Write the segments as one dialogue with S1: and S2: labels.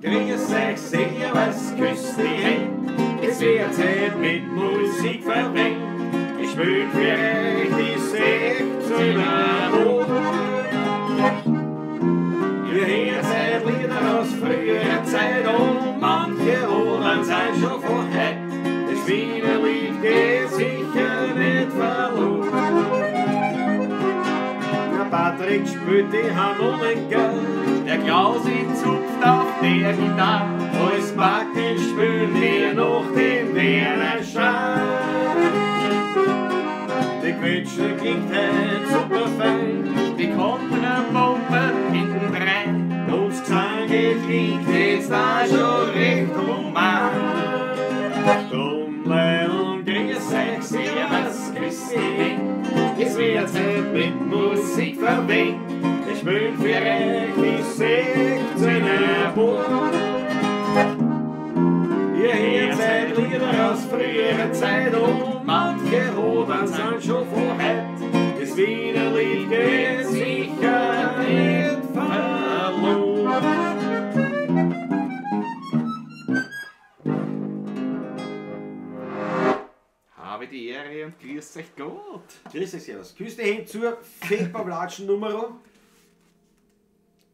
S1: Grüß euch, servus, küsst die Hände. Es wird Zeit mit Musik verwendet. Ich spiel für euch die 16er Hoch. Ihr hört seit Lieder aus früherer Zeit und manche Ohren sind schon von heut. Das Wiener Lied geht sicher nicht verloren. Der Patrick spielt die Harmonika, der Klausi zupft auf der Gitarre. Alles praktisch spielen wir noch den Werner Schrein. Die Quetsche klingt heut super fein, die Kontrapumpe hintendrein. Uns Gesang klingt jetzt auch schon recht human. Drum und grüß euch, servus, grüß dich. Es wird Zeit mit Musik verwendet. Ich spiel für euch die 16er Boot. Ihr hört seit Lieder aus früherer Zeit und manche Hodern sind schon von heut. Das Wiener Lied geht sicher nicht verloren.
S2: Habe die Ehre und grüß euch Gott.
S3: Grüß euch, servus. Küss die Hände zur Fake-Pavlatschen Nummer.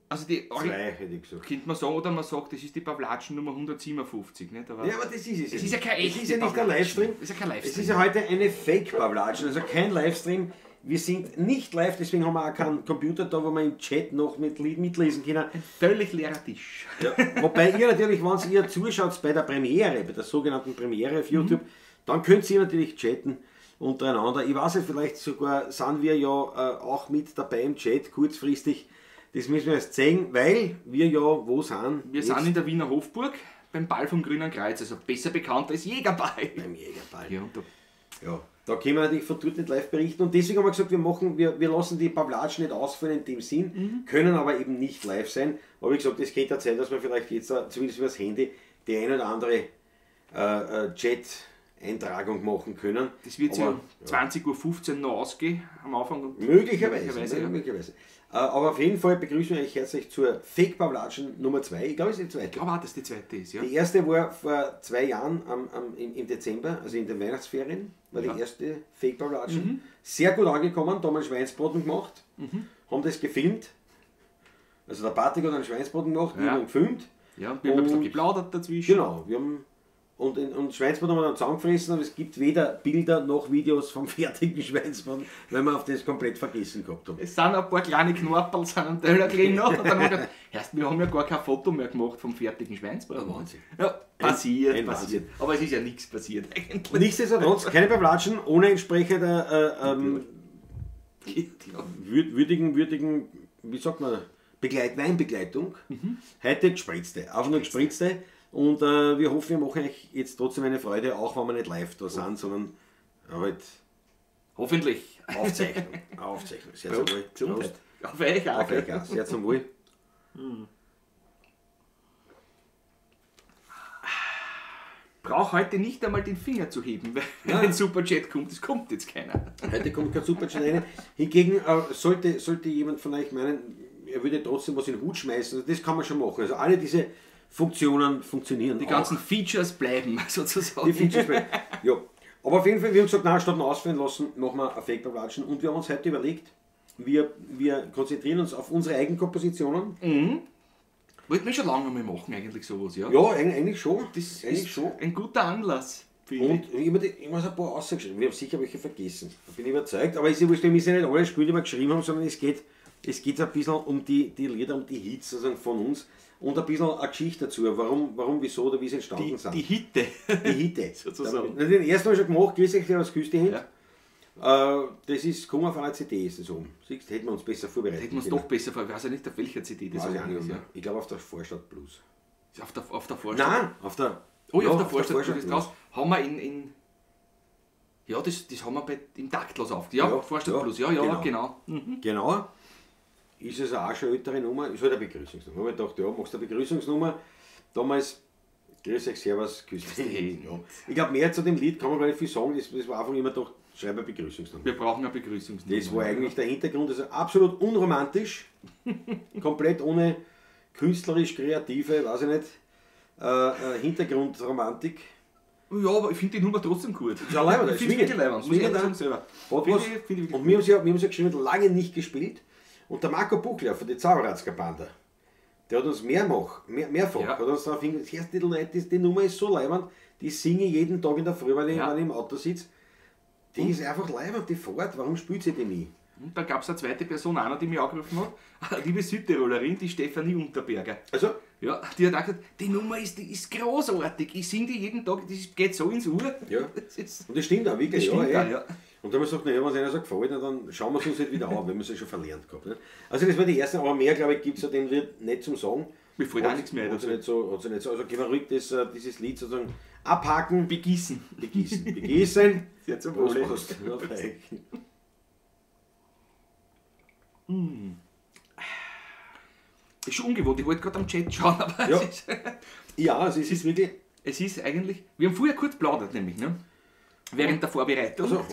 S2: Also die
S3: 2, hätte ich gesagt.
S2: Könnte man sagen, oder man sagt, das ist die Pavlatschen Nummer 157, nicht? Aber
S3: ja, aber das ist es.
S2: Es ist ja kein
S3: Es ist ja nicht der Livestream.
S2: Es ist ja kein Livestream.
S3: Es ist ja heute eine Fake-Pavlatschen, also kein Livestream. Wir sind nicht live, deswegen haben wir auch keinen Computer da, wo wir im Chat noch mitlesen können.
S2: Ein völlig leerer Tisch.
S3: Ja. Wobei ihr natürlich, wenn ihr zuschaut bei der Premiere, bei der sogenannten Premiere auf YouTube, dann könnt ihr natürlich chatten untereinander. Ich weiß nicht, vielleicht sogar sind wir ja auch mit dabei im Chat kurzfristig. Das müssen wir erst sehen, weil wir ja wo sind?
S2: Wir sind in der Wiener Hofburg beim Ball vom Grünen Kreuz, also besser bekannt als Jägerball.
S3: Beim Jägerball.
S2: Ja, und da,
S3: ja, da können wir natürlich von dort nicht live berichten und deswegen haben wir gesagt, wir lassen die Pavlatschen nicht ausfallen in dem Sinn, können aber eben nicht live sein. Aber wie gesagt, es geht ja Zeit, dass wir vielleicht jetzt zumindest über das Handy die ein oder andere Chat-Eintragung machen können.
S2: Das wird ja 20:15 Uhr noch ausgehen am Anfang. Und
S3: möglicherweise,
S2: ja.
S3: Möglicherweise. Aber auf jeden Fall begrüßen wir euch herzlich zur Fake-Pavlatschen Nummer 2. Ich glaube, es ist die zweite.
S2: Ich glaube auch, dass die zweite ist, ja.
S3: Die erste war vor 2 Jahren im Dezember, also in den Weihnachtsferien, war die erste Fake-Pavlatschen. Sehr gut angekommen, da haben wir einen Schweinsbraten gemacht, haben das gefilmt. Also der Patrick hat einen Schweinsbraten gemacht, wir haben gefilmt.
S2: Ja, und wir haben ein bisschen geplaudert dazwischen.
S3: Genau, wir haben... Und Schweinsbraten haben wir dann zusammengefressen, aber es gibt weder Bilder noch Videos vom fertigen Schweinsbraten, weil wir auf das komplett vergessen gehabt haben.
S2: Es sind ein paar kleine Knorpel sind am Teller gelegen noch, und dann haben wir gedacht, erst, wir haben ja gar kein Foto mehr gemacht vom fertigen Schweinsbraten.
S3: Wahnsinn.
S2: Ja, passiert,
S3: ein
S2: passiert.
S3: Wahnsinn.
S2: Aber es ist ja nichts passiert eigentlich.
S3: Nichtsdestotrotz, keine Pavlatschen ohne entsprechende würdigen, wie sagt man, Weinbegleitung. Heute gespritzte, einfach nur gespritzte. Und wir hoffen, wir machen euch jetzt trotzdem eine Freude, auch wenn wir nicht live da sind, sondern halt
S2: hoffentlich.
S3: Aufzeichnung. Aufzeichnung. Sehr zum Wohl.
S2: Gesundheit. Auf euch auch.
S3: Auf euch auch. Sehr zum Wohl.
S2: Brauch heute nicht einmal den Finger zu heben, weil ein Superchat kommt. Es kommt jetzt keiner.
S3: Heute kommt kein Superchat rein. Hingegen sollte jemand von euch meinen, er würde trotzdem was in den Hut schmeißen. Das kann man schon machen. Also alle diese Funktionen funktionieren.
S2: Die ganzen Features bleiben sozusagen.
S3: Die Features bleiben. Ja. Aber auf jeden Fall, wir haben gesagt, nein, statt ausfallen lassen, machen wir eine Fake-Pavlatschen. Und wir haben uns heute überlegt, wir konzentrieren uns auf unsere Eigenkompositionen.
S2: Wollten wir schon lange mal machen, eigentlich sowas, ja?
S3: Ja, eigentlich schon.
S2: Das
S3: eigentlich
S2: ist
S3: schon
S2: ein guter Anlass.
S3: Und ich habe ein paar ausgeschrieben. Wir haben sicher welche vergessen. Da bin ich überzeugt. Aber ist ja wurscht, wir müssen ja nicht alle Spiele, die wir geschrieben haben, sondern es geht ein bisschen um die Lieder, um die Hits sozusagen von uns. Und ein bisschen eine Geschichte dazu, warum, wieso oder wie sie entstanden sind.
S2: Die Hitte.
S3: Die Hitte.
S2: Sozusagen.
S3: Den ersten habe ich schon gemacht, grüß euch, was küsst die Hände.
S2: Ja.
S3: Das ist gekommen auf einer CD, ist das oben. Siehst, hätten wir uns besser vorbereitet.
S2: Hätten wir uns doch besser vorbereitet. Ich weiß ja nicht, auf welcher CD das oben ist. Ja.
S3: Ich glaube auf der Vorstadt Blues.
S2: Auf der Vorstadt?
S3: Nein, auf der...
S2: Oh ja, auf der Vorstadt Blues ist draus. Haben wir in ja, das haben wir im Taktlos auf. Ja,
S3: ja,
S2: Vorstadt Blues, ja, ja, genau.
S3: Genau. Ist es auch schon eine ältere Nummer, ist halt eine Begrüßungsnummer. Ich habe gedacht, ja, machst du eine Begrüßungsnummer. Damals, grüß euch, servus, küss dich. Ja. Ich glaube, mehr zu dem Lied kann man gar nicht viel sagen. Das war einfach immer doch, schreib eine Begrüßungsnummer.
S2: Wir brauchen eine Begrüßungsnummer.
S3: Das war eigentlich der Hintergrund. Also absolut unromantisch, komplett ohne künstlerisch-kreative, weiß ich nicht, Hintergrundromantik.
S2: Ja, aber ich finde die Nummer trotzdem gut.
S3: Ja, leibend,
S2: ich finde es leibend, muss ich ehrlich sagen selber.
S3: Find ich und wir haben ja geschrieben, lange nicht gespielt. Und der Marco Buchler von der Zauberratzker Banda, der hat uns mehrfach ja, hat uns darauf hingewiesen, die Leute, die Nummer ist so leibend, die singe ich jeden Tag in der Früh, wenn ich, wenn ich im Auto sitze. Die ist einfach leibend, die fährt, warum spielt sie die nie?
S2: Und dann gab es eine zweite Person auch noch, die mich angerufen hat, liebe Südtirolerin, die Stefanie Unterberger.
S3: Also?
S2: Ja, die hat auch gesagt, die Nummer ist, die ist großartig, ich singe die jeden Tag, das geht so ins Ohr.
S3: Ja,
S2: das
S3: und das stimmt auch wirklich.
S2: Das stimmt
S3: ja,
S2: auch, ja.
S3: Und dann haben wir gesagt, naja, wenn es einer so gefällt, dann schauen wir es uns halt wieder an, wenn wir es ja schon verlernt gehabt. Ne? Also das war die erste, aber mehr, glaube ich, gibt es ja dem Lied nicht zum Sagen.
S2: Mir fällt auch nichts mehr
S3: dazu. Nicht so, nicht so. Also können wir ruhig das, dieses Lied sozusagen abhaken.
S2: Begießen.
S3: Begießen. Begießen.
S2: Sehr zum Wohle. Mm. Ist schon ungewohnt, ich wollte gerade am Chat schauen, aber
S3: ja.
S2: es ist...
S3: Ja, also es ist wirklich...
S2: Es ist eigentlich... Wir haben vorher kurz plaudert nämlich, ne? Während der Vorbereitung,
S3: also,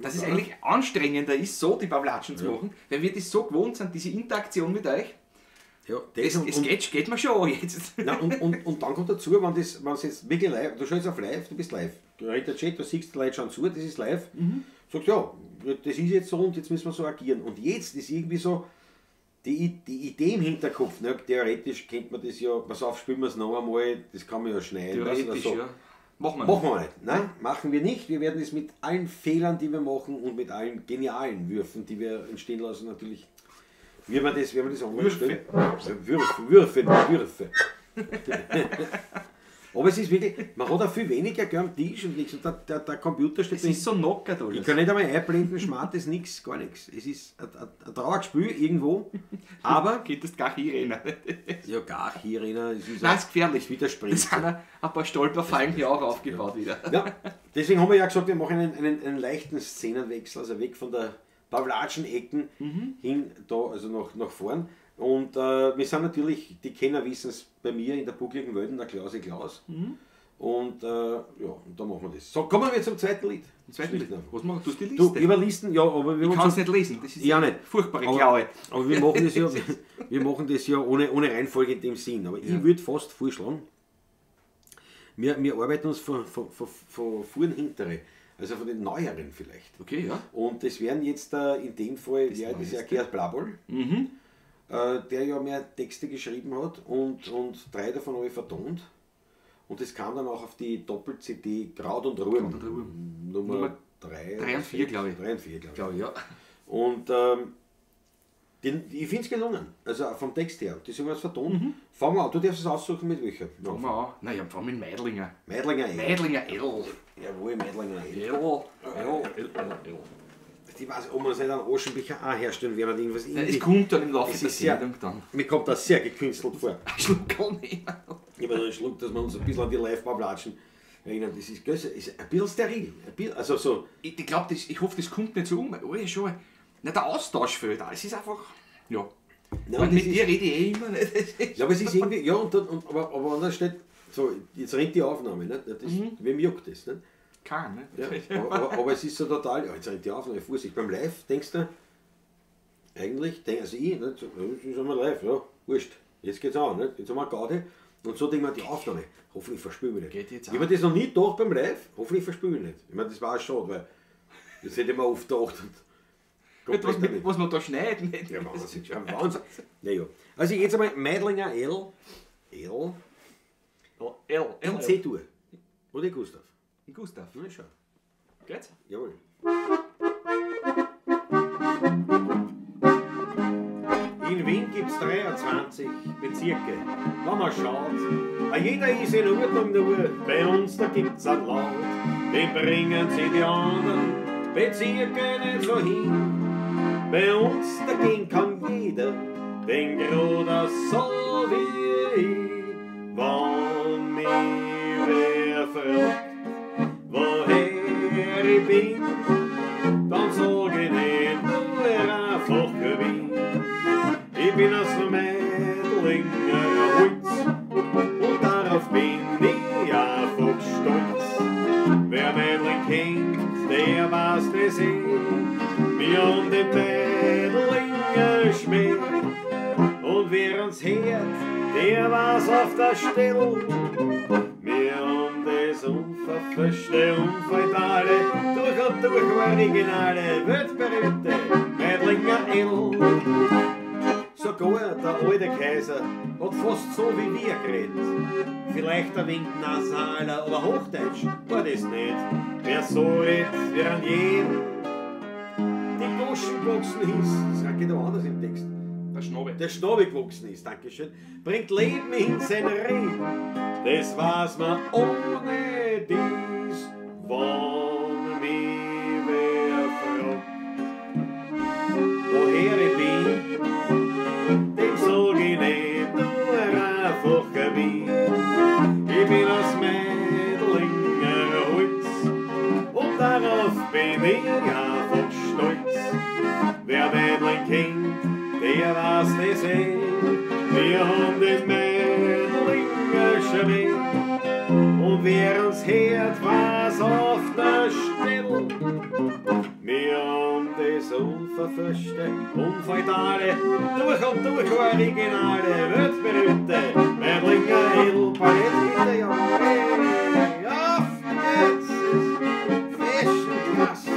S2: dass es eigentlich anstrengender ist, so die Pavlatschen zu machen, weil wir das so gewohnt sind, diese Interaktion mit euch.
S3: Ja,
S2: das und, geht mir schon an jetzt.
S3: Nein, und dann kommt dazu, wenn es jetzt wirklich live, du schaust auf live, du bist live. Du redest der Chat, du siehst die Leute schauen zu, das ist live.
S2: Mhm.
S3: Sagst, ja, das ist jetzt so und jetzt müssen wir so agieren. Und jetzt ist irgendwie so die Idee im Hinterkopf. Ne? Theoretisch kennt man das ja, pass auf, spielen wir es noch einmal, das kann man ja schneiden.
S2: Theoretisch,
S3: so.
S2: Ja. Machen wir
S3: nicht. Machen wir nicht. Nein, machen wir nicht. Wir werden es mit allen Fehlern, die wir machen und mit allen genialen Würfen, die wir entstehen lassen, natürlich, werden wir das online stellen. Würfe. Aber es ist wirklich, man hat auch viel weniger gell, am Tisch und nichts. Und der Computer steht.
S2: Es ist so knockert alles.
S3: Ich kann nicht einmal einblenden, Schmart ist nichts, gar nichts. Es ist ein Trauerspiel irgendwo, aber...
S2: Könntest gar hier rennen.
S3: Ja, gar hier rennen.
S2: Nein, ist gefährlich.
S3: Widerspricht.
S2: Es sind ein paar Stolperfallen hier auch aufgebaut wieder.
S3: Ja, deswegen haben wir ja gesagt, wir machen einen leichten Szenenwechsel, also weg von der Pavlatschen-Ecken hin, da, also nach vorn. Und wir sind natürlich, die Kenner wissen es, bei mir in der buckligen Welt, in der Klause Klaus.
S2: Mhm.
S3: Und ja, und da machen wir das. So, kommen wir zum zweiten Lied.
S2: Zweiten Lied. Was machst du? Die Liste?
S3: Du, über Listen, ja, aber wir
S2: Ich kann es nicht lesen, das ist
S3: ja nicht.
S2: Furchtbare Klaue.
S3: Aber wir machen das ja, wir machen das ja ohne Reihenfolge in dem Sinn. Aber ich würde fast vorschlagen, wir arbeiten uns von vorn hintere. Also von den neueren vielleicht.
S2: Okay, ja.
S3: Und das wären jetzt in dem Fall, das ja, das ist ja Gerhard Blabol.
S2: Mhm.
S3: Der ja mehr Texte geschrieben hat und 3 davon habe ich vertont. Und das kam dann auch auf die Doppel-CD Kraut und Ruhm. Nummer 3
S2: und 4, glaube ich.
S3: 3 und 4, glaube ich.
S2: Ja.
S3: Und ich finde es gelungen. Also vom Text her. Die sind jetzt vertont.
S2: Mhm.
S3: Fangen wir an. Du darfst es aussuchen mit welcher.
S2: Fangen wir an. Nein, ja, fangen mit Meidlinger.
S3: Meidlinger L.
S2: Meidlinger L.
S3: Jawohl, Meidlinger L.
S2: L. L. L. L. L.
S3: Ich weiß, ob man es nicht einen Aschenbecher auch herstellen werden. Irgendwas.
S2: Nein, es kommt dann im Laufe der Sendung dann.
S3: Mir kommt das sehr gekünstelt vor.
S2: Ein Schluck nehmen.
S3: Ich meine, einen Schluck, dass wir uns ein bisschen an die Live-Pavlatschen erinnern. Das ist, ist ein bisschen steril. Ein bisschen, also so.
S2: Ich glaube, ich hoffe, das kommt nicht so um. Oh, schon. Nein, der Austausch fehlt auch. Es ist einfach. Ja.
S3: Nein,
S2: mit dir rede ich eh immer nicht.
S3: Ja, aber es ist irgendwie. Ja, aber wenn da steht, so, jetzt rennt die Aufnahme, nicht? Das, wem juckt das? Nicht?
S2: Kein, ne?
S3: Ja, aber es ist so total, ja, jetzt rennt die Aufnahme, Vorsicht, beim Live denkst du, eigentlich, also ich, nicht, so, das ist einmal live, ja, wurscht, jetzt geht's an, nicht? Jetzt haben wir Gaudi und so denken wir die Aufnahme, hoffentlich verspülen wir nicht.
S2: Geht jetzt
S3: ich habe das noch nie gedacht beim Live, hoffentlich verspülen wir nicht. Ich meine, das war auch schade, weil das hätte ich mir oft gedacht.
S2: Und was man da schneiden. Nicht?
S3: Ja, Wahnsinn, ja, Wahnsinn. Naja, also jetzt einmal Meidlinger L, L,
S2: L, L,
S3: in C-Dur, oder Gustav?
S2: Gustav.
S3: Na, schau.
S2: Geht's?
S3: Jawohl. In Wien gibt's 23 Bezirke. Wenn man schaut, jeder ist in Ordnung, nur bei uns da gibt's einen Laut. Den bringen sie die anderen Bezirke nicht so hin. Bei uns dagegen kann jeder den Gruder so wie ich. Wenn mich wer fragt, woher ich bin, dann sag ich nicht nur einfach Wien. Ich bin aus dem Meidlinger Holz und darauf bin ich einfach stolz. Wer Meidling kennt, der weiß das eh. Wir haben den Meidlinger Schmäh. Und wer uns hört, Der war's auf der Stelle. Wir haben das unverfälschte, unfeudale, durch und durch originale, weltberühmte Meidlinger L. Sogar der alte Kaiser hat fast so wie wir geredet. Vielleicht ein wenig nasaler, aber Hochdeutsch war das nicht. Wer so redet, wie an jeden die Goschen gewachsen ist, das geht aber anders im Text.
S2: Der Schnabel.
S3: Der Schnabel gewachsen ist, dankeschön, bringt Leben in sein Reden. Das weiß man ohne dies, wann mich wer fragt. Woher ich bin, dem sag ich nicht, nur einfach wie. Ich bin aus Meidlinger Holz und darauf bin ich einfach stolz. Wer Meidling kennt, der weiß das eh. Wir haben den Meidlinger Schmäh. Und wer uns hört, weiß auf der Stelle. Wir haben das unverfälschte, unfeudale, durch und durch originale, weltberühmte Meidlinger Edelpalett. Bitte, jawohl, auf geht's, ist Fashion-Klasse.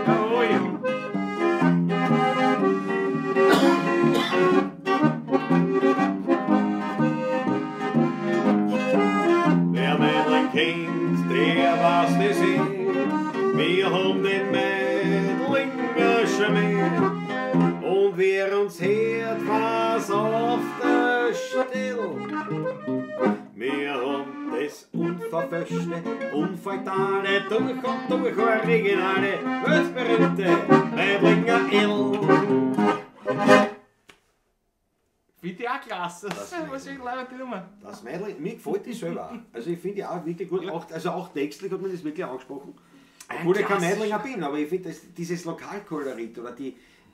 S2: Jawohl.
S3: Wer Meidling kennt, der weiß das eh. Wir haben den Meidlinger Schmäh. Und wer uns hört, weiß auf der Stelle. Wir haben das unverfälschte, unfeudale, durch und durch originale, weltberühmte Meidlinger L.
S2: Finde ich auch klasse.
S3: Das
S2: Das was ich leider tun.
S3: Das Meidling, mir gefällt das selber auch. Also ich finde die auch wirklich gut, auch, also auch textlich hat mir das wirklich angesprochen. Obwohl ich kein Meidlinger bin, aber ich finde dieses Lokalkolorit oder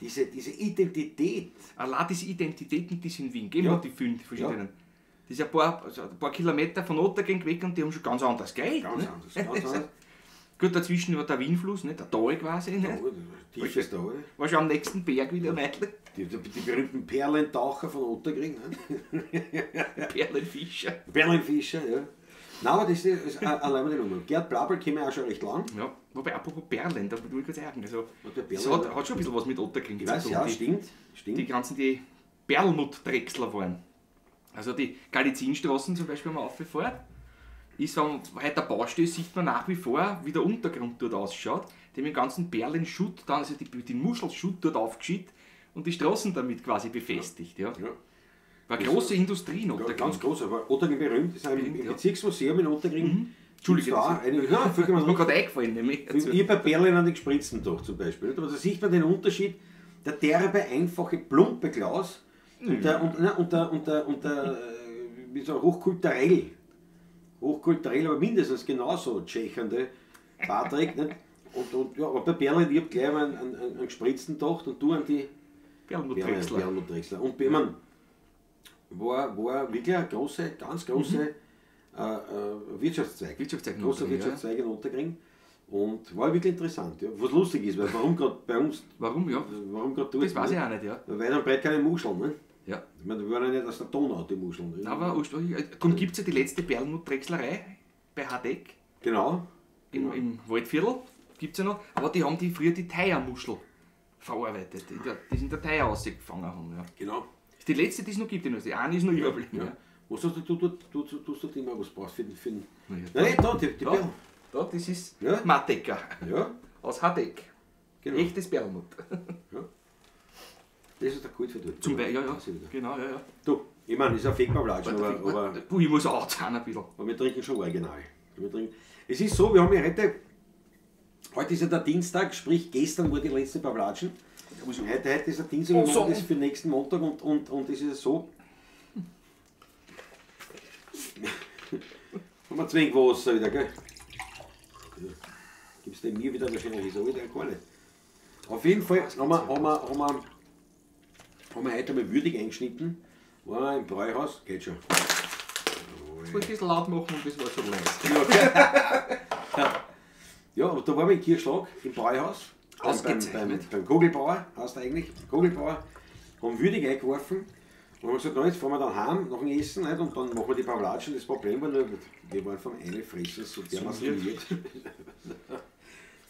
S3: diese Identität.
S2: Allein diese Identitäten, die es in Wien gegeben
S3: Ja.
S2: hat, die fünf verschiedenen. Das ist ein paar Kilometer von Otterkring weg und die haben schon ganz anders geredet.
S3: Ganz
S2: ne?
S3: anders, ganz anders.
S2: Gut, dazwischen war der Wienfluss, ne? Der Tal quasi. Ne?
S3: Ja, tiefes Tal.
S2: War schon am nächsten Berg wieder Meidling.
S3: Die berühmten Perlentaucher von Otterkring. Ne?
S2: Perlenfischer.
S3: Perlenfischer, ja. Nein, aber das ist allein die Nummer. Gerd Blabl kennen wir auch schon recht lang.
S2: Ja, wobei, apropos Perlen, da will ich kurz sagen. Also,
S3: Und der
S2: das
S3: Perlen-
S2: hat schon ein bisschen was mit Otterkring
S3: Ich weiß,
S2: zu tun.
S3: ja, stimmt. Stimmt.
S2: Die ganzen, die Perlmuttdrechsler waren. Also die Galizinstraßen zum Beispiel, wenn man auffährt, ist, wenn heute der Baustelle ist, sieht man nach wie vor, wie der Untergrund dort ausschaut. Die haben den ganzen Perlenschutt, dann also die Muschelschutt dort aufgeschüttet und die Straßen damit quasi befestigt. Ja.
S3: Ja.
S2: War eine große Industrie in
S3: Ja,
S2: Otterkring.
S3: ganz groß, aber Otterkring berühmt, ist ein
S2: Berühmt, ja.
S3: Bezirksmuseum in Otterkring.
S2: Entschuldige,
S3: Da eine, ja, vollkommen
S2: Das ist mir gerade eingefallen, nämlich.
S3: Ich bei Perlen an den gespritzten doch zum Beispiel. Aber da sieht man den Unterschied, der derbe, einfache, plumpe Klaus und der, und der wie so hochkulturell, aber mindestens genauso tschechernde Patrick. Nicht? Und, ja, aber bei Perlen, ich hab gleich mal einen gespritzten gedacht und du an die
S2: Perlmuttdrechsler.
S3: Perlmuttdrechsler. Und ich mein, war wirklich ein große, ganz große Wirtschaftszweig.
S2: Wirtschaftszweig in
S3: Großer
S2: Otterkring, ja.
S3: Wirtschaftszweig in Otterkring. Und war wirklich interessant. Ja. Was lustig ist, weil warum gerade bei uns,
S2: Warum, ja?
S3: warum gerade dort?
S2: Das weiß
S3: ne?
S2: ich auch nicht, ja.
S3: Weil weit und breit keine Muscheln, ne?
S2: Ja.
S3: Ich meine, wir waren ja nicht aus der Donau, die Muscheln. Ne?
S2: Aber ursprünglich, darum gibt es ja die letzte Perlmuttdrechslerei bei Hadeck
S3: Genau.
S2: im Waldviertel. Gibt es ja noch. Aber die haben die früher die Theiermuschel verarbeitet, die in der Theier rausgefangen haben. Ja.
S3: Genau.
S2: Das ist die letzte, die es noch gibt. Die eine ist noch überblieben.
S3: Ja.
S2: Ja.
S3: Was hast du, du tust dort immer was brauchst für den.
S2: Na ja,
S3: Nein, da, die
S2: Da,
S3: Perlen.
S2: da, das ist
S3: Ja.
S2: Mattecker
S3: Ja,
S2: aus Hadeck.
S3: genau.
S2: Echtes Perlmutt.
S3: Ja. Das ist der gut für dort.
S2: Zum Beispiel, ja, ja.
S3: Weiß ich wieder.
S2: Genau, ja, ja.
S3: Du, ich meine, ist ein Fake-Pavlatsch, aber
S2: Puh, ich muss auch zahlen ein bisschen.
S3: wir trinken schon original. Wir trinken. Es ist so, wir haben ja heute ist ja der Dienstag, sprich gestern war die letzte Pavlatschen. Heute ist der Dienstag, wir
S2: Oh, so.
S3: machen das für den nächsten Montag und es ist so. Haben wir zu wenig Wasser wieder, gell? Gibst du mir wieder wahrscheinlich, ist auch wieder gar nicht. Auf jeden Fall haben wir heute einmal würdig eingeschnitten. Waren wir im Bräuhaus, geht schon.
S2: Jetzt wollte ich ein bisschen laut machen und das war schon leise.
S3: Ja, aber da waren wir in Kirchschlag im Bräuhaus.
S2: Ausgezeichnet.
S3: Beim Kogelbauer, heißt er eigentlich. Kogelbauer. Haben würdig eingeworfen. Und haben wir gesagt, na, jetzt fahren wir dann heim nach dem Essen, nicht? Und dann machen wir die Pavlatschen. Das Problem war nur, wir waren vom Einfressen so dermaßen müde.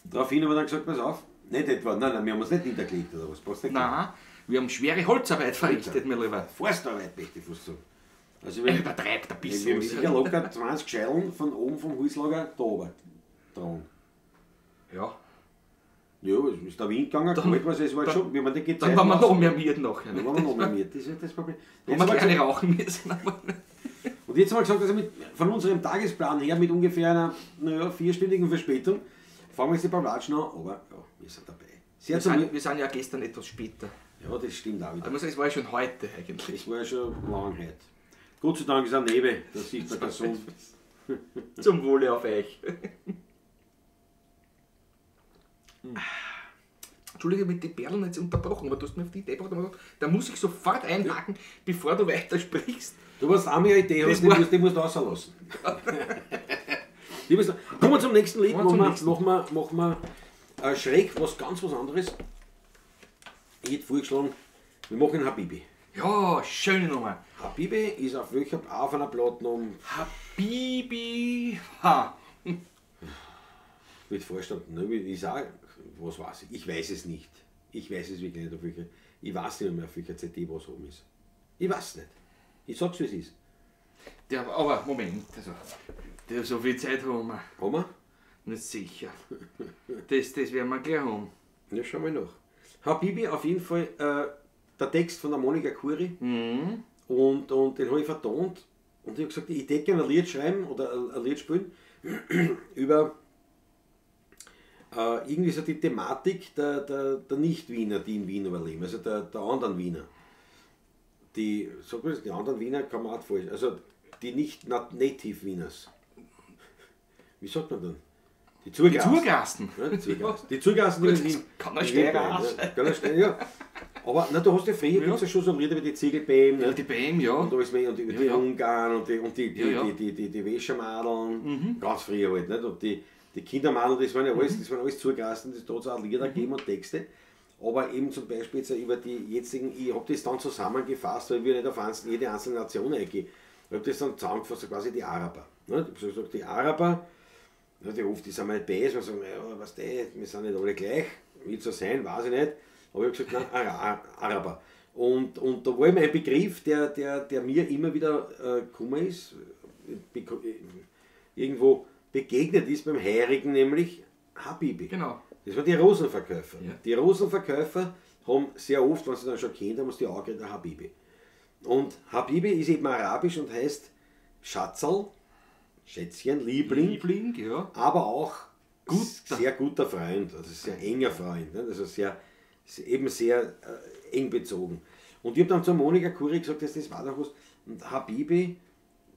S3: Daraufhin haben wir dann gesagt, pass auf, nicht etwa, nein, nein, wir haben uns nicht niedergelegt oder was, brauchst nicht.
S2: Nein, wir haben schwere Holzarbeit verrichtet, mein Lieber.
S3: Forstarbeit, möchte ich fast sagen. Also
S2: Er
S3: wir,
S2: übertreibt ein
S3: wir
S2: bisschen.
S3: haben sicher locker 20 Scheilen von oben vom Holzlager da oben dran.
S2: Ja.
S3: Ja, es ist der Wind gegangen, kalt war es, es war
S2: dann-
S3: schon, wir haben nicht
S2: Dann waren wir noch mehr miert nachher.
S3: Dann
S2: Ne?
S3: waren wir noch mehr miert, das ist das Problem.
S2: Haben
S3: Jetzt
S2: wir
S3: haben wir
S2: kleine
S3: gesagt,
S2: rauchen müssen. Aber
S3: und jetzt haben wir gesagt, also mit, von unserem Tagesplan her mit ungefähr einer, naja, vierstündigen Verspätung fangen wir jetzt die Pavlatschen an, aber ja, wir sind dabei. Sehr
S2: wir,
S3: zum
S2: sind ja gestern etwas später.
S3: Ja, das stimmt auch wieder.
S2: Ich muss sagen, es war ja schon heute eigentlich.
S3: Das war ja schon lang heute. Gott sei Dank ist ein Nebel, da sieht man keine Sonne.
S2: Zum Wohle auf euch. Entschuldige, mit den Perlen jetzt unterbrochen, aber du hast mir auf die Idee gebracht, da muss ich sofort einhaken, bevor du weiter sprichst.
S3: Du hast auch mehr Idee,
S2: Das
S3: hast, die,
S2: war-
S3: musst, die musst du rauslassen. Die musst du- Kommen wir zum nächsten Lied,
S2: Kommen wir zum
S3: machen
S2: nächsten.
S3: wir, machen wir, machen wir schräg was ganz was anderes. Ich hätte vorgeschlagen, wir machen Habibi.
S2: Ja, schöne Nummer.
S3: Habibi ist auf welcher, auf einer Platte um
S2: Habibi. Ha.
S3: mit Vorstand, ne, ich sag, was weiß ich, ich weiß es nicht. Ich weiß es wirklich nicht, auf welcher, ich weiß nicht mehr, auf welcher CD was oben ist. Ich weiß nicht. Ich sag's, wie es ist.
S2: Der, aber Moment, also, der, so viel Zeit haben wir.
S3: Haben wir?
S2: Nicht sicher. Das werden wir gleich haben.
S3: Ja, schauen wir nach. Habibi, auf jeden Fall der Text von der Monika Kuri.
S2: Mhm.
S3: Und den habe ich vertont. Und ich habe gesagt, ich hätte gerne ein Lied schreiben oder ein Lied spielen über irgendwie so die Thematik der Nicht-Wiener, die in Wien überleben, also der anderen Wiener. Die, sag mal, die anderen Wiener kann man auch falsch, also die nicht-Native Wieners. Wie sagt man dann? Die
S2: Die
S3: Zurgasten.
S2: Zurgasten.
S3: Ja, die Zurgasten. Die Zurgasten, die
S2: Gut,
S3: in Wien.
S2: das kann ein
S3: in Wien
S2: Steirer
S3: bleiben,
S2: auch
S3: ja.
S2: sein.
S3: Kann ein Steirer, ja. Aber na, du hast ja früher
S2: Ja.
S3: gibt's ja schon so Lieder wie die Ziegelbäm,
S2: Ja,
S3: ne?
S2: die BM, ja.
S3: Und alles mehr, und die, die
S2: ja.
S3: Ungarn und die, und die, die,
S2: Ja, ja.
S3: die Wäschermadeln, ganz früher halt, nicht? Und die Kindermadeln, das waren ja alles, das waren alles Zurgasten, das da hat's auch Lieder gegeben und Texte. Aber eben zum Beispiel jetzt auch über die jetzigen, ich habe das dann zusammengefasst, weil ich will nicht auf jede einzelne Nation eingehen. Ich habe das dann zusammengefasst, so quasi die Araber. Ne? Ich habe gesagt, die Araber, ja, die oft, die sind mir nicht böse, weil sie sagen, ja, weißt du, wir sind nicht alle gleich, wird so sein, weiß ich nicht. Aber ich habe gesagt, nein, Araber. Und da war eben ein Begriff, der mir immer wieder gekommen ist, irgendwo begegnet ist beim Heirigen, nämlich Habibi.
S2: Genau.
S3: Das waren die Rosenverkäufer.
S2: Ja.
S3: Die Rosenverkäufer haben sehr oft, wenn sie dann schon kennt, haben sie die angeredet, Habibi. Und Habibi ist eben arabisch und heißt Schatzerl, Schätzchen, Liebling,
S2: Liebling, ja.
S3: aber auch
S2: Guter.
S3: sehr guter Freund, also sehr enger Freund, ne? Also sehr, eben sehr eng bezogen. Und ich habe dann zur Monika Kuri gesagt, dass das war doch was. Und Habibi,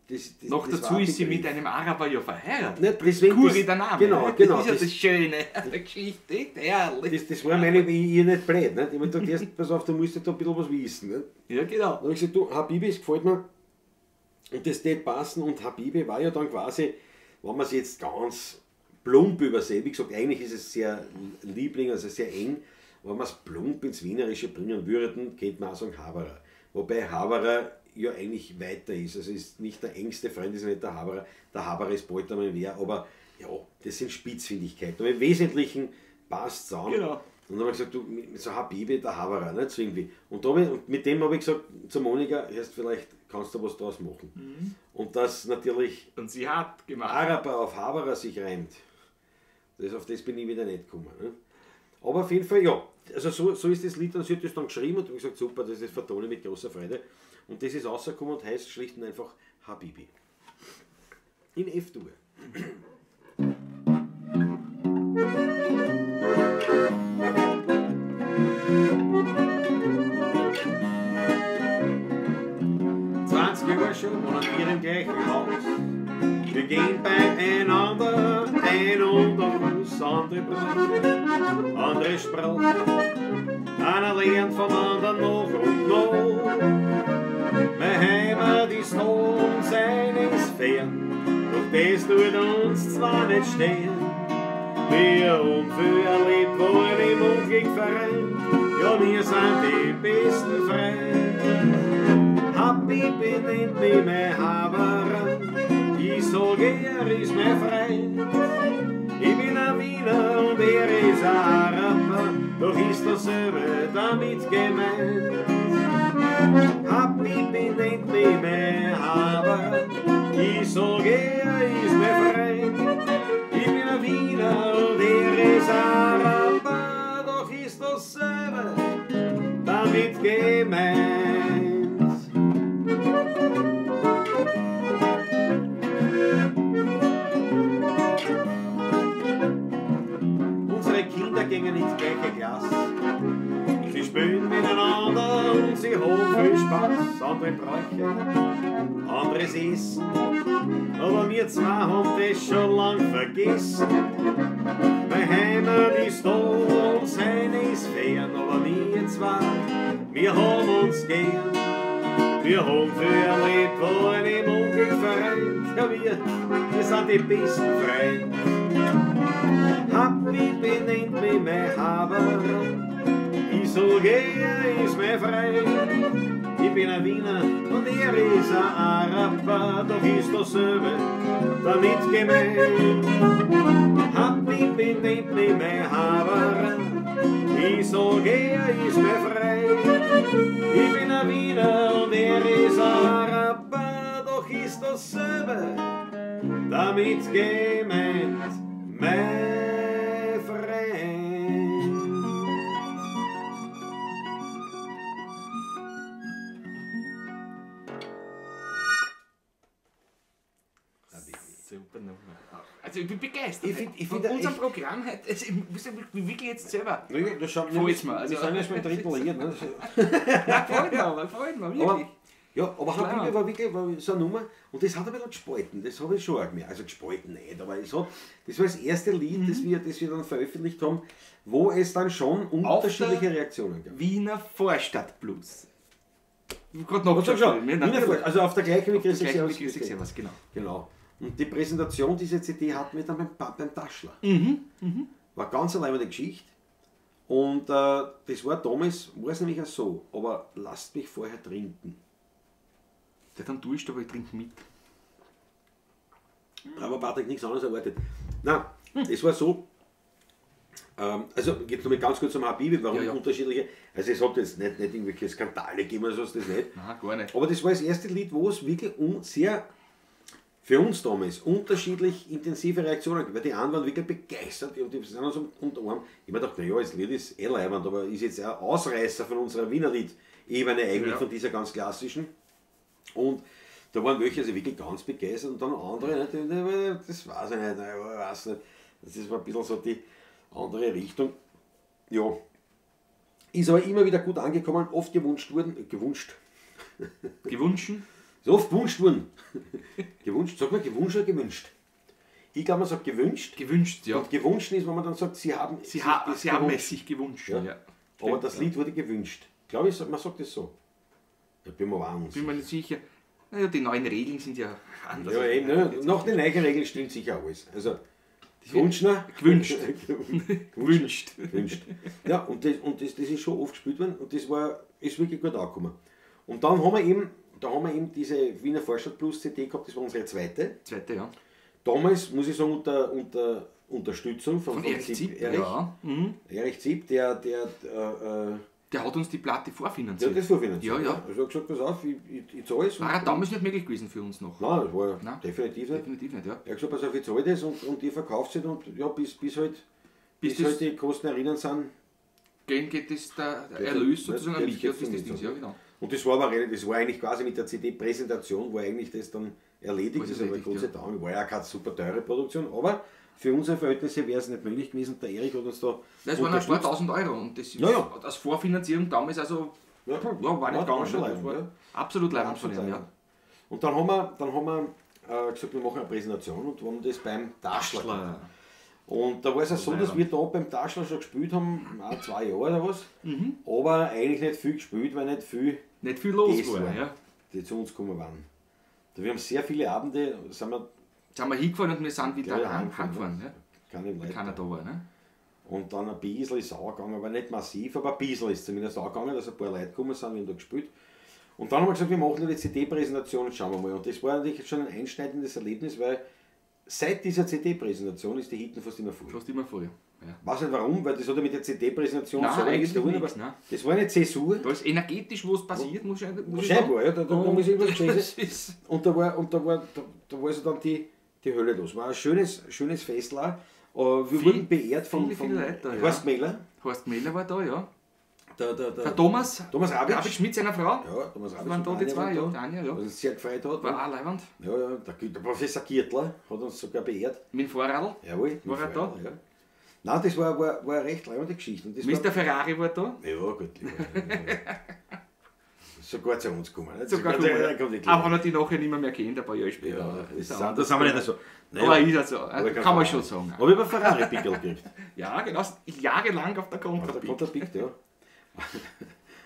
S3: das
S2: Noch
S3: das
S2: dazu
S3: war ein
S2: ist sie mit
S3: Begriff.
S2: einem Araber ja verheiratet.
S3: Nicht, deswegen
S2: Kuri
S3: das,
S2: der Name.
S3: Genau,
S2: ne?
S3: genau.
S2: Das ist ja
S3: Das,
S2: das Schöne an der Geschichte. Herrlich.
S3: das war meine, ich nicht blöd. Nicht? Ich hab mir gedacht, erst, pass auf, du musst ja da ein bisschen was wissen. Nicht?
S2: Ja, genau.
S3: Dann habe ich gesagt, du, Habibi, es gefällt mir. Und das tät passen. Und Habibi war ja dann quasi, wenn man es jetzt ganz plump übersehen, wie gesagt, eigentlich ist es sehr Liebling, also sehr eng. Wenn man es plump ins Wienerische bringen würden, könnte man auch sagen Haberer. Wobei Haberer ja eigentlich weiter ist. Also ist nicht der engste Freund, ist nicht der Haberer. Der Haberer ist bald einmal wer, aber ja, das sind Spitzfindigkeiten. Aber im Wesentlichen passt es an.
S2: Genau.
S3: Und dann habe ich gesagt, du, mit so Habibi, der Haberer, nicht so irgendwie. Und, da hab ich, und mit dem habe ich gesagt zu Monika, erst vielleicht kannst du was draus machen. Und dass natürlich
S2: Und sie hat gemacht.
S3: Araber auf Haberer sich reimt, das, auf das bin ich wieder nicht gekommen. Ne? Aber auf jeden Fall, ja, also so ist das Lied, und sie hat das dann geschrieben und ich habe gesagt, super, das ist vertone ich mit großer Freude. Und das ist rausgekommen und heißt schlicht und einfach Habibi. In F-Dur. Jahre schon wohnen wir im gleichen Haus. Wir gehen beieinander ein und aus, andere Brüche, andere Sprache. Einer lernt vom anderen noch und noch. Meine Heimat ist nah und sein ist fern, doch das tut uns zwar nicht stehen. Wir haben viel erlebt, wollen im Unglück vereint, ja, wir sind die besten Freunde. Habibi nennt mich mein Haberer, ich sag, er ist mein Freund. Ich bin ein Wiener und er ist ein Araber, doch ist dasselbe damit gemeint. Habibi nennt mich mein Haberer, ich sag, er ist mein Freund. Ich bin ein Wiener und er ist ein Araber, doch ist dasselbe damit gemeint. Unsere Kinder gingen ins gleiche Glas. Sie spielen miteinander und sie haben viel Spaß. Andere Bräuche, anderes Essen, aber wir zwei haben das schon lang vergessen. Mein Heimat ist da und seine ist fern, aber wir zwei, wir haben uns gern. Wir haben viel erlebt, waren im Unglück vereint. Ja, wir sind die besten Freunde. Habibi nennt mich mein Haberer, ich sag, er ist mein Freund. Ich bin ein Wiener und er ist ein Araber, doch ist dasselbe damit gemeint. Habibi nennt mich mein Haberer, ich sag, er ist mein Freund. Ich bin ein Wiener und er ist ein Araber, doch ist dasselbe damit gemeint, mein Freund.
S2: Super Nummer. Also ich bin begeistert.
S3: Ich
S2: von
S3: find
S2: unserem
S3: echt-
S2: Programm heute, also ich muss sagen, ich bin wirklich jetzt selber.
S3: Naja, das schaut
S2: Gefällt's mir, also-
S3: Wir sind ja schon im dritten Lied, ne?
S2: Nein, gefällt mir, gefällt mir, wirklich.
S3: Aber, ja, aber
S2: Klar.
S3: Habibi war wirklich war so eine Nummer und das hat ein bisschen gespalten, das habe ich schon auch gemerkt. Also gespalten nicht, aber es hat, das war das erste Lied, das wir dann veröffentlicht haben, wo es dann schon unterschiedliche Reaktionen gab.
S2: Wiener Vorstadt Blues. Ich hab gerade
S3: Was sag
S2: nachgeschaut.
S3: schon?
S2: Mir
S3: Wiener
S2: natürlich.
S3: Vorstadt, also auf der gleichen wie
S2: Auf der
S3: Christi
S2: gleichen
S3: Servus.
S2: wie Christi Servus, genau.
S3: Genau. Und die Präsentation dieser CD hatten wir dann beim Taschler. War ganz allein eine Geschichte. Und das war damals, war es nämlich auch so, aber lasst mich vorher trinken.
S2: Der hat dann Durst, aber ich trinke mit.
S3: Aber Patrick, nichts anderes erwartet. Nein, es war so, also jetzt nochmal ganz kurz zum Habibi, warum
S2: Ja, ja.
S3: unterschiedliche, also es hat jetzt nicht irgendwelche Skandale gegeben oder so, das nicht.
S2: Nein, gar nicht.
S3: Aber das war das erste Lied, wo es wirklich sehr, für uns damals, unterschiedlich intensive Reaktionen gab. Weil die einen waren wirklich begeistert und die sind uns um den Arm. Ich mir gedacht, naja, das Lied ist eh leibend, aber ist jetzt ein Ausreißer von unserer Wiener Lied-Ebene eigentlich,
S2: Ja.
S3: von dieser ganz klassischen. Und da waren welche also wirklich ganz begeistert und dann andere, ne, das weiß ich nicht, ich weiß nicht. Das war ein bisschen so die andere Richtung. Ja. Ist aber immer wieder gut angekommen, oft gewünscht worden, gewünscht.
S2: Gewünschen?
S3: Ist oft gewünscht worden. Gewünscht, sag mal gewünscht oder gewünscht? Ich glaube, man sagt gewünscht.
S2: Gewünscht, ja.
S3: Und gewünscht ist, wenn man dann sagt, sie haben
S2: Sie,
S3: sich
S2: ha
S3: das
S2: sie haben
S3: gewünscht.
S2: es sich gewünscht.
S3: Ja.
S2: Ja.
S3: Aber
S2: Stimmt,
S3: das
S2: ja.
S3: Lied wurde gewünscht. Glaube ich, man sagt das so. Da bin ich mir auch unsicher.
S2: Bin mir nicht sicher. Naja, die neuen Regeln sind ja anders.
S3: Ja, eben, ne? Nach den neuen Regeln stimmt sicher alles. Also, Gewünschter.
S2: Gewünscht.
S3: Gewünscht. Gewünscht. Ja, und, das ist schon oft gespielt worden und das ist wirklich gut angekommen. Und dann haben wir eben, da haben wir eben diese Wiener Vorstadt Plus CD gehabt, das war unsere zweite.
S2: Zweite, ja.
S3: Damals, muss ich sagen, unter Unterstützung
S2: Von Erich Zipp,
S3: Erich,
S2: ja. Mhm.
S3: Erich Zipp, der
S2: Der hat uns die Platte
S3: der
S2: vorfinanziert.
S3: hat das vorfinanziert.
S2: Ja, ja.
S3: Also er hat gesagt, pass auf, ich zahle es.
S2: War ja damals nicht möglich gewesen für uns noch.
S3: Nein, das war
S2: Nein.
S3: definitiv nicht.
S2: Definitiv nicht, ja.
S3: Er hat gesagt, pass auf, ich zahle das und ihr verkauft es und ja, bis
S2: Bis das-
S3: halt die Kosten erinnern sind.
S2: Gehen geht das der Erlös sozusagen an
S3: Geht's-
S2: mich. Ja,
S3: geht's
S2: das
S3: um
S2: ist das
S3: mich,
S2: Ding, ja, genau.
S3: Und das war aber relativ, das war eigentlich quasi mit der CD-Präsentation, war eigentlich das dann erledigt.
S2: War
S3: Das aber
S2: erledigt,
S3: Gott sei
S2: ja.
S3: Dank, war ja keine super teure Produktion, aber für unsere Verhältnisse wäre es nicht möglich gewesen. Der Erich hat uns da.
S2: Das waren ein paar
S3: unterstützt.
S2: tausend Euro und das ist
S3: Ja, ja.
S2: als Vorfinanzierung damals also
S3: Ja.
S2: ja, war nicht
S3: Ja,
S2: gegangen.
S3: war schon
S2: ne? Das
S3: leibend,
S2: war
S3: ja.
S2: absolut leibend von
S3: Absolut
S2: ihm, ja.
S3: leibend. Und dann haben wir gesagt, wir machen eine Präsentation und haben das beim Taschler gemacht. Und da war es auch so, dass wir da beim Taschler schon gespielt haben, auch 2 Jahre oder was, aber eigentlich nicht viel gespielt, weil nicht viel
S2: Nicht viel los
S3: Gäste
S2: war,
S3: waren,
S2: ja.
S3: die zu uns gekommen waren. Da wir haben sehr viele Abende, sind wir
S2: Sind wir hingefahren und wir sind wieder
S3: Ja, ja, heimgefahren,
S2: heimgefahren, ja.
S3: keine Leute.
S2: Keiner da war, ne?
S3: Und dann ein bisschen ist es auch gegangen, aber nicht massiv, aber ein bisschen ist zumindest auch gegangen, dass ein paar Leute gekommen sind, wir haben da gespielt. Und dann haben wir gesagt, wir machen die CD-Präsentation und schauen wir mal. Und das war natürlich schon ein einschneidendes Erlebnis, weil seit dieser CD-Präsentation ist die Hitten fast immer voll.
S2: Fast immer voll, ja.
S3: Weiß nicht warum, weil das hat ja mit der CD-Präsentation
S2: so
S3: nichts zu tun, aber
S2: nein.
S3: Das war eine Zäsur.
S2: Da ist energetisch was passiert, muss ich
S3: scheinbar, ja, da muss irgendwas geschehen
S2: sein.
S3: Und da war also dann die Hölle los. War ein schönes Fest. Wir wurden beehrt von Horst Gmeller.
S2: Horst Gmeller war da, ja.
S3: Der
S2: Thomas
S3: Rabitsch
S2: mit seiner Frau.
S3: Ja, Thomas Rabitsch.
S2: Waren da die zwei, ja. Anja, ja.
S3: Was uns sehr gefreut hat.
S2: War auch leiwand.
S3: Ja, ja, der Professor Giertler hat uns sogar beehrt.
S2: Mit dem Fahrradl.
S3: Jawohl.
S2: War er da?
S3: Ja. Nein, das war eine recht leibende Geschichte. Und das
S2: Mr. Ferrari war da?
S3: Ja, gut. Sogar zu uns gekommen. Ne?
S2: Sogar gekommen. Aber wenn er die nachher nicht mehr kennt, ein paar Jahre später.
S3: Ja, das sind wir nicht so.
S2: Naja, aber ist ja so, kann man schon sagen.
S3: Aber ich habe einen Ferrari-Pickel gekriegt.
S2: Ja, genau. Jahrelang auf der Kontrapik.
S3: Auf der Kontrapik, ja.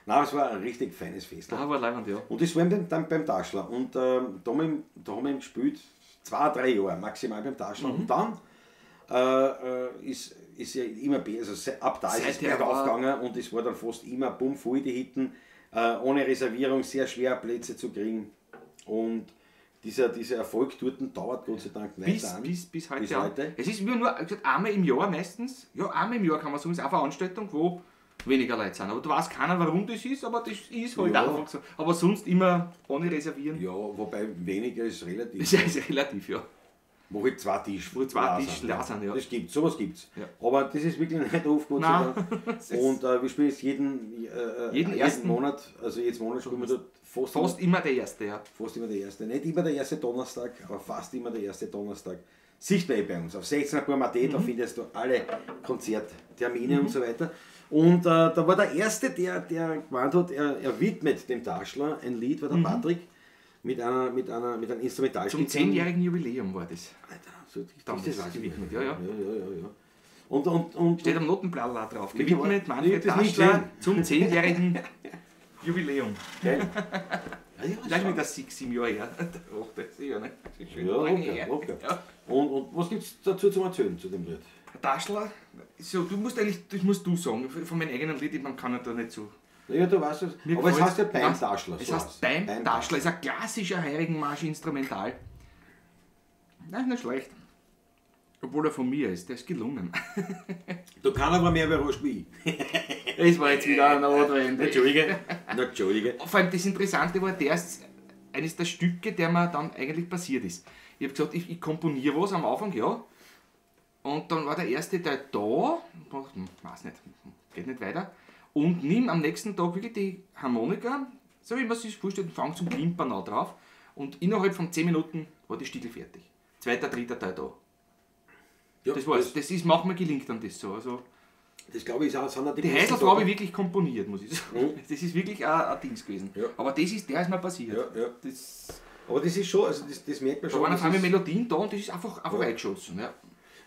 S3: Nein, es war ein richtig feines Fest.
S2: Ah, war leibend, ja.
S3: Und das war eben dann beim Taschler. Und da haben wir ihn gespielt, 2, 3 Jahre maximal beim Taschler. Mhm. Und dann ist ja immer, also ab da ist es bergauf gegangen und es war dann fast immer bumm, voll die Hitten, ohne Reservierung, sehr schwer Plätze zu kriegen. Und dieser Erfolg dort dauert Gott sei Dank weiter an.
S2: Bis heute. Bis heute. Es ist nur einmal im Jahr meistens, ja, einmal im Jahr kann man sagen, ist eine Veranstaltung, wo weniger Leute sind. Aber du weißt keiner, warum das ist, aber das ist halt einfach so. Aber sonst immer ohne reservieren.
S3: Ja, wobei weniger ist relativ.
S2: Das ist relativ, ja.
S3: Wo halt 2 Tische
S2: Wo 2 Tische leer sind, ja.
S3: Das gibt's, sowas gibt's.
S2: Ja.
S3: Aber das ist wirklich nicht oft, Gott sei Dank. Und wir spielen jetzt jeden ersten Monat, also jetzt Monat spielen wir dort
S2: fast immer der erste, ja.
S3: Fast immer der erste. Nicht immer der erste Donnerstag, aber fast immer der erste Donnerstag. Sichtbar bei uns. Auf 16.at, da findest du alle Konzerttermine und so weiter. Und da war der erste, der gemeint hat, er widmet dem Taschler ein Lied, war der Patrick. Mit einem Instrumentalstück.
S2: Zum 10-jährigen Jubiläum war das.
S3: Alter, so das weiß ich
S2: gewidmet, ja, ja.
S3: Ja. Und
S2: steht am Notenblatt auch drauf. Gewidmet Manfred Taschler zum 10-jährigen Jubiläum.
S3: Geil.
S2: Vielleicht mit das 6, 7 Jahre her. Ach, das ist ja nicht. Das ist schön
S3: ja,
S2: lange
S3: locker,
S2: her. Ja.
S3: Und was gibt es dazu zum Erzählen, zu dem Lied?
S2: Taschler, so, du musst eigentlich, das musst du sagen, von meinem eigenen Lied, man kann ja da nicht so.
S3: Ja, du weißt es. Aber es heißt ja beim Taschler.
S2: Es heißt beim Taschler. Es ist ein klassischer Heurigenmarsch-Instrumental. Nein, nicht schlecht. Obwohl er von mir ist, der ist gelungen.
S3: Du kannst aber mehr überrascht wie ich.
S2: Das war jetzt wieder notwendig.
S3: Entschuldige. Entschuldige.
S2: Vor allem das Interessante war, der ist eines der Stücke, der mir dann eigentlich passiert ist. Ich habe gesagt, ich komponiere was am Anfang, ja. Und dann war der erste Teil da. Ich weiß nicht, geht nicht weiter. Und nimm am nächsten Tag wirklich die Harmonika, so wie man sich das vorstellt, und fang zum Klimpern an drauf. Und innerhalb von 10 Minuten war die Stiegel fertig. Zweiter, dritter Teil da.
S3: Ja,
S2: das war's. Das ist, manchmal gelingt dann das so. Also,
S3: das glaube ich, sind auch
S2: die Häuselfrau habe ich wirklich komponiert, muss ich sagen.
S3: Mhm.
S2: Das ist wirklich ein Ding gewesen.
S3: Ja.
S2: Aber das ist, der ist mir passiert.
S3: Ja, ja.
S2: Das,
S3: aber das ist schon, also das merkt man schon.
S2: Da waren auf einmal Melodien da und das ist einfach
S3: ja.
S2: eingeschossen. Ja.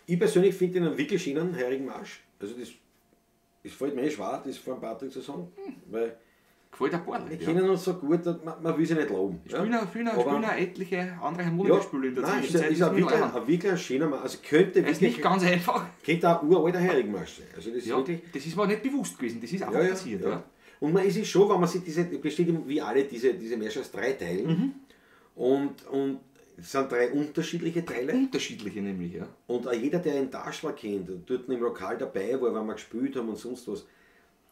S3: Ich persönlich finde den einen wirklich schönen Heurigenmarsch. Also das. Es fällt mir schwer, das vor dem Patrick zu sagen, weil
S2: gefällt ein paar Leute,
S3: wir kennen uns so gut, man will sie nicht loben.
S2: Spielen auch etliche andere Harmonikaspieler in der
S3: Zwischenzeit. Ist wirklich ein schöner Mann. Also könnte
S2: wirklich, ist nicht ganz einfach.
S3: Könnte auch ein uralter Heurigenmarsch sein. Also das ist
S2: ja,
S3: wirklich,
S2: das ist mir nicht bewusst gewesen, das ist einfach passiert.
S3: Ja.
S2: Ja.
S3: Und man ist es schon, wenn man sich diese, besteht wie alle diese Märsche aus 3 Teilen und es sind 3 unterschiedliche Teile.
S2: Unterschiedliche nämlich, ja.
S3: Und auch jeder, der einen Taschler kennt und dort im Lokal dabei war, wenn wir gespielt haben und sonst was,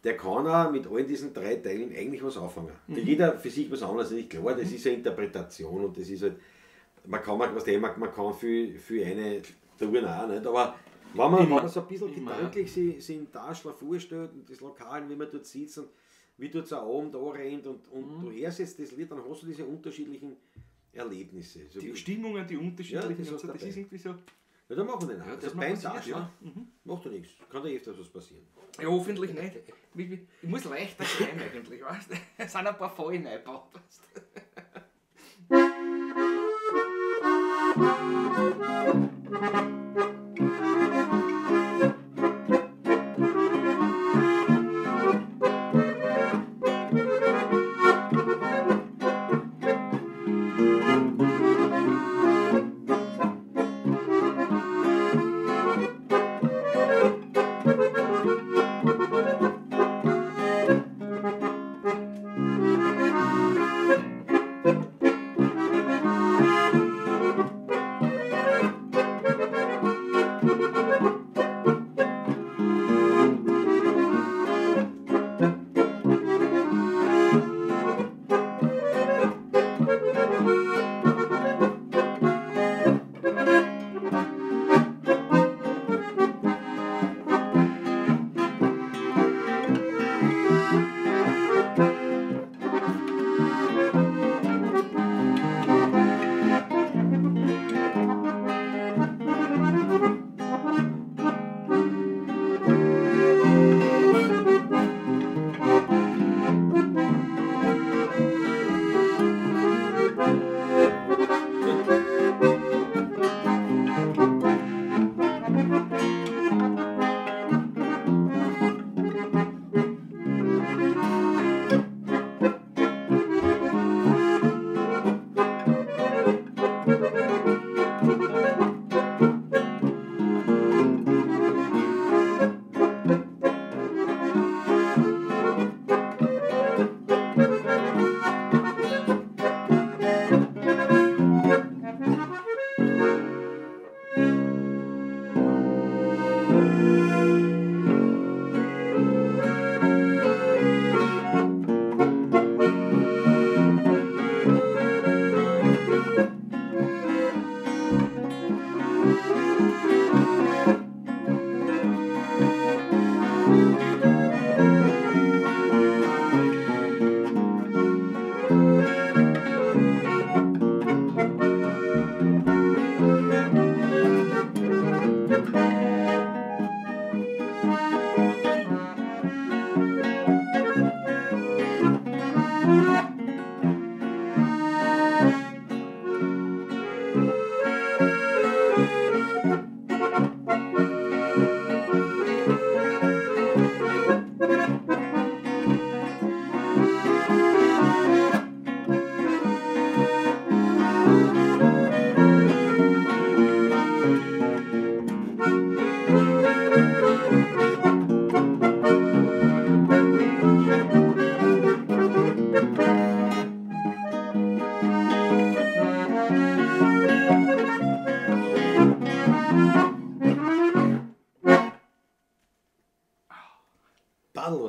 S3: der kann auch mit allen diesen 3 Teilen eigentlich was anfangen.
S2: Mhm.
S3: Jeder für sich was anderes. Nicht klar, das ist eine Interpretation und das ist halt, man kann, man kann für eine tun auch nicht, aber wenn man so ein bisschen gedanklich sich den Taschler vorstellt und das Lokal, wie man dort sitzt und wie dort so ein Abend anrennt und du hörst jetzt das Lied, dann hast du diese unterschiedlichen Erlebnisse. So
S2: die Stimmungen, die unterschiedlichen,
S3: ja, das,
S2: und so, das ist irgendwie so.
S3: Ja, da machen wir den auch.
S2: Ja,
S3: das beim Taschler
S2: ja.
S3: Macht doch nichts. Kann da öfters was passieren.
S2: Ja, hoffentlich nicht. Ich muss leichter schreiben eigentlich, weißt du? Es sind ein paar Fallen eingebaut. Weißt du?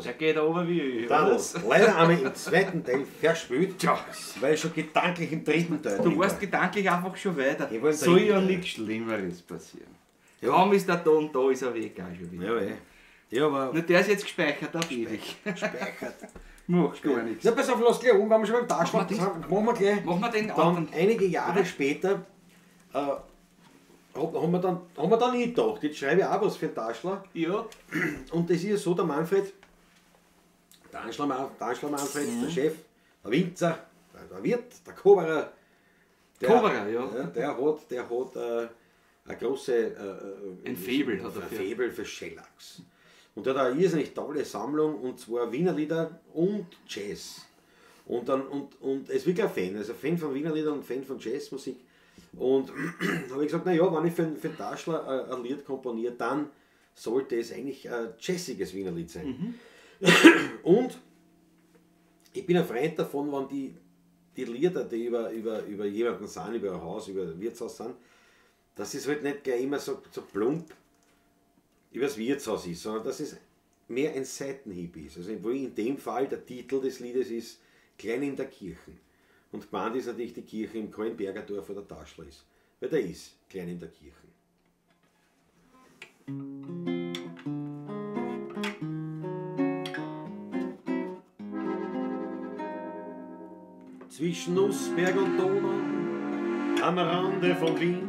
S3: was.
S2: Der geht over wie Öl.
S3: Dann leider einmal im zweiten Teil verspült,
S2: Tja.
S3: Weil ich schon gedanklich im dritten Teil
S2: Du
S3: drin
S2: warst
S3: war.
S2: gedanklich einfach schon weiter.
S3: Ich war im
S2: Soll
S3: dritten
S2: ja
S3: Teil.
S2: nichts Schlimmeres passieren. Kaum ist der Ton da, ist er weg auch schon wieder.
S3: Ja, eh. Ja, aber
S2: Nur der ist jetzt gespeichert auf ewig.
S3: gespeichert.
S2: Macht gar nichts.
S3: Na, pass auf, lass gleich um, wenn wir schon beim Taschler
S2: Machen wir
S3: sind, machen wir gleich.
S2: Machen wir den
S3: Dann
S2: anderen.
S3: einige Jahre später haben wir dann nicht gedacht, jetzt schreibe ich auch was für den Taschler.
S2: Ja.
S3: Und das ist ja so, der Manfred, der Anschler Manfred, der Chef, der Winzer, der Wirt, der Koberer. Der,
S2: Koberer, ja.
S3: Der hat eine große...
S2: Ein Faible hat er
S3: Ein
S2: für.
S3: Faible für Schellacks. Und der hat eine irrsinnig tolle Sammlung, und zwar Wiener Lieder und Jazz. Und er ist wirklich ein Fan, also Fan von Wiener Liedern und Fan von Jazzmusik. Und habe ich gesagt, naja, wenn ich für den Taschler ein Lied komponiere, dann sollte es eigentlich ein jazziges Wiener Lied sein. Und ich bin ein Freund davon, wenn die Lieder, die über jemanden sind, über ein Haus, über ein Wirtshaus sind, dass es halt nicht gleich immer so plump übers Wirtshaus ist, sondern dass es mehr ein Seitenhieb ist. Also wo in dem Fall der Titel des Liedes ist Klein in der Kirche. Und gemeint ist natürlich die Kirche im Kahlenberger Dorf, wo der Taschler ist. Weil der ist Klein in der Kirche. Zwischen Nussberg und Donau, am Rande von Wien,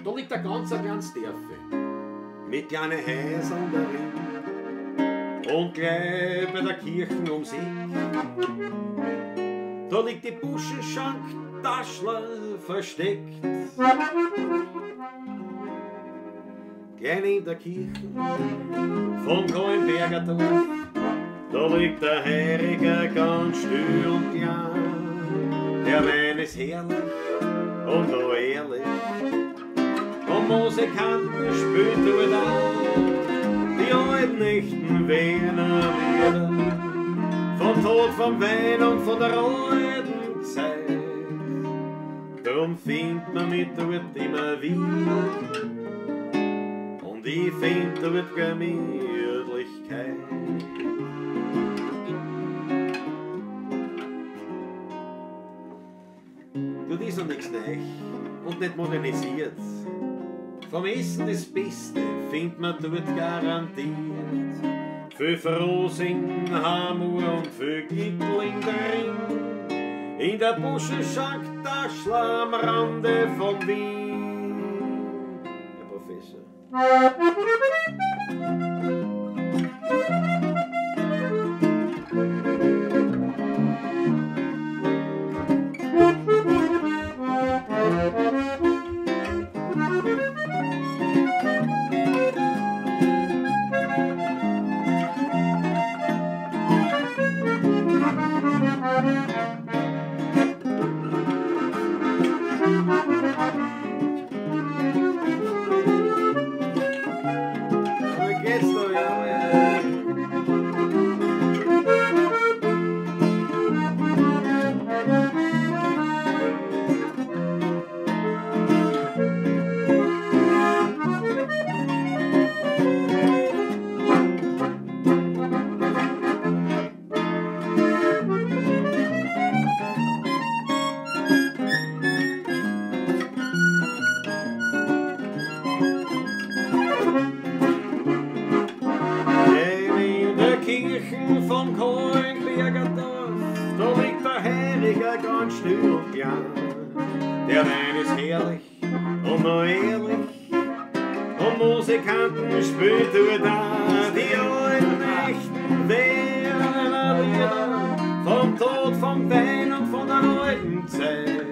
S3: da liegt ein ganz kleines Dörfe mit kleinen Häusern darin und gleich bei der Kirche ums Eck. Da liegt die Buschenschank Taschler versteckt. Klein in der Kirche vom Kahlenberger Dorf, da liegt der Heiriger ganz still und klein. Der Wein ist herrlich und noch ehrlich, und Musikanten spielt dort auch die alten echten Wiener Lieder. Vom Tod, vom Wein und von der alten Zeit. Drum findet man mich dort immer wieder, und ich find dort Gemütlichkeit. Dort ist noch nichts neu und nicht modernisiert. Vom Essen das Beste findet man dort garantiert. Viel Frosing, Hamur und viel Gittling drin. In der Buschenschank Taschler am Rande von Wien. Herr Professor. Vom Kahlenberger Dorf, da liegt der Heiriger ganz still und klein. Der Wein ist herrlich und noch ehrlich, und Musikanten spielt dort auch die alten echten Wiener Lieder. Vom Tod, vom Wein und von der alten Zeit.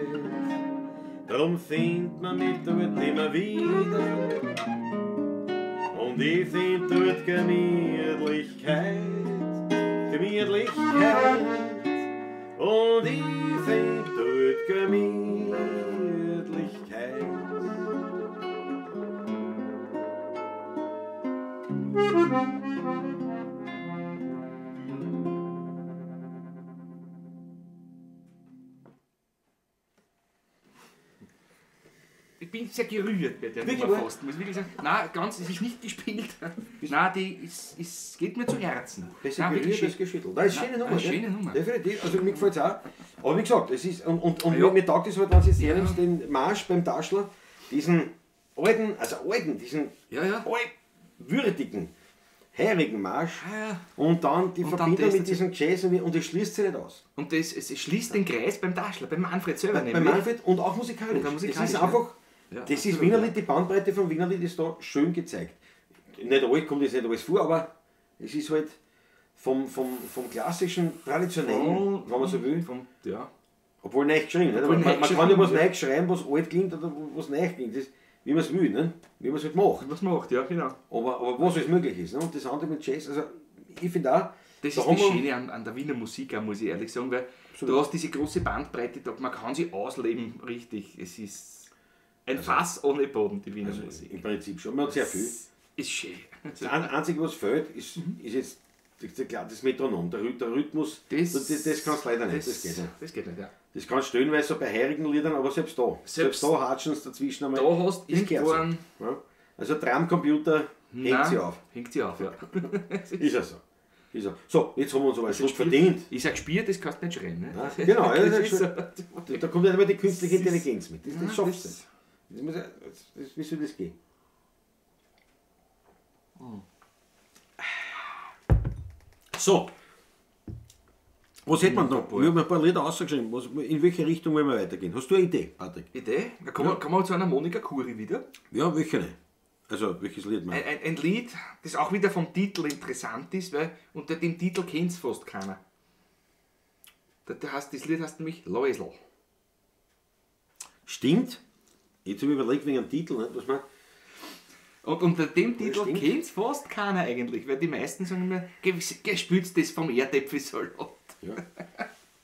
S3: Drum findet man mich dort immer wieder, und ich find dort Gemütlichkeit. Gemütlichkeit, und ich find dort Gemütlichkeit.
S2: Ich bin sehr gerührt bei der
S3: Wirklich
S2: Nummer
S3: wahr?
S2: fast, muss ich wirklich sagen. Nein, ganz, es ist nicht gespielt. Nein, die ist, ist, geht mir zu Herzen.
S3: Besser
S2: Nein,
S3: gerührt
S2: wirklich
S3: als geschüttelt. Das ist eine schöne
S2: Nein,
S3: Nummer.
S2: eine
S3: gell?
S2: schöne Nummer.
S3: Definitiv. Also mir gefällt es auch. Aber wie gesagt, es ist, und
S2: Ja.
S3: mir taugt es halt, wenn du jetzt hernimmst, den Marsch beim Taschler, diesen alten, also alten, diesen
S2: Ja, ja.
S3: würdigen, heurigen Marsch
S2: Ja, ja.
S3: und dann die
S2: Und dann
S3: Verbindung
S2: das
S3: mit
S2: dazu.
S3: diesem Jazz und es schließt sich nicht aus.
S2: Und das, es schließt den Kreis beim Taschler, beim Manfred selber
S3: Bei
S2: nämlich.
S3: Manfred und auch musikalisch.
S2: Und auch musikalisch,
S3: es ist
S2: ja.
S3: einfach,
S2: Ja,
S3: das ist
S2: absolut,
S3: Wienerlied, die Bandbreite von Wienerlied ist da schön gezeigt. Nicht alles, kommt jetzt nicht alles vor, aber es ist halt vom klassischen, traditionellen, wenn man so will,
S2: ja.
S3: obwohl neu geschrieben. Nicht?
S2: Obwohl
S3: Aber
S2: neu
S3: man kann ja was
S2: geschrieben, ja.
S3: neu schreiben, was alt klingt oder was neu klingt. Das ist, wie man es will, ne? Wie man es halt macht.
S2: Was macht, ja, genau.
S3: Aber was alles möglich ist. Ne? Und das andere mit Jazz, also ich finde auch,
S2: Das
S3: da
S2: ist
S3: haben
S2: das
S3: wir-
S2: Schöne an der Wiener Musik, auch, muss ich ehrlich sagen, weil du hast diese große Bandbreite, da, man kann sie ausleben, richtig. Es ist ein Fass ohne Boden, die Wiener Musik.
S3: Im Prinzip schon, man hat sehr viel.
S2: Ist schön.
S3: Das Einzige, was fehlt, ist, ist jetzt das Metronom, der Rhythmus.
S2: Das,
S3: das kannst du leider nicht, das geht nicht.
S2: Das geht nicht, ja.
S3: Das kannst du stellenweise so bei heurigen Liedern, aber selbst da. Selbst, da hatschen sie dazwischen einmal.
S2: Da hast du
S3: Das gehört
S2: irgendwo
S3: so.
S2: einen...
S3: Ja. Also Tramcomputer hängt sie auf.
S2: Hängt sie auf, ja.
S3: Ist ja so. Ist ja. So, jetzt haben wir uns aber einen Schluck verdient.
S2: Ich sag gespielt, das kannst du nicht schreien. Ne?
S3: Ja, genau, ja,
S2: das
S3: das
S2: ist so.
S3: Da kommt ja immer die künstliche Intelligenz mit. Das schaffst du
S2: das-
S3: nicht. Wie soll das gehen? So. Was hätten wir noch? Wir haben ein paar Lieder rausgeschrieben. In welche Richtung wollen wir weitergehen? Hast du eine Idee, Patrick?
S2: Idee? Da kommen, wir, kommen wir zu einer Monika Kuri wieder.
S3: Ja, welche nicht? Also, welches Lied meinst
S2: Ein Lied, das auch wieder vom Titel interessant ist, weil unter dem Titel kennt es fast keiner. Das Lied heißt nämlich Läusl.
S3: Stimmt. Jetzt habe ich überlegt wegen dem Titel, nicht? Was man,
S2: Und unter dem Titel
S3: stimmt.
S2: kennt es fast keiner eigentlich, weil die meisten sagen immer, gespült das vom Erdäpfelsalat.
S3: ja.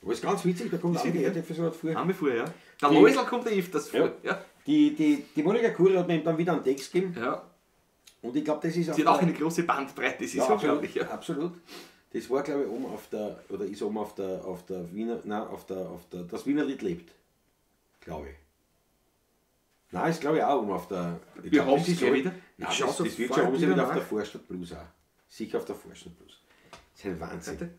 S3: Aber ist ganz witzig, da kommt auch die Erdäpfelsalat vor.
S2: Haben wir vor, ja. Der Läusl kommt ja öfters vor.
S3: Ja.
S2: Ja.
S3: Die Monika Kuri hat mir eben dann wieder einen Text gegeben.
S2: Ja.
S3: Und ich glaube, das ist
S2: Sie hat auch eine große Bandbreite, das ist
S3: ja, absolut,
S2: unglaublich. Ja.
S3: absolut. Das war, glaube ich, oben auf der, oder ist oben auf der Wiener, nein, auf der, das Wiener Lied lebt. Glaube ich. Nein, ist glaube ich auch oben auf der. Ich
S2: Wir
S3: glaub,
S2: haben's
S3: das ist
S2: gleich
S3: so-
S2: wieder.
S3: Nein,
S2: Ich schau
S3: das wird
S2: sofort
S3: schon oben sein,
S2: wieder
S3: wieder auf
S2: nach.
S3: der Vorstadt Blues auch. Sicher auf der Vorstadt Blues. Das ist ein Wahnsinn.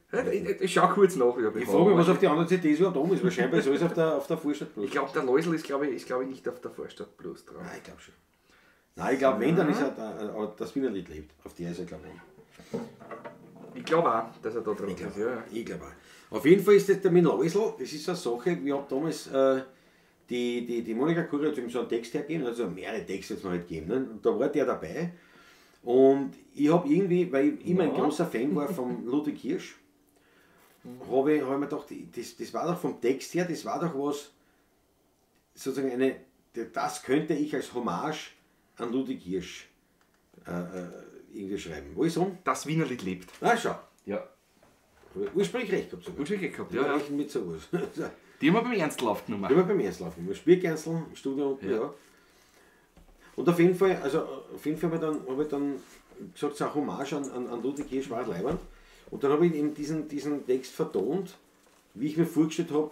S2: Ich schau kurz nach. Ja,
S3: Ich frage mich, was auf die anderen CDs überhaupt oben ist. Wahrscheinlich ist alles auf der Vorstadt Blues.
S2: Ich glaube, der Läusl ist, glaube ich, nicht auf der Vorstadt Blues drauf.
S3: Nein, ich glaube schon. Nein, ich glaube, wenn, dann ist er da, das Wiener Lied lebt. Auf der ist er, glaube ich.
S2: Ich glaube auch, dass er da drauf ist. Ja, ja.
S3: Ich glaube auch. Auf jeden Fall ist das der mit Läusl, das ist so eine Sache, ich habe damals die Monika Kuri hat ihm so einen Text hergegeben, also mehrere Texte jetzt noch nicht gegeben, ne? Und da war der dabei. Und ich habe irgendwie, weil ich immer ein großer Fan war von Ludwig Hirsch, habe ich mir gedacht, das war doch vom Text her, das war doch was, sozusagen das könnte ich als Hommage an Ludwig Hirsch irgendwie schreiben. Wo ist um?
S2: Das Wiener Lied lebt.
S3: Na schau,
S2: Ja.
S3: ursprünglich recht gehabt sogar.
S2: Ursprünglich gehabt,
S3: Ja,
S2: ja. ja.
S3: mit sowas.
S2: Die haben wir beim Ernstl aufgenommen.
S3: Immer beim Ernstl aufgenommen. Spiergernstl im Studio, ja.
S2: Ja.
S3: Und auf jeden Fall, also auf jeden Fall habe ich dann gesagt, so eine Hommage an Ludwig Hirsch war leiwand. Und dann habe ich eben diesen Text vertont, wie ich mir vorgestellt habe,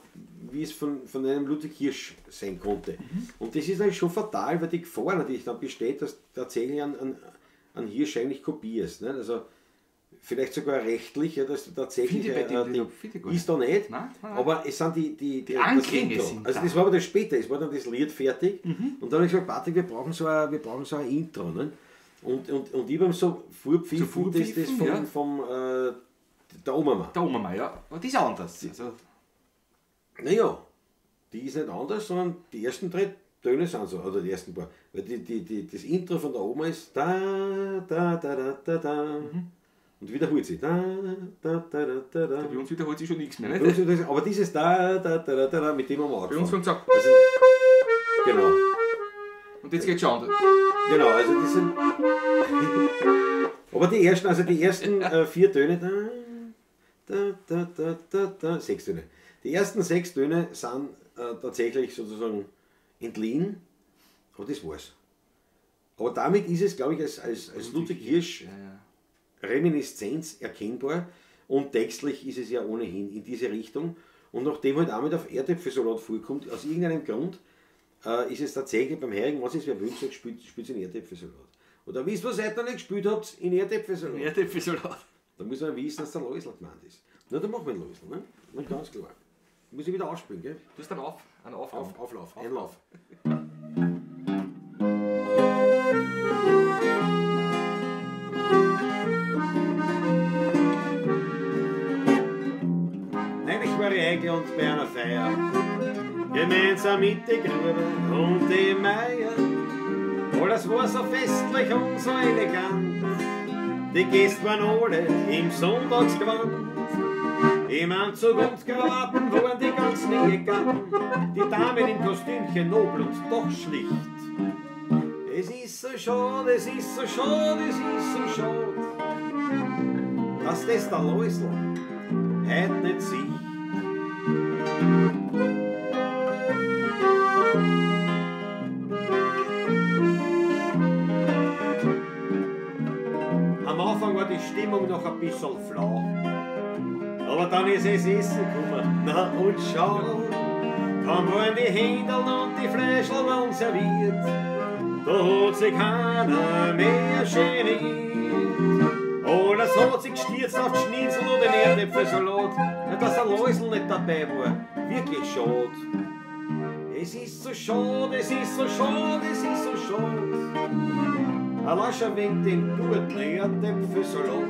S3: wie es von einem Ludwig Hirsch sein konnte. Und das ist natürlich schon fatal, weil die Gefahr natürlich dann besteht, dass du tatsächlich an Hirsch eigentlich kopierst. Ne? Also vielleicht sogar rechtlich, ja, dass du tatsächlich
S2: Finde ich bei dem Lied- finde ich gar
S3: ist da nicht,
S2: Nein, nein, nein.
S3: aber es sind die das
S2: Anklänge
S3: Intro.
S2: sind
S3: Also
S2: da. Mhm.
S3: das war aber dann später, es war dann das Lied fertig und dann habe ich gesagt, Patrick, wir brauchen so ein Intro. Ne? Und ich habe ihm so vorgepfiffen,
S2: So
S3: das
S2: vorgepfiffen, ja.
S3: vom der Oma.
S2: Der Oma mal, ja. Aber die ist anders. Also,
S3: Naja, die ist nicht anders, sondern die ersten drei Töne sind so, oder die ersten paar. Weil das Intro von der Oma ist da, da, da, da, da, da. Und wiederholt sie. Da, da, da, da, da, da.
S2: bei uns wiederholt sich schon nichts mehr.
S3: Bei
S2: Nicht?
S3: uns wird das- Aber dieses da, da, da, da, da, da, mit dem haben wir
S2: Bei uns
S3: angefangen.
S2: fängt es an.
S3: Also, genau.
S2: Und jetzt geht's schon anders.
S3: Genau, also das sind. Aber die ersten, vier Töne, da, da, da, da, da, sechs Töne. Die ersten sechs Töne sind tatsächlich sozusagen entliehen, aber das war's. Aber damit ist es, glaube ich, als Ludwig Hirsch
S2: Ja, ja.
S3: Reminiszenz erkennbar und textlich ist es ja ohnehin in diese Richtung. Und nachdem halt auch mit auf Erdäpfelsalat vorkommt, aus irgendeinem Grund, ist es tatsächlich beim Hering, was ist, wer wünscht, sagt, spielt in Erdäpfelsalat. Oder wisst ihr, was ihr heute noch nicht gespielt habt? In Erdäpfelsalat.
S2: Erdäpfelsalat.
S3: Da muss man wissen, dass der Läusl gemeint ist. Na, dann machen wir den Läusl, ne? Na, ganz klar. Muss ich wieder aufspielen, gell?
S2: Du hast einen Auflauf.
S3: Auflauf, Einlauf. Neulich war ich eingeladen bei einer Feier, gemeinsam mit den Gruber und dem Meier. Alles war so festlich und so elegant, die Gäste waren alle im Sonntagsgewand. Im Anzug und Krawatten waren die ganzen Ehegatten, die Damen im Kostümchen nobel und doch schlicht. Es ist so schade, es ist so schade, es ist so schade, dass das der Läusl heut nicht sieht. Am Anfang war die Stimmung noch ein bisschen flau, aber dann ist es Essen gekommen, na und schau, kaum waren die Händel und die Fleischl waren serviert, da hat sich keiner mehr geniert. Alles hat sich gestürzt auf die Schnitzel und den Erdäpfelsalat, dass der Läusl nicht dabei war, wirklich schade. Es ist so schade, es ist so schade, es ist so schade. Allein schon wegen dem guten Erdäpfelsalat.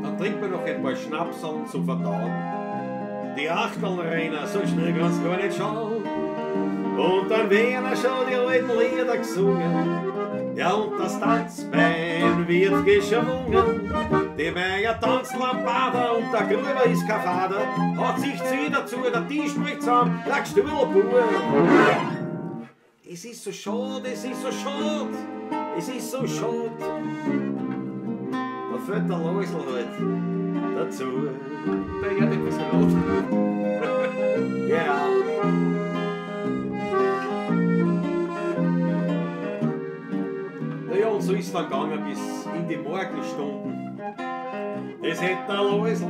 S3: Dann trinkt man noch ein paar Schnapseln zum Verdauen. Die Achtelreiner, so schnell kannst du gar nicht schauen. Und dann werden schon die alten Lieder gesungen. Ja, und das Tanzbein wird geschwungen. Die Meier tanzt Lambada und der Gruber ist kein Vater. Hat sich zu dazu, der Tisch spricht zusammen, der Gstühlbub. Es ist so schade, es ist so schade, es ist so schade. Da fehlt der Läusl halt dazu.
S2: Der Erdäpfelsalat.
S3: Ja. Naja, und so ist es dann gegangen bis in die Morgenstunden. Das hätte der Läusl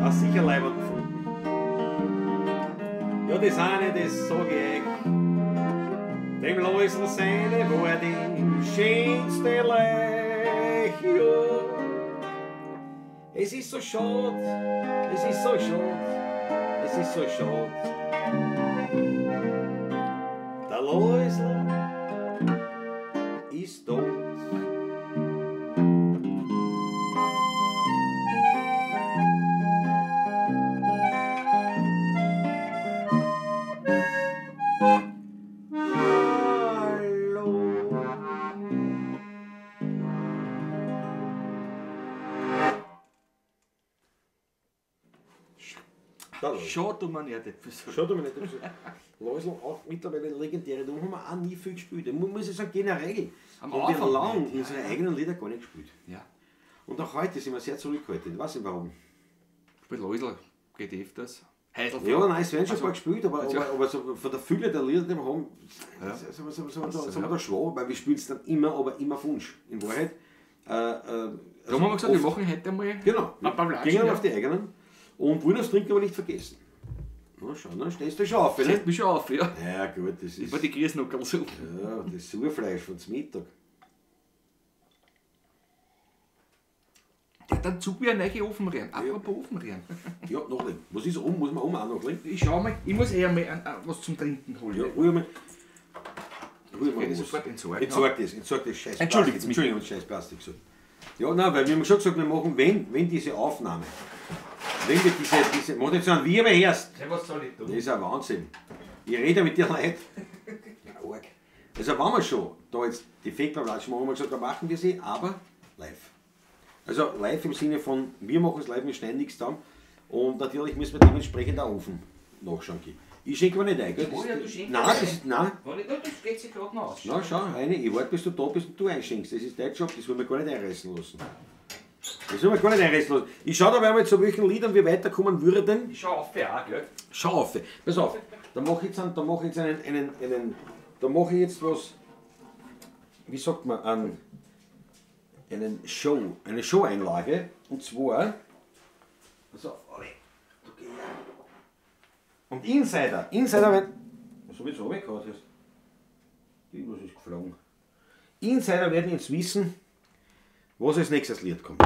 S3: auch sicher leibend gefunden. Ja, das eine, das sag ich euch, dem Läusl seine war die schönste Leich, ja. Es ist so schade, es ist so schade, es ist so schade. Der Läusl ist tot. Hallo.
S2: Schade um einen Erdäpfelsalat.
S3: Schade um einen Erdäpfelsalat. Läusl auch mittlerweile legendäre, da haben wir auch nie viel gespielt. Man muss ja sagen, generell
S2: am
S3: haben wir lang
S2: nicht,
S3: unsere eigenen Lieder gar nicht gespielt.
S2: Ja.
S3: Und auch heute sind wir sehr zurückhaltend. Ich weiß nicht warum.
S2: Spielt Läusl geht öfters. Heiselfrau.
S3: Ja, nein, es werden schon ein
S2: Also,
S3: paar gespielt, aber so von der Fülle der Lieder, die wir haben,
S2: Ja.
S3: sind wir da schwach, weil wir spielen es dann immer, aber immer auf uns. In Wahrheit.
S2: Da haben wir gesagt, wir machen heute einmal
S3: Genau,
S2: ein paar Latschen,
S3: gehen
S2: ja.
S3: auf die eigenen und wollen das Trinken aber nicht vergessen. Na schau, dann stehst du schon auf, ne?
S2: Setzt mich schon auf, ja.
S3: Ja gut, das ist
S2: Über die Grießnuckerl so.
S3: ja, das Surfleisch von Mittag.
S2: Ja, dann zug mir eine neue Ofenröhren. Apropos Ofenröhren.
S3: Ja, noch nicht. Was ist um? Muss man um auch noch legen?
S2: Ich schau mal, ich muss eher mal was zum Trinken holen.
S3: Ja, ruhig mal. Ruhig mal
S2: Okay,
S3: was.
S2: sofort entsorgen.
S3: Entsorgt das, entsorgt das scheiß
S2: Entschuldigt
S3: Plastik.
S2: mich.
S3: Entschuldigung, scheiß Plastik. So. Ja, nein, weil wir haben schon gesagt, wir machen, wenn diese Aufnahme, wenn wir diese, mach nicht so einen Wirbel erst.
S2: Ja, was soll ich tun?
S3: Das ist ein Wahnsinn. Ich rede mit dir Leuten. Ja, arg. Also wenn wir schon da jetzt die Fettblatt machen, haben wir gesagt, da machen wir sie, aber live. Also live im Sinne von, wir machen es live, wir schneiden nichts zusammen. Und natürlich müssen wir dementsprechend auch Ofen nachschauen gehen. Ich schenke mir nicht ein, gell?
S2: Oh ja, du schenkst
S3: Nein,
S2: mir
S3: das ist, nein.
S2: Das geht sich gerade noch aus.
S3: Na schau, Heini, ich warte, bis du da bist und du einschenkst. Das ist dein Job, das wollen wir gar nicht einreißen lassen. Das wollen wir gar nicht einreißen lassen. Ich schau dabei mal, zu welchen Liedern wir weiterkommen würden.
S2: Ich schau auf, ja, gell?
S3: Schau auf. Pass auf, da mache ich jetzt, einen, da mach ich jetzt einen, da mache ich jetzt was, wie sagt man, einen einen Show, eine Show-Einlage. Und zwar, pass auf, Olli, du geh her. Und Insider, wenn. Was hab ich jetzt runtergehauen jetzt? Irgendwas ist geflogen. Insider werden jetzt wissen, was als nächstes Lied kommt.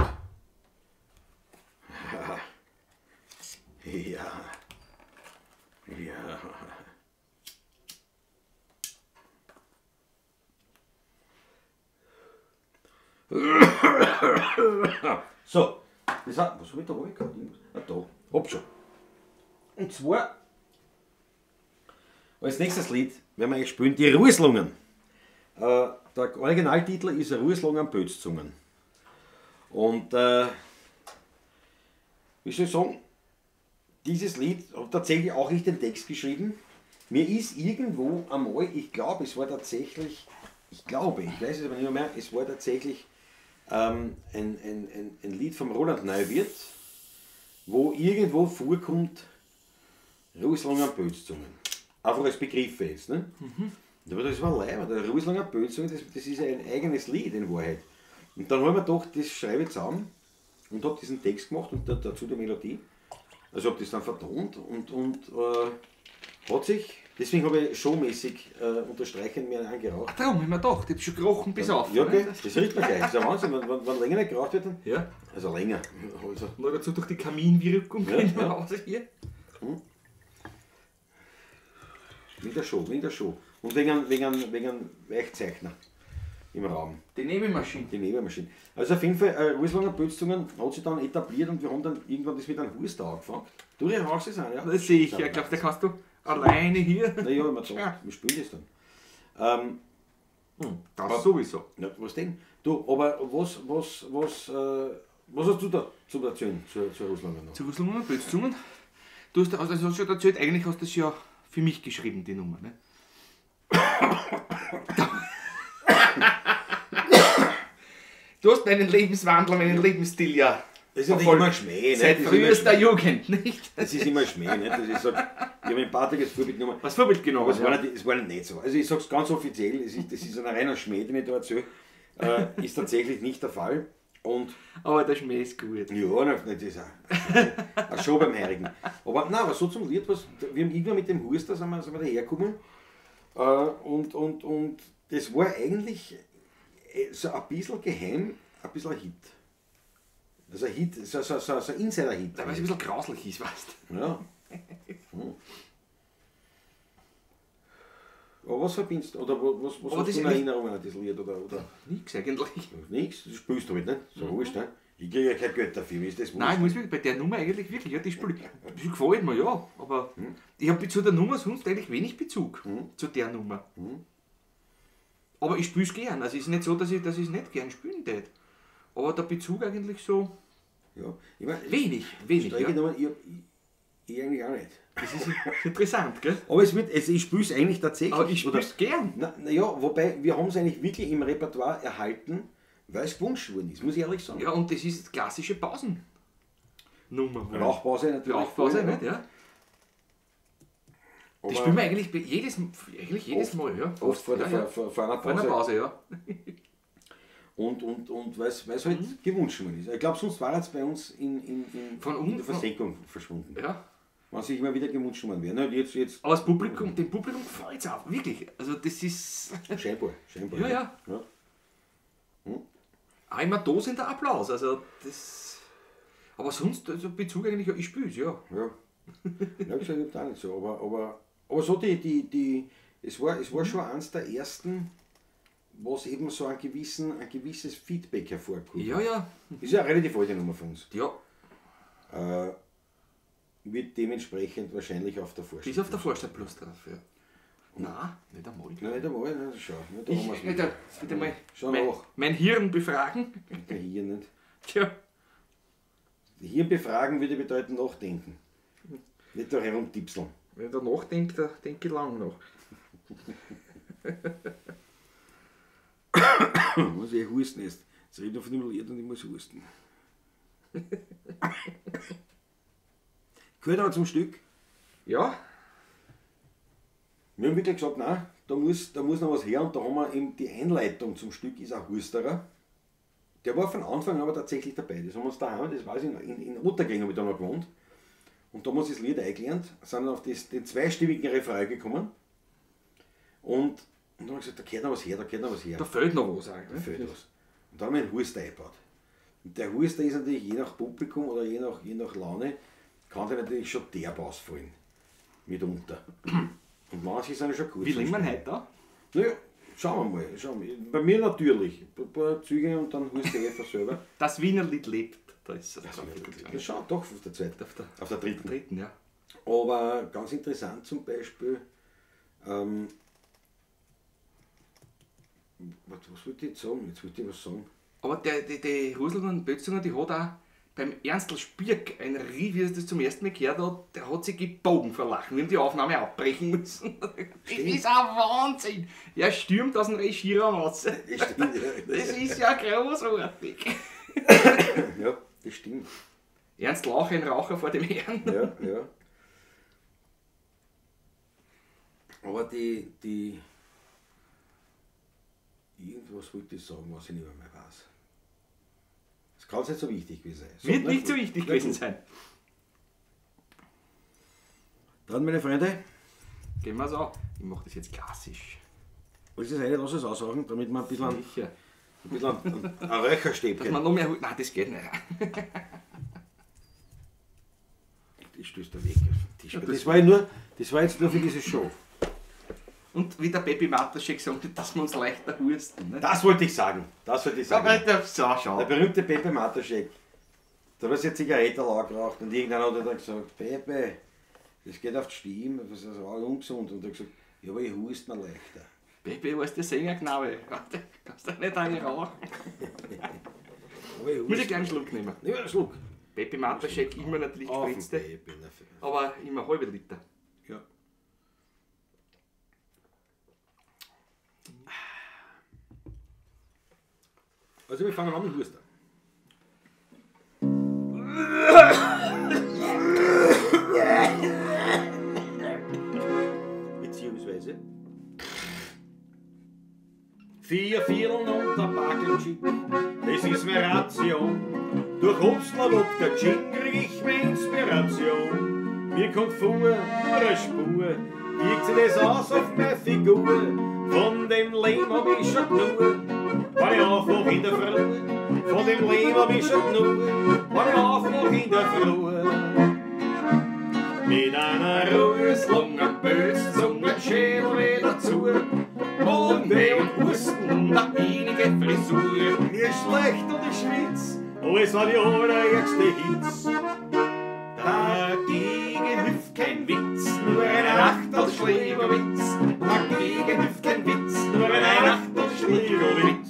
S3: Ja. Ja. So, das hat, was hab ich da runtergehauen? Ah, da, hab schon. Und zwar, als nächstes Lied werden wir eigentlich spielen die Rußlungen. Der Originaltitel ist Rußlungen Bötzungen. Und wie soll ich sagen, dieses Lied habe tatsächlich auch ich den Text geschrieben. Mir ist irgendwo einmal, ich glaube, es war tatsächlich, ich glaube, ich weiß es aber nicht mehr, es war tatsächlich ein Lied vom Roland Neuwirth, wo irgendwo vorkommt Rußlungen Bötzungen. Einfach als Begriff jetzt. Ne? Mhm. Aber das war leibend. Der Rußlanger Bötzungen, das ist ein eigenes Lied in Wahrheit. Und dann habe ich mir gedacht, das schreibe ich zusammen und habe diesen Text gemacht und dazu die Melodie. Also habe das dann vertont und hat sich, deswegen habe ich showmäßig unterstreichend mir angeraucht.
S2: Ach, darum habe ich mir gedacht, ich habe schon gerochen bis auf.
S3: Ja, okay, das riecht man gleich. Das ist ja Wahnsinn, wenn länger nicht geraucht wird, dann.
S2: Ja.
S3: Also länger. Also.
S2: Noch dazu durch die Kaminwirkung
S3: ja, ja.
S2: Hause hier.
S3: Hm. Wegen der Show, wegen der Show. Und wegen Weichzeichner im Raum.
S2: Die Nebelmaschine.
S3: Die Nebelmaschine. Also auf jeden Fall, Rußlanger Bötzungen hat sich dann etabliert und wir haben dann irgendwann das mit einem Hurst angefangen. Du rauchst es an, ja?
S2: Das sehe ich, ja. Ich glaube, da kannst du alleine hier.
S3: Naja, ich gedacht, wir spielen das dann.
S2: Das aber, sowieso.
S3: Na, was denn? Du, aber was hast du da zu erzählen zu Rußlanger noch?
S2: Zu Rußlanger Bötzungen? Du hast also schon erzählt, eigentlich hast du das ja für mich geschrieben, die Nummer, ne? Du hast meinen Lebenswandel, meinen Lebensstil ja.
S3: Das ist natürlich immer Schmäh, ne?
S2: Seit frühester Jugend, nicht?
S3: Das ist immer Schmäh, nicht? Das ist so, ich habe ein Patrick als Vorbild genommen.
S2: Was Vorbild genommen?
S3: Aber es war nicht so. Also ich sag's ganz offiziell, das ist ein reiner Schmäh, den ich da erzähle. Ist tatsächlich nicht der Fall. Und
S2: aber der Schmäh ist gut.
S3: Ja, nein, das ist auch schon beim Heirigen. Aber nein, aber so zum Lied, was, wir haben irgendwann mit dem Hurster sind wir dahergekommen. Und das war eigentlich so ein bisschen geheim, ein bisschen ein Hit. Also ein Hit, so ein Insider-Hit.
S2: Weil es ein bisschen grauslich ist, weißt
S3: du. Ja. Hm. Aber was verbindest du? Oder was hast du in Erinnerung an das Lied? Oder?
S2: Nix eigentlich.
S3: Nix? Das spielst du halt, ne? So wurscht, ne? Ich kriege ja kein Geld dafür, ist das wurscht?
S2: Nein, ich muss wirklich bei der Nummer eigentlich wirklich, ja, die spiele ich. Das gefällt mir, ja. Aber ich habe zu der Nummer sonst eigentlich wenig Bezug. Zu der Nummer. Aber ich spiele es gern. Also es ist nicht so, dass ich es nicht gern spielen tät. Aber der Bezug eigentlich so.
S3: Ja, ich mein,
S2: wenig. Ja.
S3: Genommen, ich eigentlich auch nicht.
S2: Das ist interessant, gell?
S3: Aber ich spiele es eigentlich tatsächlich.
S2: Aber ich spiele es gern.
S3: Na ja, wobei, wir haben es eigentlich wirklich im Repertoire erhalten, weil es gewünscht worden ist, muss ich ehrlich sagen.
S2: Ja, und das ist klassische Pausennummer.
S3: Rauchpause natürlich.
S2: Rauchpause, nicht, ja.
S3: Aber
S2: das spielen wir eigentlich jedes Mal, ja.
S3: Oft vor einer Pause.
S2: Vor einer Pause, ja.
S3: Und weil es halt gewünscht worden ist. Ich glaube, sonst war es bei uns in der Versenkung verschwunden.
S2: Ja.
S3: Wenn sich immer wieder gewünscht worden wäre. Ne, jetzt.
S2: Aber das Publikum, dem Publikum gefällt es auch, wirklich. Also das ist...
S3: Scheinbar.
S2: Ja, ja.
S3: Ja. Hm.
S2: Auch immer tosender Applaus. Also das... Aber sonst, also Bezug eigentlich, ich spiele es, ja.
S3: Ja. Ja, ich sage auch nicht so. Aber so es war schon eins der ersten, was eben so ein gewisses Feedback hervorkommt.
S2: Ja, ja.
S3: Ist ja eine relativ alte Nummer von uns.
S2: Ja.
S3: Wird dementsprechend wahrscheinlich auf der Vorstadt.
S2: Ist auf der Vorstadt Plus drauf, ja. Nein, nicht einmal.
S3: Nein, nicht einmal, nein, schau.
S2: Ich, bitte mal mein Hirn befragen.
S3: Der Hirn nicht.
S2: Tja.
S3: Hirn befragen würde bedeuten nachdenken. Nicht da herumtipseln.
S2: Wenn ich da nachdenke, da denke ich lang noch.
S3: Muss ich husten jetzt. Jetzt rede ich von dem Lied und ich muss husten. Gehört aber zum Stück.
S2: Ja.
S3: Wir haben wirklich gesagt, nein, da muss noch was her und da haben wir eben die Einleitung zum Stück, ist auch Husterer. Der war von Anfang an aber tatsächlich dabei. Das haben wir uns daheim, das weiß ich noch, in Otterkring habe ich da noch gewohnt. Und da haben wir uns das Lied eingelernt, sind auf den zweistimmigen Refrain gekommen. Und dann haben wir gesagt, da gehört noch was her, da gehört noch was her.
S2: Da fehlt noch was eigentlich.
S3: Da fehlt was. Und dann haben wir einen Huster eingebaut. Und der Huster ist natürlich je nach Publikum oder je nach Laune, kann der natürlich schon derb ausfallen. Mitunter. Und manche sind schon gut.
S2: Wie legen wir heute da?
S3: Naja, schauen wir mal. Bei mir natürlich. Ein paar Züge und dann huste ich einfach selber.
S2: Das Wienerlied lebt. Da ist es.
S3: Das schaut doch auf der zweiten. Auf der dritten.
S2: Dritten, ja.
S3: Aber ganz interessant zum Beispiel, was wollte ich jetzt sagen? Jetzt wollte ich was sagen.
S2: Aber die Ruselmann Bötzinger, die hat auch beim Ernstl Spirk, ein Rie, wie er das zum ersten Mal gehört hat, der hat sich gebogen vor Lachen. Wir haben die Aufnahme abbrechen müssen. Das ist ein Wahnsinn! Er stürmt aus dem Regieraum raus.
S3: Das stimmt, ja.
S2: Das ist ja großartig.
S3: Ja, das stimmt.
S2: Ernstl auch ein Raucher vor dem Herrn.
S3: Ja, ja. Aber die irgendwas wollte ich sagen, was ich nicht mehr weiß. Das kann nicht so wichtig gewesen sein. So,
S2: Wird nicht so wichtig gewesen sein.
S3: Dann, meine Freunde.
S2: Gehen wir es an. Ich mache das jetzt klassisch.
S3: Willst du das eine, lass es aussagen, damit man ein bisschen ein Räucherstäbchen.
S2: Dass man noch mehr. Nein, das geht nicht.
S3: Das stößt der weg auf den Tisch. Das war jetzt nur für diese Show.
S2: Und wie der Pepi Mataschek gesagt hat, dass wir uns leichter husten. Ne?
S3: Das wollte ich sagen. Das wollte ich sagen.
S2: Aber der, so, schau.
S3: Der berühmte Pepe Mataschek. Da hat er sich Zigarette geraucht und irgendeiner hat dann gesagt, Pepe, das geht auf die Stimme, das ist auch ungesund. Und er hat gesagt, ja, aber ich huste mir leichter.
S2: Pepe, was ist der Sängerknabe? Kannst du nicht eine rauchen? Muss ich gleich einen Schluck nehmen?
S3: Nimm einen Schluck.
S2: Pepe Mataschek, immer natürlich gespritzte, aber immer halbe Liter.
S3: Ja. Also wir fangen an mit Huster. Beziehungsweise 4 Vierteln und ein Backelchick, das ist meine Ration. Durch Obstler, Wodka, Gin krieg ich meine Inspiration. Mir kommt vor, nur eine Spur, wirkt sich das aus auf meine Figur. Von dem Leben hab ich schon genug, wenn ich aufwach in der Früh. Von dem Leben hab ich schon genug, wenn ich aufwach in der Früh. Mit einer Röslung, bösen Zunge, Schädel wieder zu. Magenweh und Husten und eine einige Frisur. Mir ist schlecht und ich schwitz, alles war die allerärgste Hitz. Dagegen hilft kein Witz, nur ein Achtelschlägerwitz. Dagegen hilft kein Witz, nur ein Achtelschlägerwitz.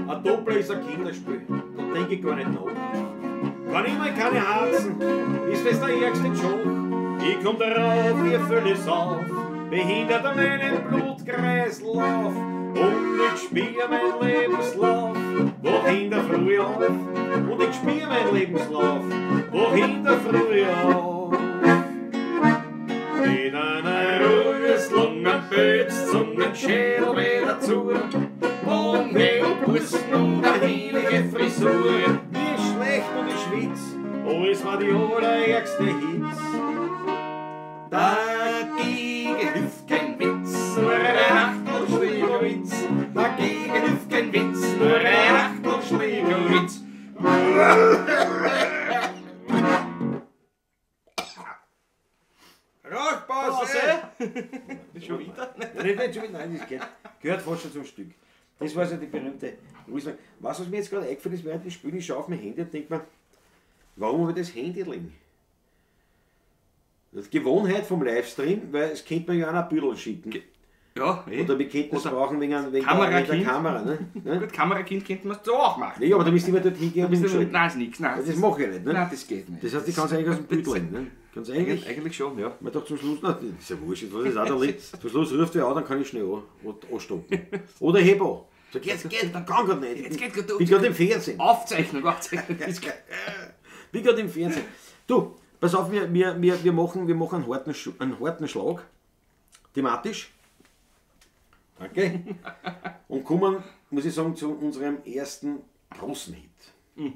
S3: Ein Doppler ist ein Kinderspiel, da denk ich gar nicht nach. Kann immer keine Harzen, ist das der ärgste Joke. Ich komm darauf, ihr füllt auf, behindert meinen Blutkreislauf. Und ich spiel mein Lebenslauf, wohin der Früh auf. Und ich spiel mein Lebenslauf, wohin der Früh auf. Mit einer Röslungen, Bötzungen, Schädel wieder zu. Magenweh und Husten und eine heilige Frisur. Mir ist schlecht und ich schwitz, alles war die allerärgste Hitz. Dagegen hilft kein Witz, nur ein Achtelschlägerwitz. Dagegen hilft kein Witz, nur ein Achtelschlägerwitz. Rauchpause!
S2: Schon wieder?
S3: Nein, schon wieder. Nein, das gehört fast schon zum Stück. Das war so die berühmte Ruhig. Was mir jetzt gerade eingefallen ist, während ich spiele, ich schaue auf mein Handy und denke mir, warum habe ich das Handy liegen? Das ist Gewohnheit vom Livestream, weil es könnte man ja auch ein Büdel schicken.
S2: Ja, eh.
S3: Oder wir könnten es brauchen wegen der Kamera. Ne?
S2: Gut, Kamerakind könnte man es so auch machen.
S3: Nee, aber da müsste ich immer dort hingehen und umschalten.
S2: Nein, ist nichts. Nein,
S3: das mache ich nicht. Ne?
S2: Nein, das geht nicht.
S3: Das heißt, ich kann es eigentlich aus dem Büdel legen. Ne? Ganz
S2: eigentlich schon, ja.
S3: Man doch zum Schluss, na, das ist ja wurscht, was ist auch da liegt. Zum Schluss ruft er an, dann kann ich schnell anstoppen. Oder heb an. Sag, jetzt geht, dann kann grad nicht.
S2: Jetzt geht grad,
S3: bin gerade im Fernsehen.
S2: Aufzeichnen, aufzeichnen.
S3: Bin gerade im Fernsehen. Du, pass auf, wir machen einen harten Schlag. Thematisch. Danke. Und kommen, muss muss ich sagen, zu unserem ersten großen Hit.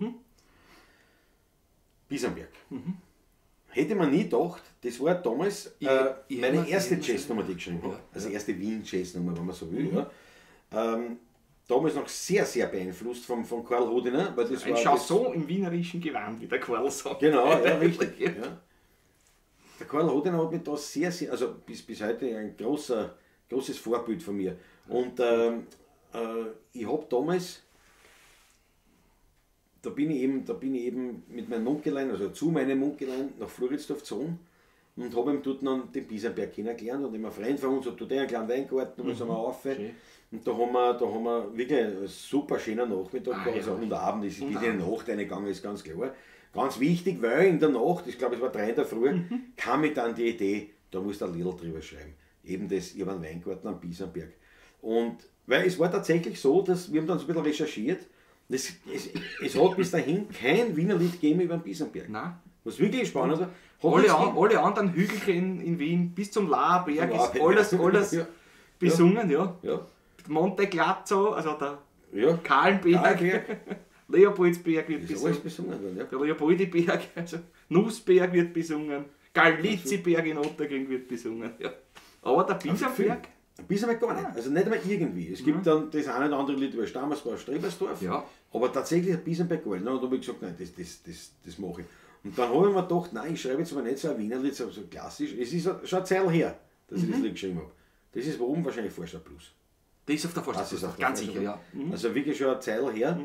S3: Bisamberg. Hätte man nie gedacht, das war damals meine erste Jazznummer, die ich geschrieben habe. Also erste Wien-Jazznummer, wenn man so will. Ja. Damals noch sehr, sehr beeinflusst von Karl Hodiner. Weil das
S2: ein
S3: war
S2: Chanson im wienerischen Gewand, wie der Karl sagt.
S3: Genau, ja, richtig. Ja. Der Karl Hodiner hat mich da sehr, sehr, also bis heute ein großes Vorbild von mir. Und ich habe damals, da bin ich eben mit meinem Munkelein, also zu meinem Munkelein nach Floridsdorf gezogen und habe ihm dort dann den Bisamberg kennengelernt. und immer Freund von uns hat dort einen kleinen Weingarten und sind wir rauf. Und da haben wir wirklich einen super schönen Nachmittag gehabt, also und Abend, ist bis in die Nacht reingegangen, ist ganz klar. Ganz wichtig, weil in der Nacht, ich glaube es war 3 in der Früh, kam mir dann die Idee, da musst du ein Liedl drüber schreiben. Eben das, ich habe einen Weingarten am Bisamberg. Und weil es war tatsächlich so, dass wir haben dann so ein bisschen recherchiert, es hat bis dahin kein Wiener Lied gegeben über den Bisamberg.
S2: Nein.
S3: Was wirklich spannend war.
S2: Alle anderen Hügelchen in Wien bis zum Laarberg ist alles
S3: ja.
S2: besungen. Ja.
S3: Ja.
S2: Monte Glazzo, also der Kahlenberg, Leopoldsberg wird besungen.
S3: Alles besungen worden, ja.
S2: Der Leopoldiberg, also Nussberg wird besungen, Gallitziberg in Ottakring wird besungen. Ja. Aber der Bisamberg?
S3: Bisamberg gar nicht, also nicht einmal irgendwie. Es gibt dann das eine oder andere Lied über Stammersdorf, Strebersdorf, aber tatsächlich Bisamberg gar nicht. Und da habe ich gesagt, nein, das mache ich. Und dann habe ich mir gedacht, nein, ich schreibe jetzt aber nicht so ein Wiener Lied, so klassisch. Es ist schon eine Zeit her, dass ich das Lied geschrieben habe. Das ist warum wahrscheinlich Vorstadt Plus.
S2: Das ist auf der Vorstadt Plus, ganz sicher, ja.
S3: Also wirklich schon eine Zeit her.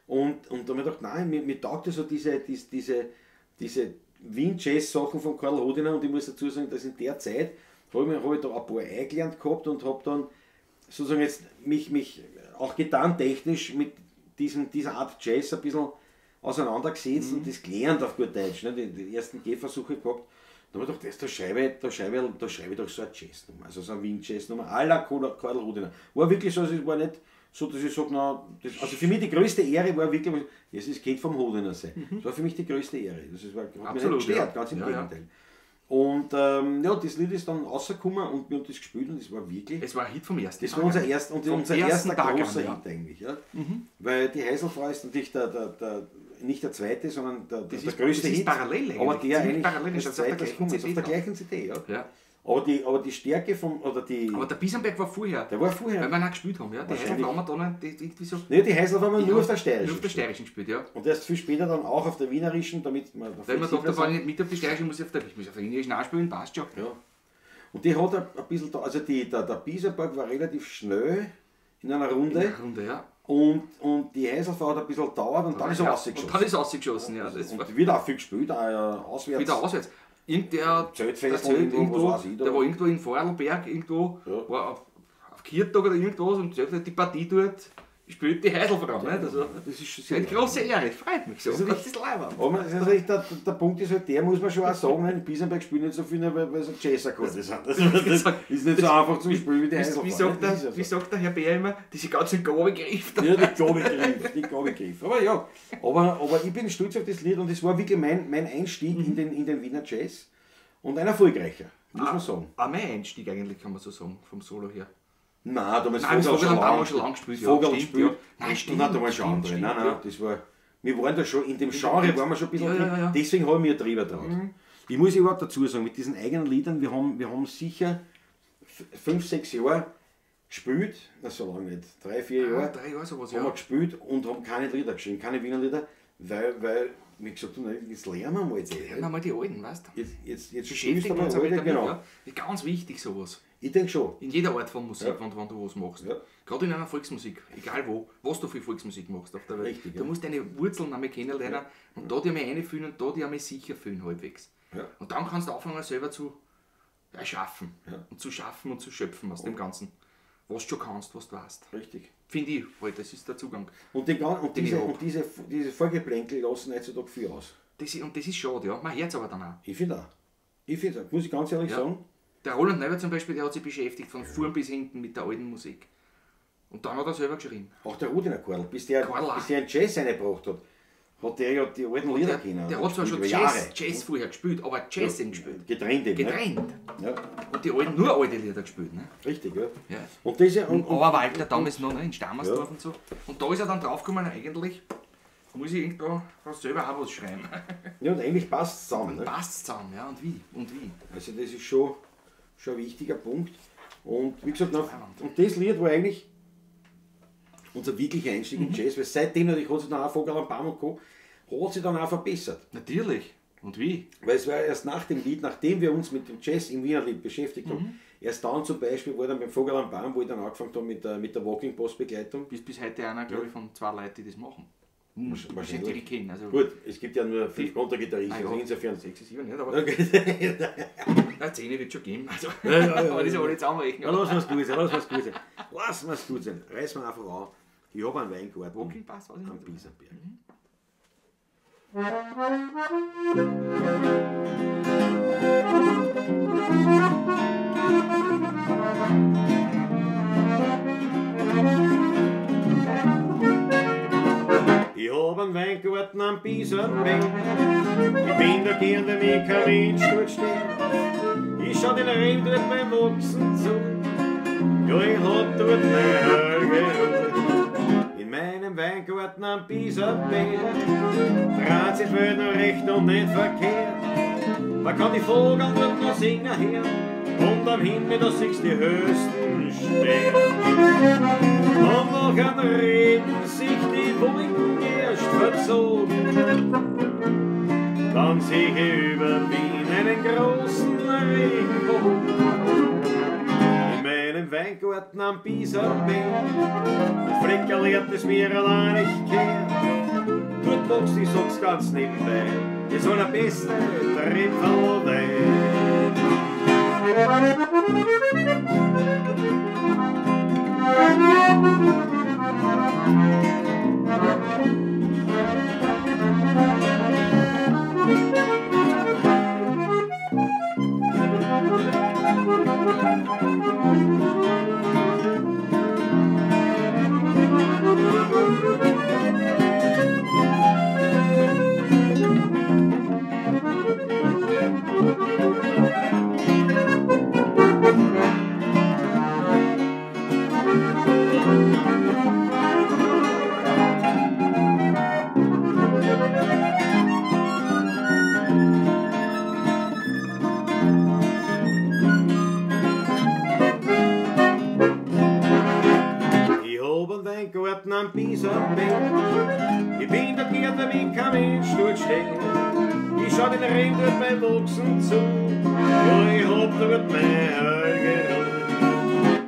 S3: Und da habe ich gedacht, nein, mir taugt so diese Wien-Jazz-Sachen von Karl Hodiner und ich muss dazu sagen, dass in der Zeit habe ich da ein paar eingelernt gehabt und habe dann sozusagen jetzt mich auch gitarrentechnisch mit dieser Art Jazz ein bisschen auseinandergesetzt und das gelernt auf gut Deutsch, ne? Die ersten Gehversuche gehabt. Da habe ich gedacht, da schreibe ich doch so eine Jazznummer, also so eine Wien-Jazznummer à la Karl Hodiner. War wirklich so, also es war nicht so, dass ich sage, na, das, also für mich die größte Ehre war wirklich, es geht vom Hodiner sein. Das war für mich die größte Ehre. Das war, hat mich nicht gestört, ganz im Gegenteil. Und ja, das Lied ist dann rausgekommen und wir haben das gespielt und es war wirklich...
S2: Es war ein Hit vom ersten
S3: Tag. Das war unser erster großer Hit eigentlich. Ja. Weil die Heiselfrau ist natürlich nicht der zweite, sondern der größte Hit.
S2: Parallel eigentlich.
S3: Aber der eigentlich
S2: parallel
S3: ist
S2: auf der gleichen CD.
S3: Auf der gleichen CD, ja.
S2: Ja.
S3: Aber die Stärke vom... Oder die,
S2: aber der Bisamberg war vorher.
S3: Der war vorher.
S2: Weil wir ihn auch gespielt haben, ja. Die Heiselfrau haben wir da nicht, irgendwie so...
S3: Nee, die Heiselfrau haben wir nur auf der Steirischen.
S2: Nur auf der Steirischen gespielt, ja.
S3: Und erst viel später dann auch auf der Wienerischen, damit man...
S2: Da ich mir gedacht, da war ich nicht mit auf die Steirischen, muss ich auf der Wienerischen auch spielen, passt schon.
S3: Ja. Und die hat ein bisschen... Da, also der Bisamberg war relativ schnell in einer Runde.
S2: In einer Runde, ja.
S3: Und die Heiselfrau hat ein bisschen gedauert und dann ist er rausgeschossen.
S2: Und dann ist er rausgeschossen, ja. Das
S3: und wird auch viel gespielt, auch auswärts.
S2: Wieder auswärts. Irgendwer,
S3: Zeltfest, irgendwo, was weiß ich da.
S2: Der war irgendwo in Vorarlberg, irgendwo,
S3: ja.
S2: War auf Kirtag oder irgendwas und die Partie dort spielt die Heiselfrau. Nicht? Also,
S3: das ist schon
S2: eine große Ehre, freut mich so.
S3: Das ist richtig aber das ist natürlich der Punkt ist halt der, muss man schon auch sagen, in Bisamberg spielen nicht so viel, weil es Jazz-Akkorde sind. Das ist nicht so einfach zum Spielen wie die Heiselfrau.
S2: Wie sagt der Herr Bär immer, diese ganzen Gabelgriff.
S3: Ja, die Gabelgriff. Aber ja, aber ich bin stolz auf das Lied und es war wirklich mein Einstieg in den Wiener Jazz und ein erfolgreicher, muss man sagen.
S2: Auch mein Einstieg eigentlich, kann man so sagen, vom Solo her.
S3: Nein, damals
S2: Vogel schon lange gespielt.
S3: Vogel gespielt.
S2: Ja. Nein, stimmt.
S3: Nein, damals schon andere.
S2: Stimmt,
S3: nein, nein, das war, wir waren da schon, in dem Genre waren wir schon ein bisschen drin.
S2: Ja.
S3: Deswegen habe ich mich ja drüber getraut. Ich muss überhaupt dazu sagen, mit diesen eigenen Liedern, wir haben sicher 5, 6 Jahre gespielt, na so lange nicht, 3, 4 Jahre,
S2: 3 Jahre sowas,
S3: haben wir gespielt und haben keine Lieder geschrieben, keine Wiener Lieder, weil wir gesagt haben, jetzt lernen wir mal die.
S2: Lernen wir mal die Alten, weißt du?
S3: Jetzt spielst du mal
S2: alte,
S3: genau.
S2: Ja. Ganz wichtig sowas.
S3: Ich denke schon.
S2: In jeder Art von Musik,
S3: ja.
S2: wenn du was machst.
S3: Ja.
S2: Gerade in einer Volksmusik, egal wo, was du für Volksmusik machst auf der Welt.
S3: Richtig,
S2: du musst deine Wurzeln einmal kennenlernen und da dich einmal reinfühlen und da dich einmal sicher fühlen halbwegs.
S3: Ja.
S2: Und dann kannst du anfangen selber zu erschaffen.
S3: Ja.
S2: Und zu schaffen und zu schöpfen aus dem Ganzen. Was du schon kannst, was du weißt.
S3: Richtig.
S2: Finde ich halt, das ist der Zugang.
S3: Und diese Vorgeplänkel lassen heutzutage viel aus.
S2: Das ist schade, ja. Man hört es aber dann auch.
S3: Ich finde auch. Muss ich ganz ehrlich sagen.
S2: Der Roland Neuber zum Beispiel, der hat sich beschäftigt von vorn bis hinten mit der alten Musik. Und dann hat er selber geschrieben.
S3: Auch der Rudiner Karl, bis der einen Jazz reingebracht hat, hat der ja die alten Lieder kennen.
S2: Der hat zwar schon Jazz vorher gespielt, aber Jazz eben gespielt.
S3: Getrennt eben.
S2: Getrennt.
S3: Ne? Ja.
S2: Und die alten, nur alte Lieder gespielt. Ne?
S3: Richtig, ja.
S2: Ja.
S3: Und das ja.
S2: Und Auerwalter damals noch, ne? In Stammersdorf und so. Und da ist er dann draufgekommen, eigentlich muss ich irgendwo selber auch was schreiben.
S3: Ja, und eigentlich passt es zusammen. Ne?
S2: Passt zusammen, ja. Und wie? Und wie?
S3: Also das ist schon ein wichtiger Punkt. Und wie gesagt, und das Lied war eigentlich unser wirklicher Einstieg in Jazz, weil seitdem natürlich hat sich dann auch Vogel am Baum und Co. hat sich dann auch verbessert.
S2: Natürlich. Und wie?
S3: Weil es war erst nach dem Lied, nachdem wir uns mit dem Jazz im Wienerlied beschäftigt haben, erst dann zum Beispiel war dann beim Vogel am Baum, wo ich dann angefangen habe mit der Walking Bass Begleitung.
S2: Bis heute einer, glaube ich, von 2 Leuten, die das machen.
S3: Wahrscheinlich.
S2: Die kennen. Also
S3: gut, es gibt ja nur 5 Kontergitarristen, also insofern.
S2: 6, 7 nicht, aber.
S3: Okay.
S2: Na, 10 wird schon geben. Also,
S3: ja,
S2: aber das ist alle zusammenrechnen.
S3: Ja, lass mal's gut sein, lass mal's gut sein. Lass mal's gut sein. Reiß mal einfach an. Ich habe einen Weingarten
S2: Walking Bass, weiß ich
S3: am
S2: nicht.
S3: Bisamberg. Ich hab einen Weingarten am Bisamberg. Ich bin da gern, der mir kein Mensch dort steht. Ich schau den Reben dort beim Wachsen zu. Ja, ich hab dort meine Augen. In meinem Weingarten am Bisamberg dreht sich die Welt noch recht und nicht verkehrt. Man kann die Vogel dort noch singen hören. Und am Himmel, da siehst du die höchsten Sterne. Und noch an Regen sich die Wolken erst verzogen. Dann seh ich über Wien einen großen Regenbogen. In meinem Weingarten am Bisamberg, das Fleckerl lehrt es mir allein nicht gehört. Dort wächst, ich sag's ganz nebenbei, das allerbeste Tripfelwein. Ich hab einen Weingarten am Bisamberg. Ich bin der Gärtner, mit kein Mensch dort steht. Ich schau den Reben dort beim Wachsen zu. Ja, ich hab dort meine Augen.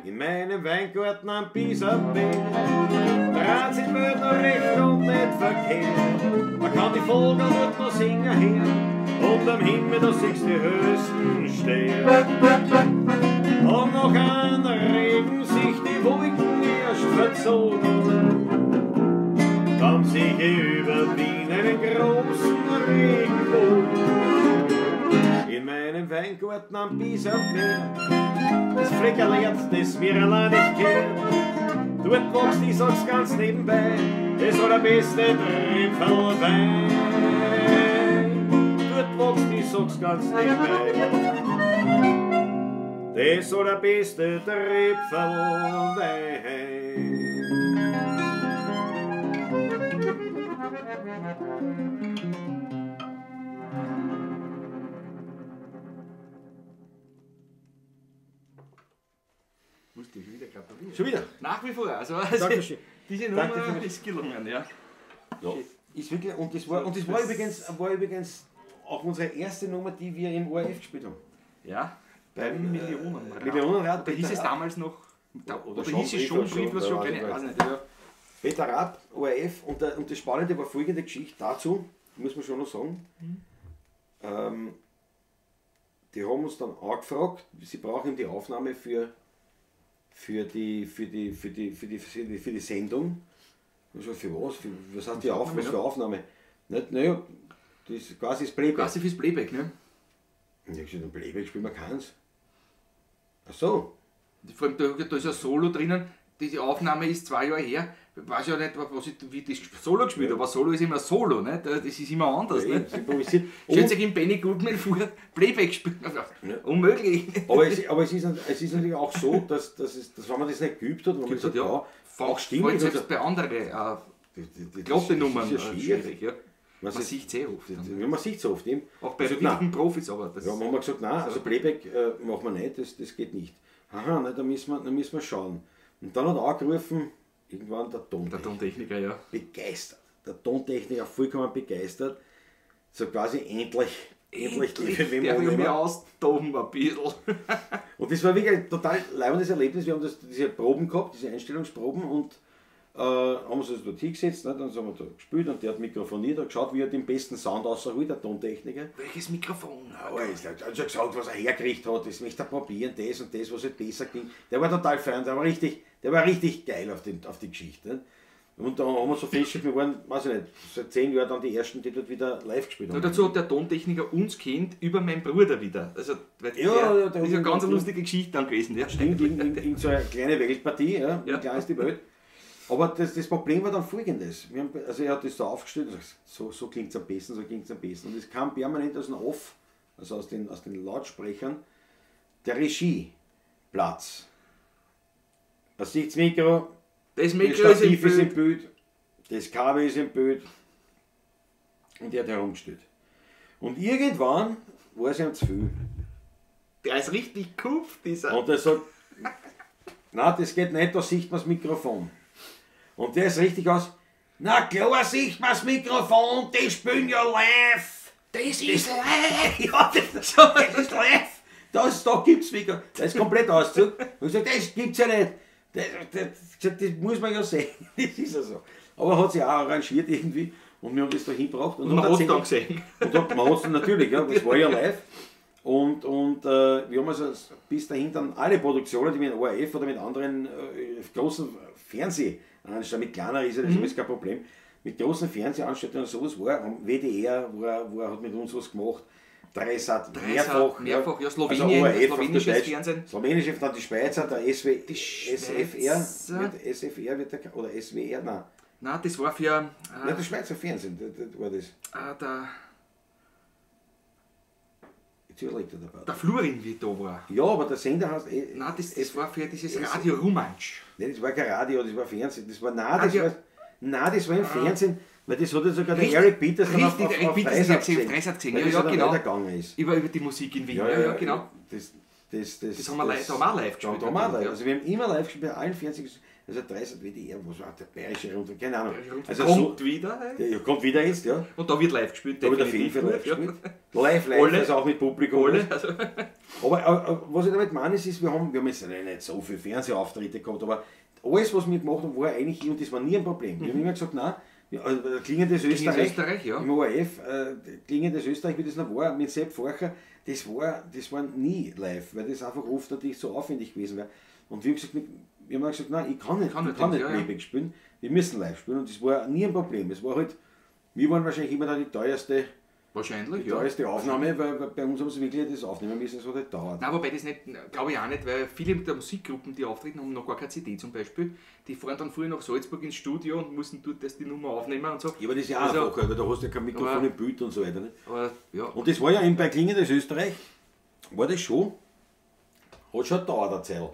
S3: In meinem Weingarten am Bisamberg dreht sich die Welt noch recht und nicht verkehrt. Man kann die Vogel dort noch singen hören. Und am Himmel, da siehst du die höchsten Sterne. Und noch an Regen sich die Wolken erst verzogen. Dann seh ich über Wien einen großen Regenbogen. In meinem Weingarten am Bisamberg, das Fleckerl lehrt, das mir allein nicht gehört. Dort wächst, ich sag's ganz nebenbei, das allerbeste Tripfelwein. Dort wächst, ich sag's ganz nebenbei, das allerbeste Tripfelwein.
S2: Musste ich wieder gratulieren.
S3: Schon wieder?
S2: Nach wie vor. Also,
S3: Dankeschön.
S2: Diese Nummer
S3: Danke
S2: ist gelungen, ja.
S3: Ja. Ist wirklich, und das war, war übrigens auch unsere erste Nummer, die wir im ORF gespielt haben.
S2: Ja.
S3: Beim
S2: Millionenrad.
S3: Millionenrad.
S2: Oder hieß es damals noch? Oder hieß es schon Brieflos, schon, keine, weiß nicht. Ja.
S3: Peter Raab, ORF, und das Spannende war folgende Geschichte dazu, muss man schon noch sagen. Die haben uns dann angefragt, sie brauchen die Aufnahme für die Sendung. Also für was? Für, was hat die Aufnahme? Was für Aufnahme? Nicht, naja, das ist quasi das Playback.
S2: Quasi fürs Playback, ne?
S3: Ich hab gesagt, Playback spielen wir keins. Ach so.
S2: Vor allem, da ist ein Solo drinnen, Diese Aufnahme ist 2 Jahre her. Ich weiß ja nicht, was ich, wie das Solo gespielt habe, aber Solo ist immer Solo, nicht? Das ist immer anders.
S3: Ja,
S2: nicht?
S3: improvisiert.
S2: Stellt sich im Benny Goodman vor, Playback spielen.
S3: Ja.
S2: Unmöglich.
S3: Aber es ist natürlich auch so, dass wenn man das nicht geübt hat, wenn man sagt, ja, auch stimmlich.
S2: Selbst bei anderen glatte Nummern
S3: ist ja schwierig.
S2: Ja. Man sieht es eh oft.
S3: Ja, man sieht es oft. Eben.
S2: Auch bei richtigen Profis. Aber das
S3: ja, haben wir gesagt, nein, also Playback machen wir nicht, das geht nicht. Aha, nein, da müssen wir schauen. Und dann hat er angerufen, irgendwann der Tontechniker.
S2: Der Tontechniker, ja.
S3: Begeistert. Der Tontechniker vollkommen begeistert. So quasi endlich
S2: der will mir austoben ein bisschen.
S3: Und das war wirklich ein total leibendes Erlebnis. Wir haben diese Proben gehabt, diese Einstellungsproben und haben uns also dort hingesetzt, ne? Dann sind wir da gespielt und der hat mikrofoniert, hat geschaut, wie er den besten Sound rausholt, der Tontechniker.
S2: Welches Mikrofon?
S3: Ja, er hat schon gesagt, was er hergekriegt hat, das möchte er probieren, das und das, was halt besser klingt. Der war total fein, der war richtig geil auf die Geschichte. Ne? Und da haben wir so festgestellt, wir waren, weiß ich nicht, seit 10 Jahren dann die ersten, die dort wieder live gespielt haben.
S2: Ja, dazu hat der Tontechniker uns kennt über meinen Bruder wieder. Also, weil
S3: ja,
S2: das ist eine ganz lustige Geschichte dann gewesen. Ja.
S3: Stimmt, in so eine kleine Weltpartie, ja, ja. Klein ist die Welt. Aber das Problem war dann folgendes. Also er hat das so aufgestellt und gesagt, so klingt es am besten, so klingt es am besten. Und es kam permanent aus dem Off, also aus den Lautsprechern, der Regieplatz. Das Mikro,
S2: das Mikro das
S3: Stativ ist im Bild, das Kabel ist im Bild und er hat herumgestellt. Und irgendwann war es ihm zu viel.
S2: Der ist richtig kupft, dieser.
S3: Und er sagt, nein, das geht nicht, da sieht man das Mikrofon. Und der ist richtig aus, na klar sieht man das Mikrofon, die spielen ja live.
S2: Das ist live.
S3: Ja, das ist live. Da gibt's Mikro. Das ist komplett Auszug. Und ich gesagt, das gibt's ja nicht. Das muss man ja sehen. Das ist ja so. Aber hat sich auch arrangiert irgendwie und wir haben das da hingebracht.
S2: Und man hat es dann gesehen.
S3: Und man hat es natürlich, ja, das war ja live. Und wir haben also bis dahin dann alle Produktionen, die mit ORF oder mit anderen großen Fernsehanstalten, mit kleiner ist ja das alles kein Problem, mit großen Fernsehanstalten und sowas war, WDR hat mit uns was gemacht, Dreisat, mehrfach,
S2: ja, Slowenien,
S3: also ORF,
S2: slowenisches Fernsehen.
S3: Slowenisches, dann die Schweizer, der SFR, SFR wird der, oder SWR, nein.
S2: Nein, das war für...
S3: nein, das Schweizer Fernsehen, das war das.
S2: Der Flurin, wie da war.
S3: Ja, aber der Sender heißt...
S2: Nein, das war für dieses Radio Rumantsch.
S3: Nein, das war kein Radio, das war Fernsehen. Das war, nein, das war im Fernsehen, weil das hat ja sogar der Eric Peters dann auf Dreisat gesehen.
S2: Ja, ja, genau.
S3: Ist.
S2: Über die Musik in Wien. Ja, genau.
S3: Das
S2: haben wir live, da haben wir auch live gespielt.
S3: Da haben wir auch live. Also wir haben immer live gespielt bei allen Fernsehen. Also Dreisat, WDR, was war der Bayerische Rundfunk, keine Ahnung. Also
S2: kommt so, wieder.
S3: Ja, kommt wieder jetzt, ja.
S2: Und da wird live gespielt.
S3: Da wird auf jeden Fall live gespielt. Live, live, also auch mit Publikum.
S2: Alle, also.
S3: Aber was ich damit meine, ist, wir haben jetzt nicht so viele Fernsehauftritte gehabt, aber alles, was wir gemacht haben, war eigentlich, und das war nie ein Problem. Wir haben immer gesagt, nein, Klingendes Österreich,
S2: ja.
S3: Im ORF, Klingendes Österreich, wie das noch war, mit Sepp Forcher, das war nie live, weil das einfach oft natürlich so aufwendig gewesen wäre. Und wir haben gesagt, nein, ich kann nicht Playback spielen, wir müssen live spielen und das war nie ein Problem. Es war halt, wir waren wahrscheinlich immer dann die teuerste, Aufnahme, weil bei uns haben sie wirklich das aufnehmen müssen, es hat halt dauert.
S2: Nein, wobei das nicht, glaube ich auch nicht, weil viele der Musikgruppen, die auftreten, haben noch gar keine CD zum Beispiel. Die fahren dann früher nach Salzburg ins Studio und müssen dort das die Nummer aufnehmen und so.
S3: Ja, aber das ist ja auch einfacher, weil da hast du ja kein Mikrofon im Bild und so weiter. Ne?
S2: Aber, ja.
S3: Und das war ja eben bei Klingendes Österreich, war das schon, hat schon gedauert eine Zeit.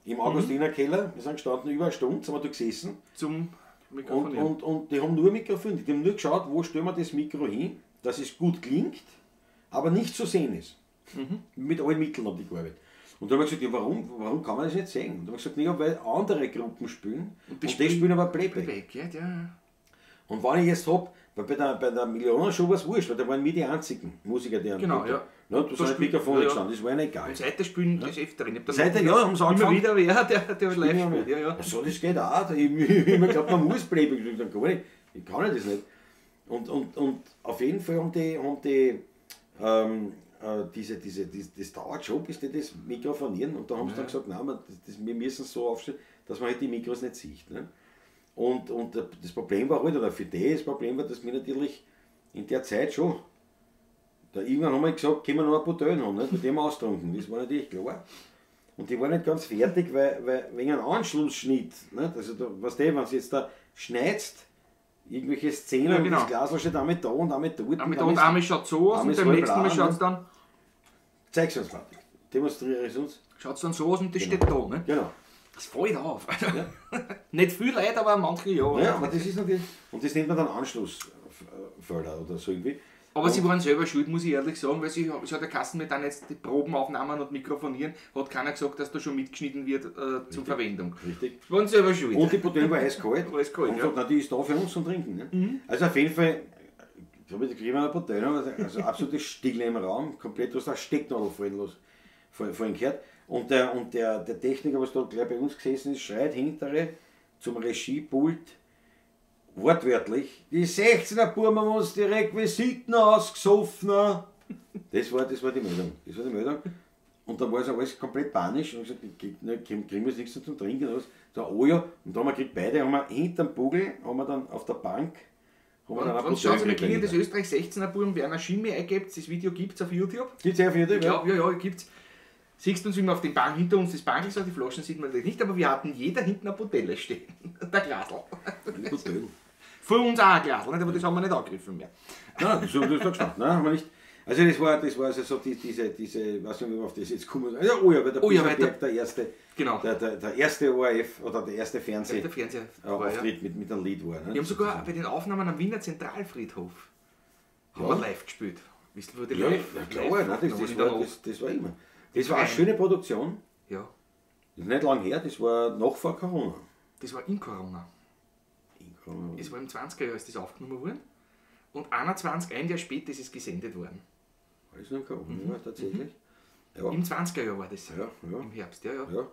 S3: Im Augustinerkeller, wir sind gestanden, über eine Stunde sind wir da gesessen.
S2: Zum Mikrofonieren.
S3: Und die haben nur Mikrofon, die haben nur geschaut, wo stellen wir das Mikro hin, dass es gut klingt, aber nicht zu sehen ist. Mit allen Mitteln haben die gearbeitet. Und da haben wir gesagt, ja, warum kann man das nicht sehen? Und da haben wir gesagt, ja, weil andere Gruppen spielen und die spielen aber Playback.
S2: Playback, ja.
S3: Und wenn ich jetzt hab, weil bei der Millionenshow war es wurscht, weil da waren wir die einzigen Musiker, die
S2: genau, ja.
S3: No, da sind Mikrofone gestanden, das war ja egal.
S2: Und seitdem spielen das öfter.
S3: Seitdem, ja, haben sie angefangen.
S2: Immer wieder wer, der live spielt. Ja, ja.
S3: So, das geht auch. Ich immer glaubt, man muss Playback spielen. Dann gar nicht. Ich kann das nicht. Und auf jeden Fall haben die das dauert schon, bis die das mikrofonieren. Und da haben sie dann gesagt, nein, wir müssen es so aufstellen, dass man halt die Mikros nicht sieht. Ne? Und das Problem war halt, oder für die das Problem war, dass wir natürlich in der Zeit schon, da irgendwann haben wir gesagt, können wir noch ein paar Töne haben, nicht? Mit dem austrunken. Das war natürlich klar. Und die war nicht ganz fertig, weil wegen einem Anschlussschnitt. Nicht? Also, da, weißt du, wenn du jetzt da schneidest, irgendwelche Szenen,
S2: Ja, genau.
S3: und das Glas steht einmal da und einmal dort.
S2: Einmal da und einmal schaut so aus
S3: einmal
S2: und
S3: ist
S2: beim
S3: halb
S2: nächsten Mal
S3: blau,
S2: schaut es
S3: ne?
S2: dann,
S3: Zeig's uns, Patrick. Demonstriere es uns.
S2: schaut's dann so aus und das steht da. Ne?
S3: Genau.
S2: Das fällt auf. Nicht viel Leute, aber manche ja.
S3: Ja, aber das ist natürlich. Und das nennt man dann Anschlussfelder oder so irgendwie.
S2: Aber sie waren selber schuld, muss ich ehrlich sagen, weil sie hat der Kassen mit dann jetzt die Probenaufnahmen und Mikrofonieren, hat keiner gesagt, dass da schon mitgeschnitten wird zur Verwendung.
S3: Richtig.
S2: Sie waren selber schuld.
S3: Und die Bouteille war eiskalt.
S2: War eiskalt,
S3: und
S2: ja. Mhm.
S3: sagt, na, die ist da für uns zum Trinken. Ne? Also auf jeden Fall, da kriegen wir eine Bouteille, also absolute Stille im Raum, komplett, du hast eine Stecknadel fallen, los, fallen gehört. Und der Techniker, was da gleich bei uns gesessen ist, schreit hintere zum Regiepult, wortwörtlich, die 16er Burm haben uns die Requisiten ausgesoffen. Das war die Meldung. Das war die Meldung. Und dann war es alles komplett panisch und ich gesagt, kriegen wir jetzt nichts zum Trinken. Oder was? So, oh ja, und da haben wir gekriegt beide, haben wir hinterm Bugel, haben wir dann auf der Bank, haben wir dann
S2: Und
S3: eine
S2: wenn schaut,
S3: Bouteille
S2: wir können das
S3: gekriegt.
S2: Österreich 16er Burm Werner Schimmi eingebt, das Video gibt es auf YouTube.
S3: Gibt's ja auf YouTube,
S2: Ich glaub, ja, gibt's. Siehst du uns, wie wir auf dem Bank hinter uns das Bank ist, die Flaschen sieht man natürlich nicht, aber wir hatten jeder hinten eine Botelle stehen. Der Glasl.
S3: Die Bouteille.
S2: Vor uns auch ein Glasl, nicht? Aber das haben wir nicht angegriffen mehr.
S3: Nein, das ist da gestanden. Nein, haben wir nicht. Also das war also so diese, weiß nicht, wie wir auf das jetzt kommen. Ja, oh ja, weil der
S2: Oh ja, weil
S3: Biserberg der erste,
S2: Genau.
S3: der erste ORF oder der erste Fernseh
S2: Der Fernseher war, ja.
S3: Auftritt mit einem Lied war. Ne?
S2: Wir haben sogar bei den Aufnahmen am Wiener Zentralfriedhof haben wir live gespielt. Wisst ihr, wo die
S3: Ja,
S2: live,
S3: ja klar,
S2: live
S3: nein, das,
S2: Aufnahmen
S3: das,
S2: in der
S3: war,
S2: Nacht.
S3: das war immer. Das war eine schöne Produktion.
S2: Ja,
S3: Das ist nicht lang her, das war noch vor Corona.
S2: das war in Corona.
S3: In Corona.
S2: Es war im 20er Jahr, ist das aufgenommen worden. Und 21, ein Jahr später ist es gesendet worden.
S3: War das noch in Corona, ja, tatsächlich? Ja,
S2: Im 20er Jahr war das.
S3: ja, ja,
S2: Im Herbst, ja, ja.
S3: ja.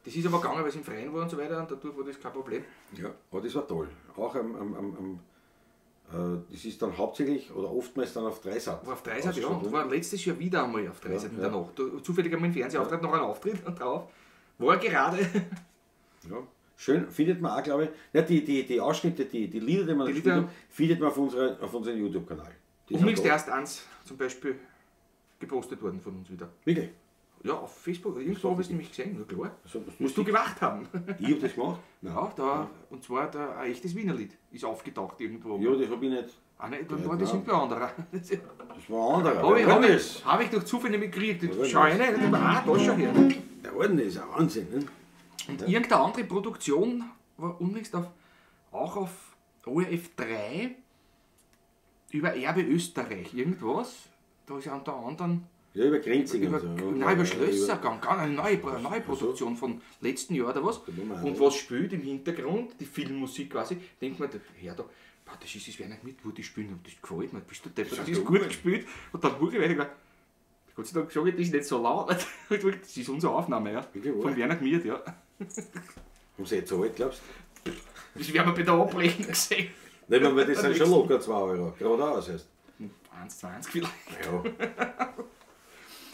S2: Das ist aber gegangen, weil es im Freien war und so weiter und dadurch war das kein Problem.
S3: Ja, aber das war toll. Auch das ist dann hauptsächlich oder oftmals dann auf Dreisat.
S2: War auf Dreisat, ja.
S3: ausgestrahlt
S2: Und war letztes Jahr wieder einmal auf Dreisat in der
S3: ja.
S2: Nacht. Da, zufällig einmal im Fernsehauftritt noch ein Auftritt und drauf. War gerade.
S3: Ja. Schön, findet man auch, glaube ich. Ja, die Ausschnitte, die Lieder, die man
S2: Die
S3: gespielt
S2: Lieder-
S3: hat, findet man auf unserem YouTube-Kanal. Die sind
S2: Unlängst
S3: da.
S2: erst eins zum Beispiel gepostet worden von uns wieder.
S3: Wirklich?
S2: Ja, auf Facebook. Irgendwo habe ich es nämlich gesehen, ja klar.
S3: Also, was
S2: Musst du gemacht haben.
S3: Ich habe das gemacht? Nein.
S2: Ja, da, und zwar da, ein echtes Wiener Lied ist aufgetaucht irgendwo.
S3: Ja, das habe ich nicht.
S2: Ah, nein, dann war das irgendwie ein anderer.
S3: Das war ein anderer.
S2: Habe ich,
S3: Wer
S2: hab
S3: war
S2: ich,
S3: das?
S2: hab ich durch Zufall nämlich gekriegt.
S3: Wer
S2: Schau
S3: war
S2: rein, ich denk mir, ah, da schau her.
S3: Der Orden ist ein Wahnsinn. Ne?
S2: Und irgendeine andere Produktion war unlängst auch auf ORF 3 über Erbe Österreich, irgendwas. Da ist ja unter anderem
S3: Ja, über Grenzing
S2: über,
S3: und so.
S2: nein, über Schlösser gegangen, ganz eine neue Produktion von letzten Jahr oder was.
S3: wollen wir auch
S2: Und
S3: nicht.
S2: was spielt im Hintergrund, die Filmmusik quasi, denkt man, hör da, boah, das ist das Werner mit, wo die spielen, und das gefällt mir, bist du deppert, das ist gut gespielt. Und dann wurde ich weiter, Gott sei Dank sage ich, das ist nicht so laut. Das ist unsere Aufnahme, ja.
S3: Wirklich wahr?
S2: Von Werner Gmiert, ja.
S3: Haben sie jetzt so alt, glaubst du?
S2: Das werden wir bei der Abrechnung sehen.
S3: Nein, weil das sind schon locker 2 Euro. Geradeaus erst.
S2: 1,20 vielleicht.
S3: Ja,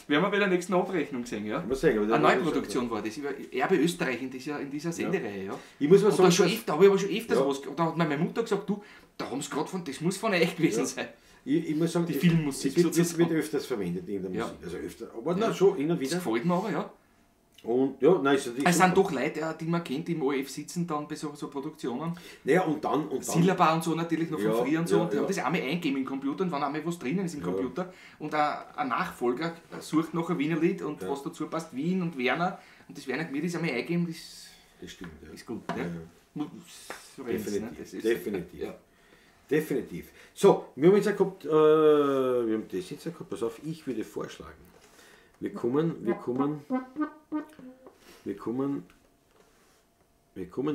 S2: Werden wir bei der nächsten Abrechnung sehen, ja.
S3: muss sagen, aber das
S2: Eine
S3: war
S2: neue Produktion war das, über Erbe Österreich in dieser Sendereihe, ja.
S3: Ich muss mal
S2: Und
S3: sagen,
S2: da schon
S3: dass-
S2: öfter, habe ich aber schon öfters
S3: Ja.
S2: was. Da hat mir meine Mutter gesagt, du, da haben sie gerade von, das muss von euch gewesen sein.
S3: ich muss sagen,
S2: Die Filmmusik
S3: es wird
S2: sozusagen.
S3: öfters verwendet in der
S2: Ja.
S3: Musik. Also öfter, aber na, schon hin und
S2: Das
S3: wieder.
S2: gefällt mir aber, ja.
S3: Und ja, nein, ist natürlich
S2: Es sind
S3: super.
S2: doch Leute, die man kennt, die im ORF sitzen dann bei so Produktionen.
S3: Naja, und dann.
S2: Silaba und so natürlich noch von
S3: Ja,
S2: früher und so.
S3: ja,
S2: und die
S3: ja.
S2: haben das einmal eingegeben im Computer und wenn einmal was drinnen ist im Computer und ein Nachfolger sucht noch ein Wiener Lied und was dazu passt, Wien und Werner. Und das Werner Gmiert ist einmal eingegeben, das
S3: Das stimmt, ja.
S2: ist gut. Ne?
S3: Ja,
S2: So rennt's,
S3: Definitiv,
S2: ne? Das ist,
S3: definitiv.
S2: Ja.
S3: Definitiv. So, wir haben jetzt auch gehabt, wir haben das jetzt auch gehabt, pass auf, ich würde vorschlagen, wir kommen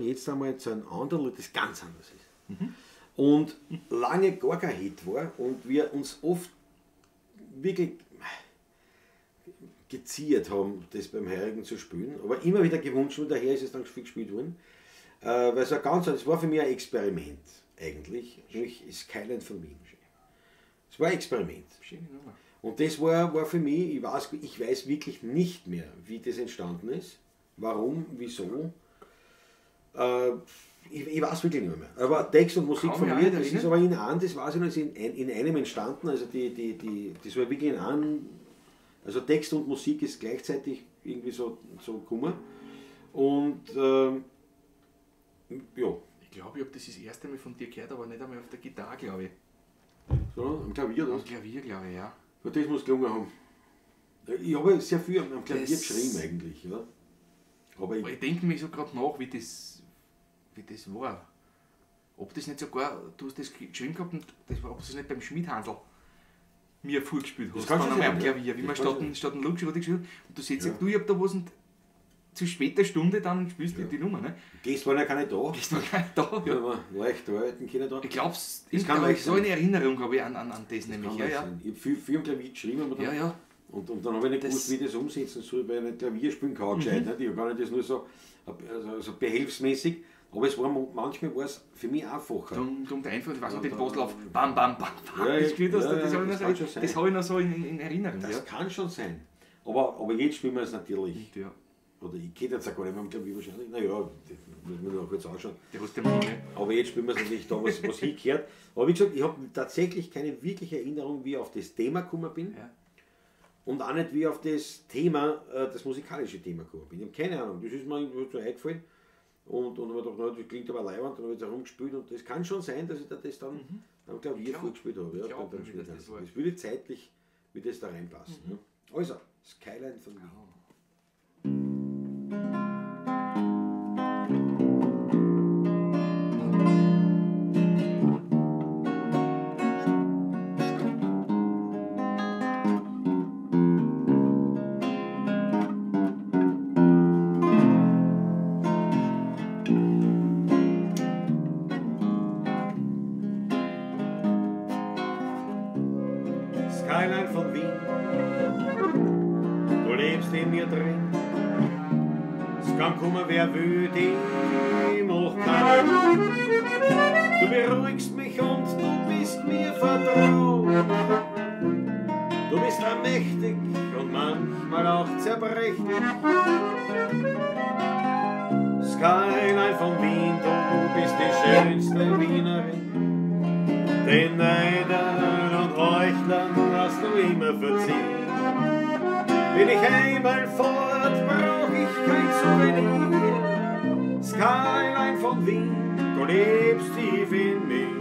S3: jetzt einmal zu einem anderen Lied, das ganz anders ist. Und lange gar kein Hit war und wir uns oft wirklich geziert haben, das beim Heurigen zu spielen, aber immer wieder gewünscht und daher ist es dann viel gespielt worden. Weil es war ganz, es war für mich ein Experiment eigentlich, nämlich Skyline von Wien. Es war ein Experiment.
S2: Schöne Nummer.
S3: Und das war für mich, ich weiß wirklich nicht mehr, wie das entstanden ist, warum, wieso. Ich weiß wirklich nicht mehr. Aber Text und Musik
S2: Kann
S3: von
S2: mich
S3: mir,
S2: auch nicht
S3: das ist
S2: erinnern.
S3: aber in einem, das weiß ich noch, ist in einem entstanden. Also das war wirklich in einem, also Text und Musik ist gleichzeitig irgendwie so gekommen. Und ja.
S2: Ich glaube, ich habe das erste Mal von dir gehört, aber nicht einmal auf der Gitarre, glaube ich.
S3: So, am Klavier, oder?
S2: Am Klavier, glaube ich, ja.
S3: Ja, das muss gelungen haben. Ich habe sehr viel am Klavier geschrieben eigentlich. Ja. Aber
S2: ich denke mir so gerade nach, wie das war. Ob das nicht sogar, du hast das geschrieben gehabt, und das war, ob das nicht beim Schmidhansl mir vorgespielt hast.
S3: Das kann
S2: dann
S3: schon
S2: einmal am
S3: sein,
S2: Klavier,
S3: ja.
S2: wie man statt einen Look geschrieben hat. Und du siehst,
S3: ja.
S2: Du, ich hab da was und zu später Stunde dann spielst du die Nummer, ne?
S3: Gestern waren ja keine da.
S2: Gestern war keine da, ja.
S3: Ja, leicht arbeiten können da.
S2: Ich glaub's,
S3: das kann
S2: ich so eine Erinnerung habe ich an das nämlich.
S3: Ja,
S2: Ja.
S3: Ich habe viel am Klavier geschrieben. Aber dann,
S2: ja, ja.
S3: Und dann habe ich nicht gewusst, wie ich das umsetzen soll, weil ich nicht Klavier spielen kann, gescheit. Nicht? Ich habe gar nicht das nur so, also behelfsmäßig. Aber es war, manchmal war es für mich einfacher.
S2: Dumm einfach, ich weiß noch, den Boslauf, bam, bam, bam, bam.
S3: Ja,
S2: das gespielt hast,
S3: ja,
S2: das habe ich noch so in Erinnerung.
S3: Das kann schon sein. Aber jetzt spielen wir es natürlich.
S2: Ja.
S3: Oder ich gehe jetzt auch gar nicht mehr am Klavier wahrscheinlich. Naja, das muss man noch kurz anschauen.
S2: Der hast den Mund, ne?
S3: Aber jetzt spielen wir es natürlich da, was hingehört. Aber wie gesagt, ich habe tatsächlich keine wirkliche Erinnerung, wie ich auf das Thema gekommen bin.
S2: Ja.
S3: Und auch nicht, wie ich auf das Thema, das musikalische Thema gekommen bin. Ich habe keine Ahnung, das ist mir irgendwo so eingefallen. Und habe gedacht, na, das klingt aber leibend, dann habe ich es herumgespielt. Und das kann schon sein, dass ich da das dann am Klavier vorgespielt habe. Ja,
S2: glaub,
S3: beim
S2: dass das war.
S3: Das würde zeitlich, wie das da reinpassen.
S2: Mhm.
S3: Ja. Also, Skyline von Wien. Skyline von Wien, du lebst in mir drin. Es kann kommen, wer will, die macht keinen. Du beruhigst mich und du bist mir vertraut. Du bist allmächtig und manchmal auch zerbrechlich. Skyline von Wien, du bist die schönste Wienerin. Den Neidern und Heuchlern hast du immer verziehen. Bin ich einmal fort, brauch ich kein Souvenir. Skyline von Wien, du lebst tief in mir.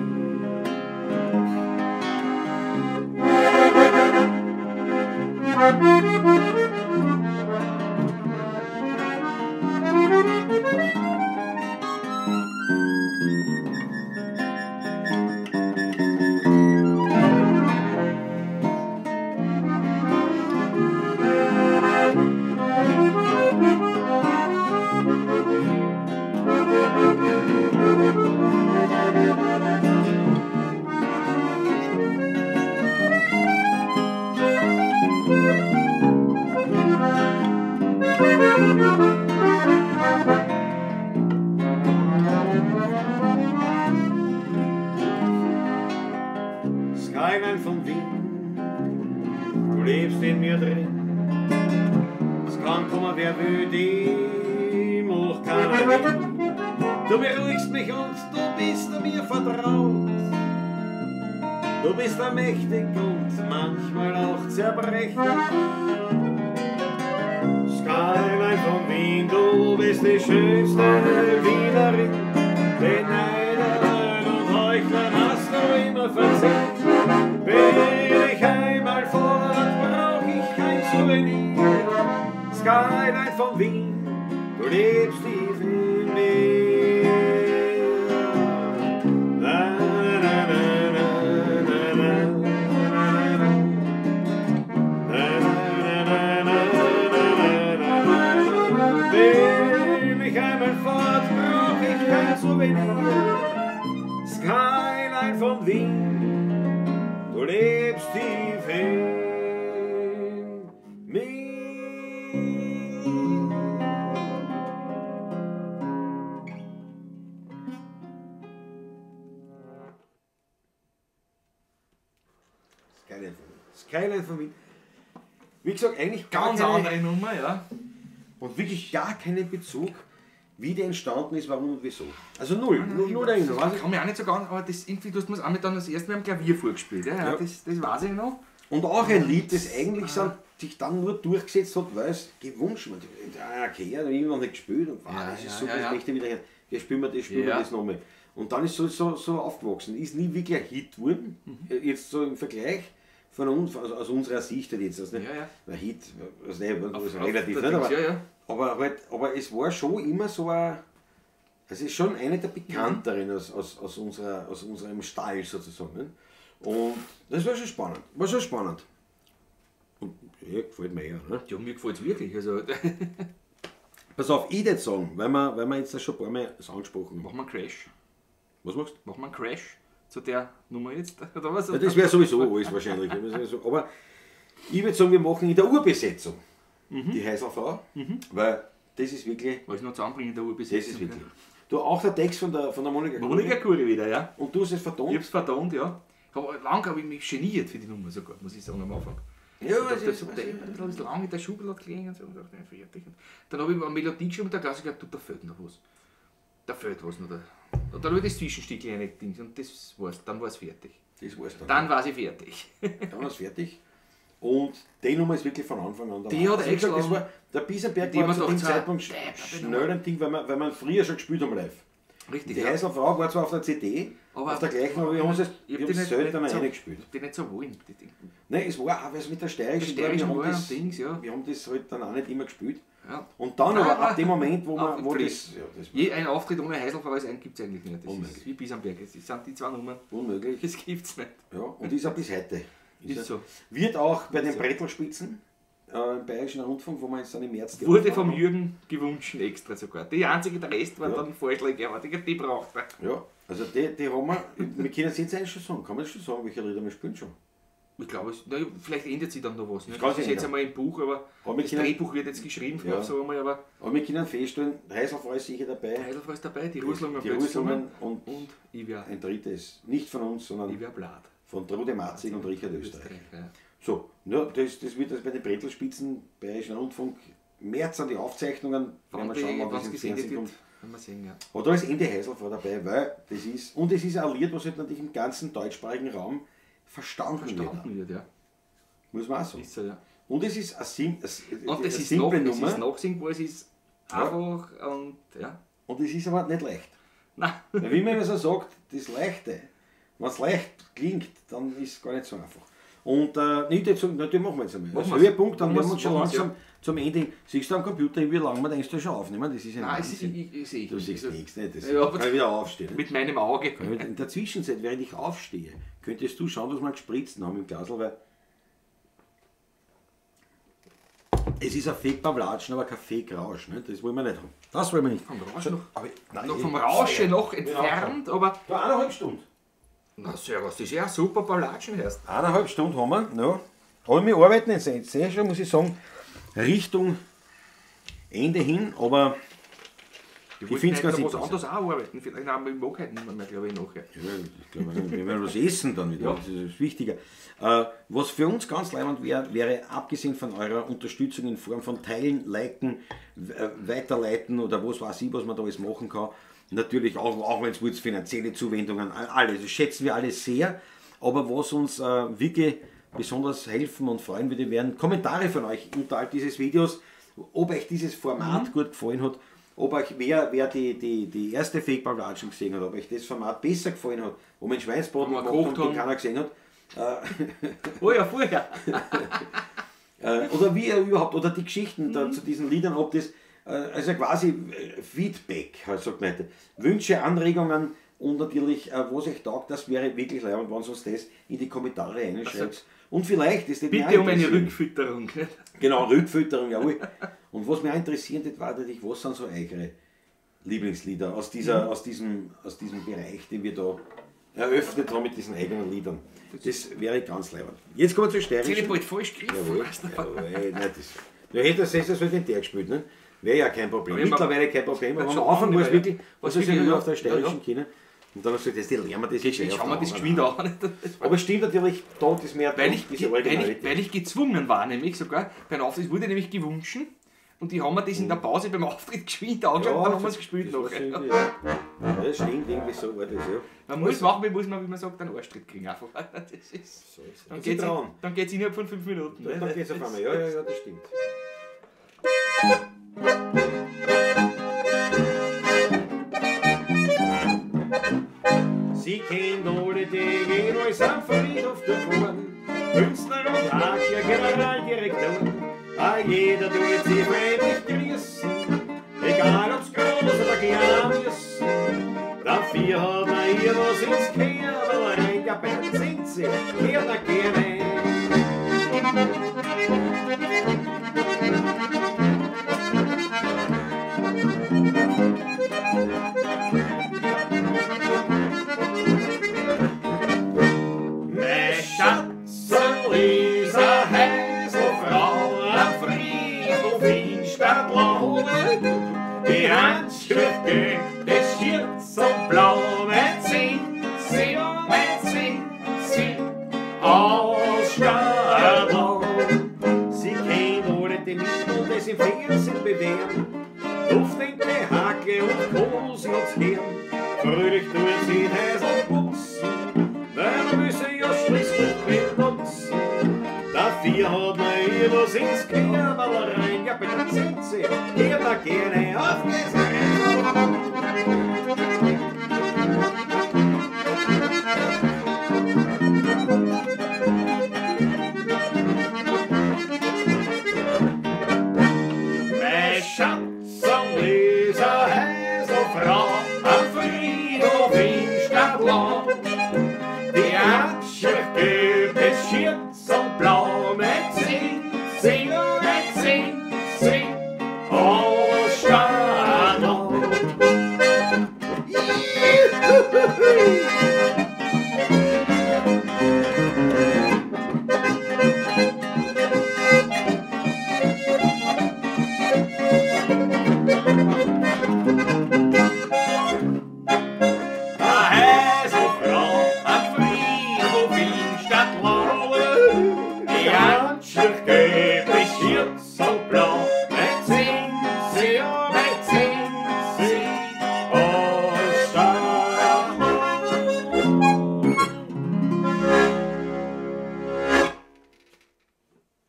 S3: Skyline von Wien, du lebst in mir drin. Es kann kommen, wer will, die macht keiner hin. Du beruhigst mich und du bist mir vertraut. Du bist allmächtig und manchmal auch zerbrechlich. Skyline von Wien, du bist die schönste Wienerin. Den Neidern und Heuchlern hast du immer verzeiht. Bin ich einmal fort, brauch ich kein Souvenir. Skyline von Wien, du lebst tief in mir. Na, na, na, na, na, na, na, na. Na, na, na, na, na, na, na. Bin ich einmal fort, brauch ich kein Souvenir. Skyline von Wien, du lebst tief in mir. Skyline von Wien. Skyline von Wien. Wie gesagt, eigentlich gar
S2: Ganz
S3: keine,
S2: andere Nummer, ja.
S3: Und wirklich gar keinen Bezug, wie der entstanden ist, warum und wieso. Also null, null Erinnerung.
S2: Ich kann mich auch nicht so ganz, aber das irgendwie, du hast mir das auch mit dann das erste Mal am Klavier vorgespielt. Ja, ja.
S3: Ja.
S2: Das weiß ich noch.
S3: Und auch ein Lied, das eigentlich sich dann nur durchgesetzt hat, weil es gewünscht wird. Okay, ja, da habe ich noch nicht gespielt und wow, das ist super, das möchte ich wieder hören. Ja, spielen wir das, spielen wir das nochmal. Und dann ist es so aufgewachsen. Ist nie wirklich ein Hit geworden, jetzt so im Vergleich von uns, also aus unserer Sicht halt jetzt. Also nicht, ein Hit, also nicht, also relativ, nicht, aber, halt, aber es war schon immer so ein, es ist schon eine der bekannteren aus unserem Stall sozusagen. Nicht? Und das war schon spannend. War schon spannend. Und ja, gefällt mir ja. Ne?
S2: Ja, mir gefällt es wirklich. Also.
S3: Pass auf, ich würde sagen, weil wir jetzt schon ein paar Mal das angesprochen haben.
S2: Machen wir einen Crash.
S3: Was machst du?
S2: Machen wir einen Crash zu der Nummer jetzt? Oder was?
S3: Ja, das wäre sowieso alles wahrscheinlich. Aber ich würde sagen, wir machen in der Urbesetzung die Heiselfrau, weil das ist wirklich.
S2: Was noch zusammenbringen in der Urbesetzung.
S3: Das ist wirklich. Du, auch der Text von der Monika Kuri.
S2: Monika Kuri wieder, ja.
S3: Und du hast es vertont?
S2: Ich hab's vertont, ja. Lange habe ich mich geniert für die Nummer sogar, muss ich sagen, am Anfang.
S3: Ja,
S2: das ist so lange in der Schublade gelegen und so, und dachte, fertig. Dann habe ich eine Melodie geschrieben und der Klassiker gesagt, da fehlt noch was. Da fehlt was noch. Und dann habe ich das Zwischenstück reingedingst und das war's. Dann war es fertig.
S3: Das war's dann.
S2: Dann war sie fertig.
S3: Dann war es fertig. Und die Nummer ist wirklich von Anfang an
S2: dabei. Die hat
S3: also gesagt, das war, der Bisamberg war zu dem Zeitpunkt schnell ein Ding, weil wir früher schon gespielt haben live.
S2: Richtig.
S3: Die ja. Heiselfrau war zwar auf der CD, aber auf der gleichen, aber wir haben es selten einmal reingespielt.
S2: Ich hab die nicht so wollen.
S3: Nein, es war auch, weil es mit der steirischen war, wir haben das halt dann auch nicht immer gespielt.
S2: Ja.
S3: Und dann aber ab dem Moment, wo man wo das, ja, das war.
S2: Ein Auftritt ohne Heiselfrau gibt es eigentlich nicht. Das
S3: unmöglich.
S2: Ist wie Bisamberg. Das sind die zwei Nummern.
S3: Unmöglich.
S2: Das gibt's nicht.
S3: Ja, und ist auch bis heute.
S2: Ist so.
S3: Wird auch bei den Brettelspitzen im Bayerischen Rundfunk, wo wir jetzt dann im März...
S2: Wurde vom Jürgen gewünscht extra sogar. Die einzige, der Rest war dann Vorschläge, aber die braucht er.
S3: Ja, also die haben wir... Wir können es jetzt eigentlich schon sagen. Kann man das schon sagen, welche Lieder wir spielen schon?
S2: Ich glaube, vielleicht ändert sich dann noch was. Ne? Das ist jetzt einmal im Buch, aber das Drehbuch wird jetzt geschrieben, ja. So einmal, aber
S3: wir können feststellen, Heiselfrau ist sicher dabei.
S2: Heiselfrau ist dabei, die Ruslungen
S3: und ein drittes, nicht von uns, sondern
S2: Iwer Blatt.
S3: Von Trude Matzig und Richard Österreich.
S2: Ja.
S3: So, ja, das wird das bei den Brettelspitzen, Bayerischen Rundfunk, März an die Aufzeichnungen,
S2: wenn wir schauen, wann das gesendet wird. Wenn wir sehen, ja.
S3: Aber da ist Ende Heiselfrau dabei, weil das ist, und es ist ein Lied, was halt natürlich im ganzen deutschsprachigen Raum verstanden wird,
S2: ja.
S3: Muss man auch sagen.
S2: Ist so, ja.
S3: Und es ist eine
S2: simple Nummer. Es ist nachsingbar, es ist einfach und ja.
S3: Und es ist aber nicht leicht.
S2: Nein.
S3: Weil wie man immer so sagt, das Leichte, wenn es leicht klingt, dann ist es gar nicht so einfach. Und nicht jetzt, natürlich machen wir jetzt einmal. Als Höhepunkt, dann werden wir uns schon langsam zum Ende. Siehst du am Computer, wie lange wir denkst du schon aufnehmen? Das ist ja
S2: Nein, ich sehe.
S3: Du siehst nichts, nicht? Das ja, kann ich wieder aufstehen.
S2: Mit meinem Auge.
S3: In der Zwischenzeit, während ich aufstehe, könntest du schauen, was wir gespritzt haben im Glasl, weil es ist ein Fake-Pavlatschen, aber kein Fake-Rausch. Ne? Das wollen wir nicht haben. Das wollen wir nicht.
S2: Vom Rausch noch, aber, nein, noch vom Rausche noch entfernt, aber...
S3: Du, 1,5 Stunden.
S2: Na servus, das ist ja super Pavlatschen erst.
S3: 1,5 Stunden haben wir, ja. Aber wir arbeiten jetzt sehr schon, muss ich sagen, Richtung Ende hin, aber ich finde es ganz
S2: interessant. Was anderes auch arbeiten, vielleicht haben wir im Mag heute nicht mehr, glaube ich, nachher.
S3: Ja, ich glaube, wir werden was essen dann wieder,
S2: ja.
S3: Das ist wichtiger. Was für uns ganz leibend wäre, wäre, abgesehen von eurer Unterstützung in Form von Teilen, Liken, Weiterleiten oder was weiß ich, was man da alles machen kann, natürlich auch wenn es wollt, finanzielle Zuwendungen, alles, das schätzen wir alles sehr, aber was uns wirklich besonders helfen und freuen würde, wären Kommentare von euch unterhalb dieses Videos, ob euch dieses Format gut gefallen hat, ob euch wer die erste Fake-Pavlatschen gesehen hat, ob euch das Format besser gefallen hat, wo man Schweinsbraten gemacht hat und den keiner gesehen hat.
S2: Oh ja, vorher.
S3: Oder wie überhaupt, oder die Geschichten da zu diesen Liedern, ob das, also quasi Feedback, sagt man heute. Wünsche, Anregungen und natürlich, was euch taugt, das wäre wirklich leibend, wenn sonst das in die Kommentare reinschreibt. Also, und vielleicht ist das
S2: bitte um eine Rückfütterung.
S3: Genau, Rückfütterung, jawohl. Und was mich auch interessiert hat, war natürlich, was sind so eure Lieblingslieder aus, dieser, aus diesem Bereich, den wir da eröffnet haben mit diesen eigenen Liedern. Das wäre ganz leibend. Jetzt kommen wir zu steirischen.
S2: Jetzt hätte ich bald falsch gegriffen.
S3: Jawohl, jawohl, nein, das, du hättest das halt in der gespielt, ne? Wäre ja kein Problem. Mittlerweile kein Problem, aber am Anfang war es wirklich, was ich nur auf der steirischen kennen. Und dann hast du gesagt, das lernen wir das jetzt.
S2: Schauen wir das geschwind an.
S3: Aber es stimmt natürlich, da ist mehr
S2: weil ich gezwungen war, nämlich sogar, beim Auftritt wurde nämlich gewünscht, Und die haben wir das in der Pause beim Auftritt geschwind angeschaut und dann haben wir es gespielt
S3: das
S2: nachher.
S3: war irgendwie, ja. Ja, stimmt, irgendwie so war das, ja.
S2: Man muss machen, muss man, wie man sagt, einen Arschtritt kriegen einfach. Das ist,
S3: So ist es.
S2: dann
S3: Das
S2: geht's,
S3: ist dran.
S2: dann geht's innerhalb von 5 Minuten.
S3: Dann,
S2: ne?
S3: dann geht's auf einmal. Ja, ja, ja, das stimmt. Sie kennt alle die jeweils am Friedhof der Fuhren, Künstler und Hakier, Generaldirektoren. A jeder tut sie freundlich grüßen, egal ob's groß oder klein müssen. Dafür hat man ihr was ins Kerl, ja, bitte sind sie, gerne, gerne. Mein Schatzel ist eine Häselfrau am Friedhof in Stadtlaune. Die Handschrift des Schürzenblau, mein Sinn, sie, mein Sinn, sie aus Stadtlaune. Sie kennt alle die Mittel des im Fernsehen bewähren. Duftende Hacke und Kosen und Hirn. Fröhlich tut sie die Häsel putzen, weil man müsse ja schließlich benutzen. Dafür hat man ihr was ins Kerl rein. Ja, bitte sind sie, hier da gerne auf geht's rein. Mein Schatzel ist eine Häselfrau am Friedhof in Stadtlau. Die Handschrift gibt es Schürzenblau mit Sinn, Sinn, mit Sinn, Sinn aus Stadtlau. A Häselfrau am Friedhof in Stadtlau. Die Handschrift gibt es Schürzenblau mit Sinn, Sinn, mit Sinn, Sinn aus Stadtlau.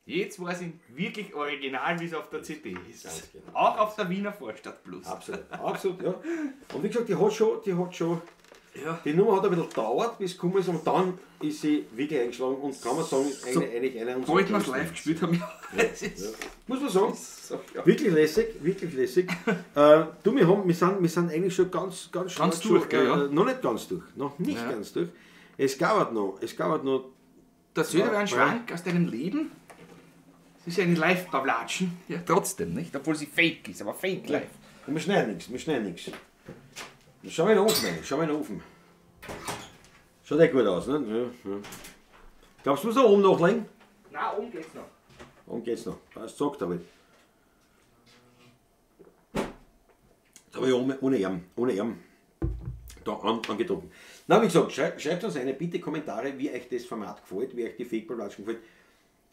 S2: Jetzt war es wirklich original, wie es auf der CD ist.
S3: Ganz genau.
S2: Auch auf der Wiener Vorstadt Plus.
S3: Absolut, absolut, ja. Und wie gesagt, die
S2: Ja.
S3: die Nummer hat ein bisschen gedauert, bis es gekommen ist, und dann ist sie wirklich eingeschlagen und kann man sagen, ist
S2: So,
S3: eigentlich eine unserer
S2: Bald wir es
S3: größten
S2: live
S3: Hits.
S2: gespielt haben, ja. Das ist
S3: Muss man sagen.
S2: so, ja.
S3: Wirklich lässig, wirklich lässig. Du, wir sind eigentlich schon ganz, ganz,
S2: Ganz
S3: stark
S2: durch,
S3: schon,
S2: gell, ja.
S3: Noch nicht ganz durch, noch nicht
S2: Ja.
S3: ganz durch. Es gab noch,
S2: Da soll aber ein
S3: Ja.
S2: Schwank aus deinem Leben. Es ist ja eine Live-Pavlatschen. Ja, trotzdem, nicht? Obwohl sie fake ist, aber fake live.
S3: Und wir schneiden nichts, wir schneiden nichts. Schau mal in den Ofen rein, schau mal in den Ofen. Schaut eh gut aus, ne? Ja, ja. Glaubst du, muss da oben nachlegen?
S2: Nein, oben geht's noch.
S3: Oben geht's noch. Passt, sagt aber. Jetzt habe ich ohne Arm da angetrunken. Na, wie gesagt, schreibt uns eine bitte Kommentare, wie euch das Format gefällt, wie euch die Fake-Pavlatschen gefällt.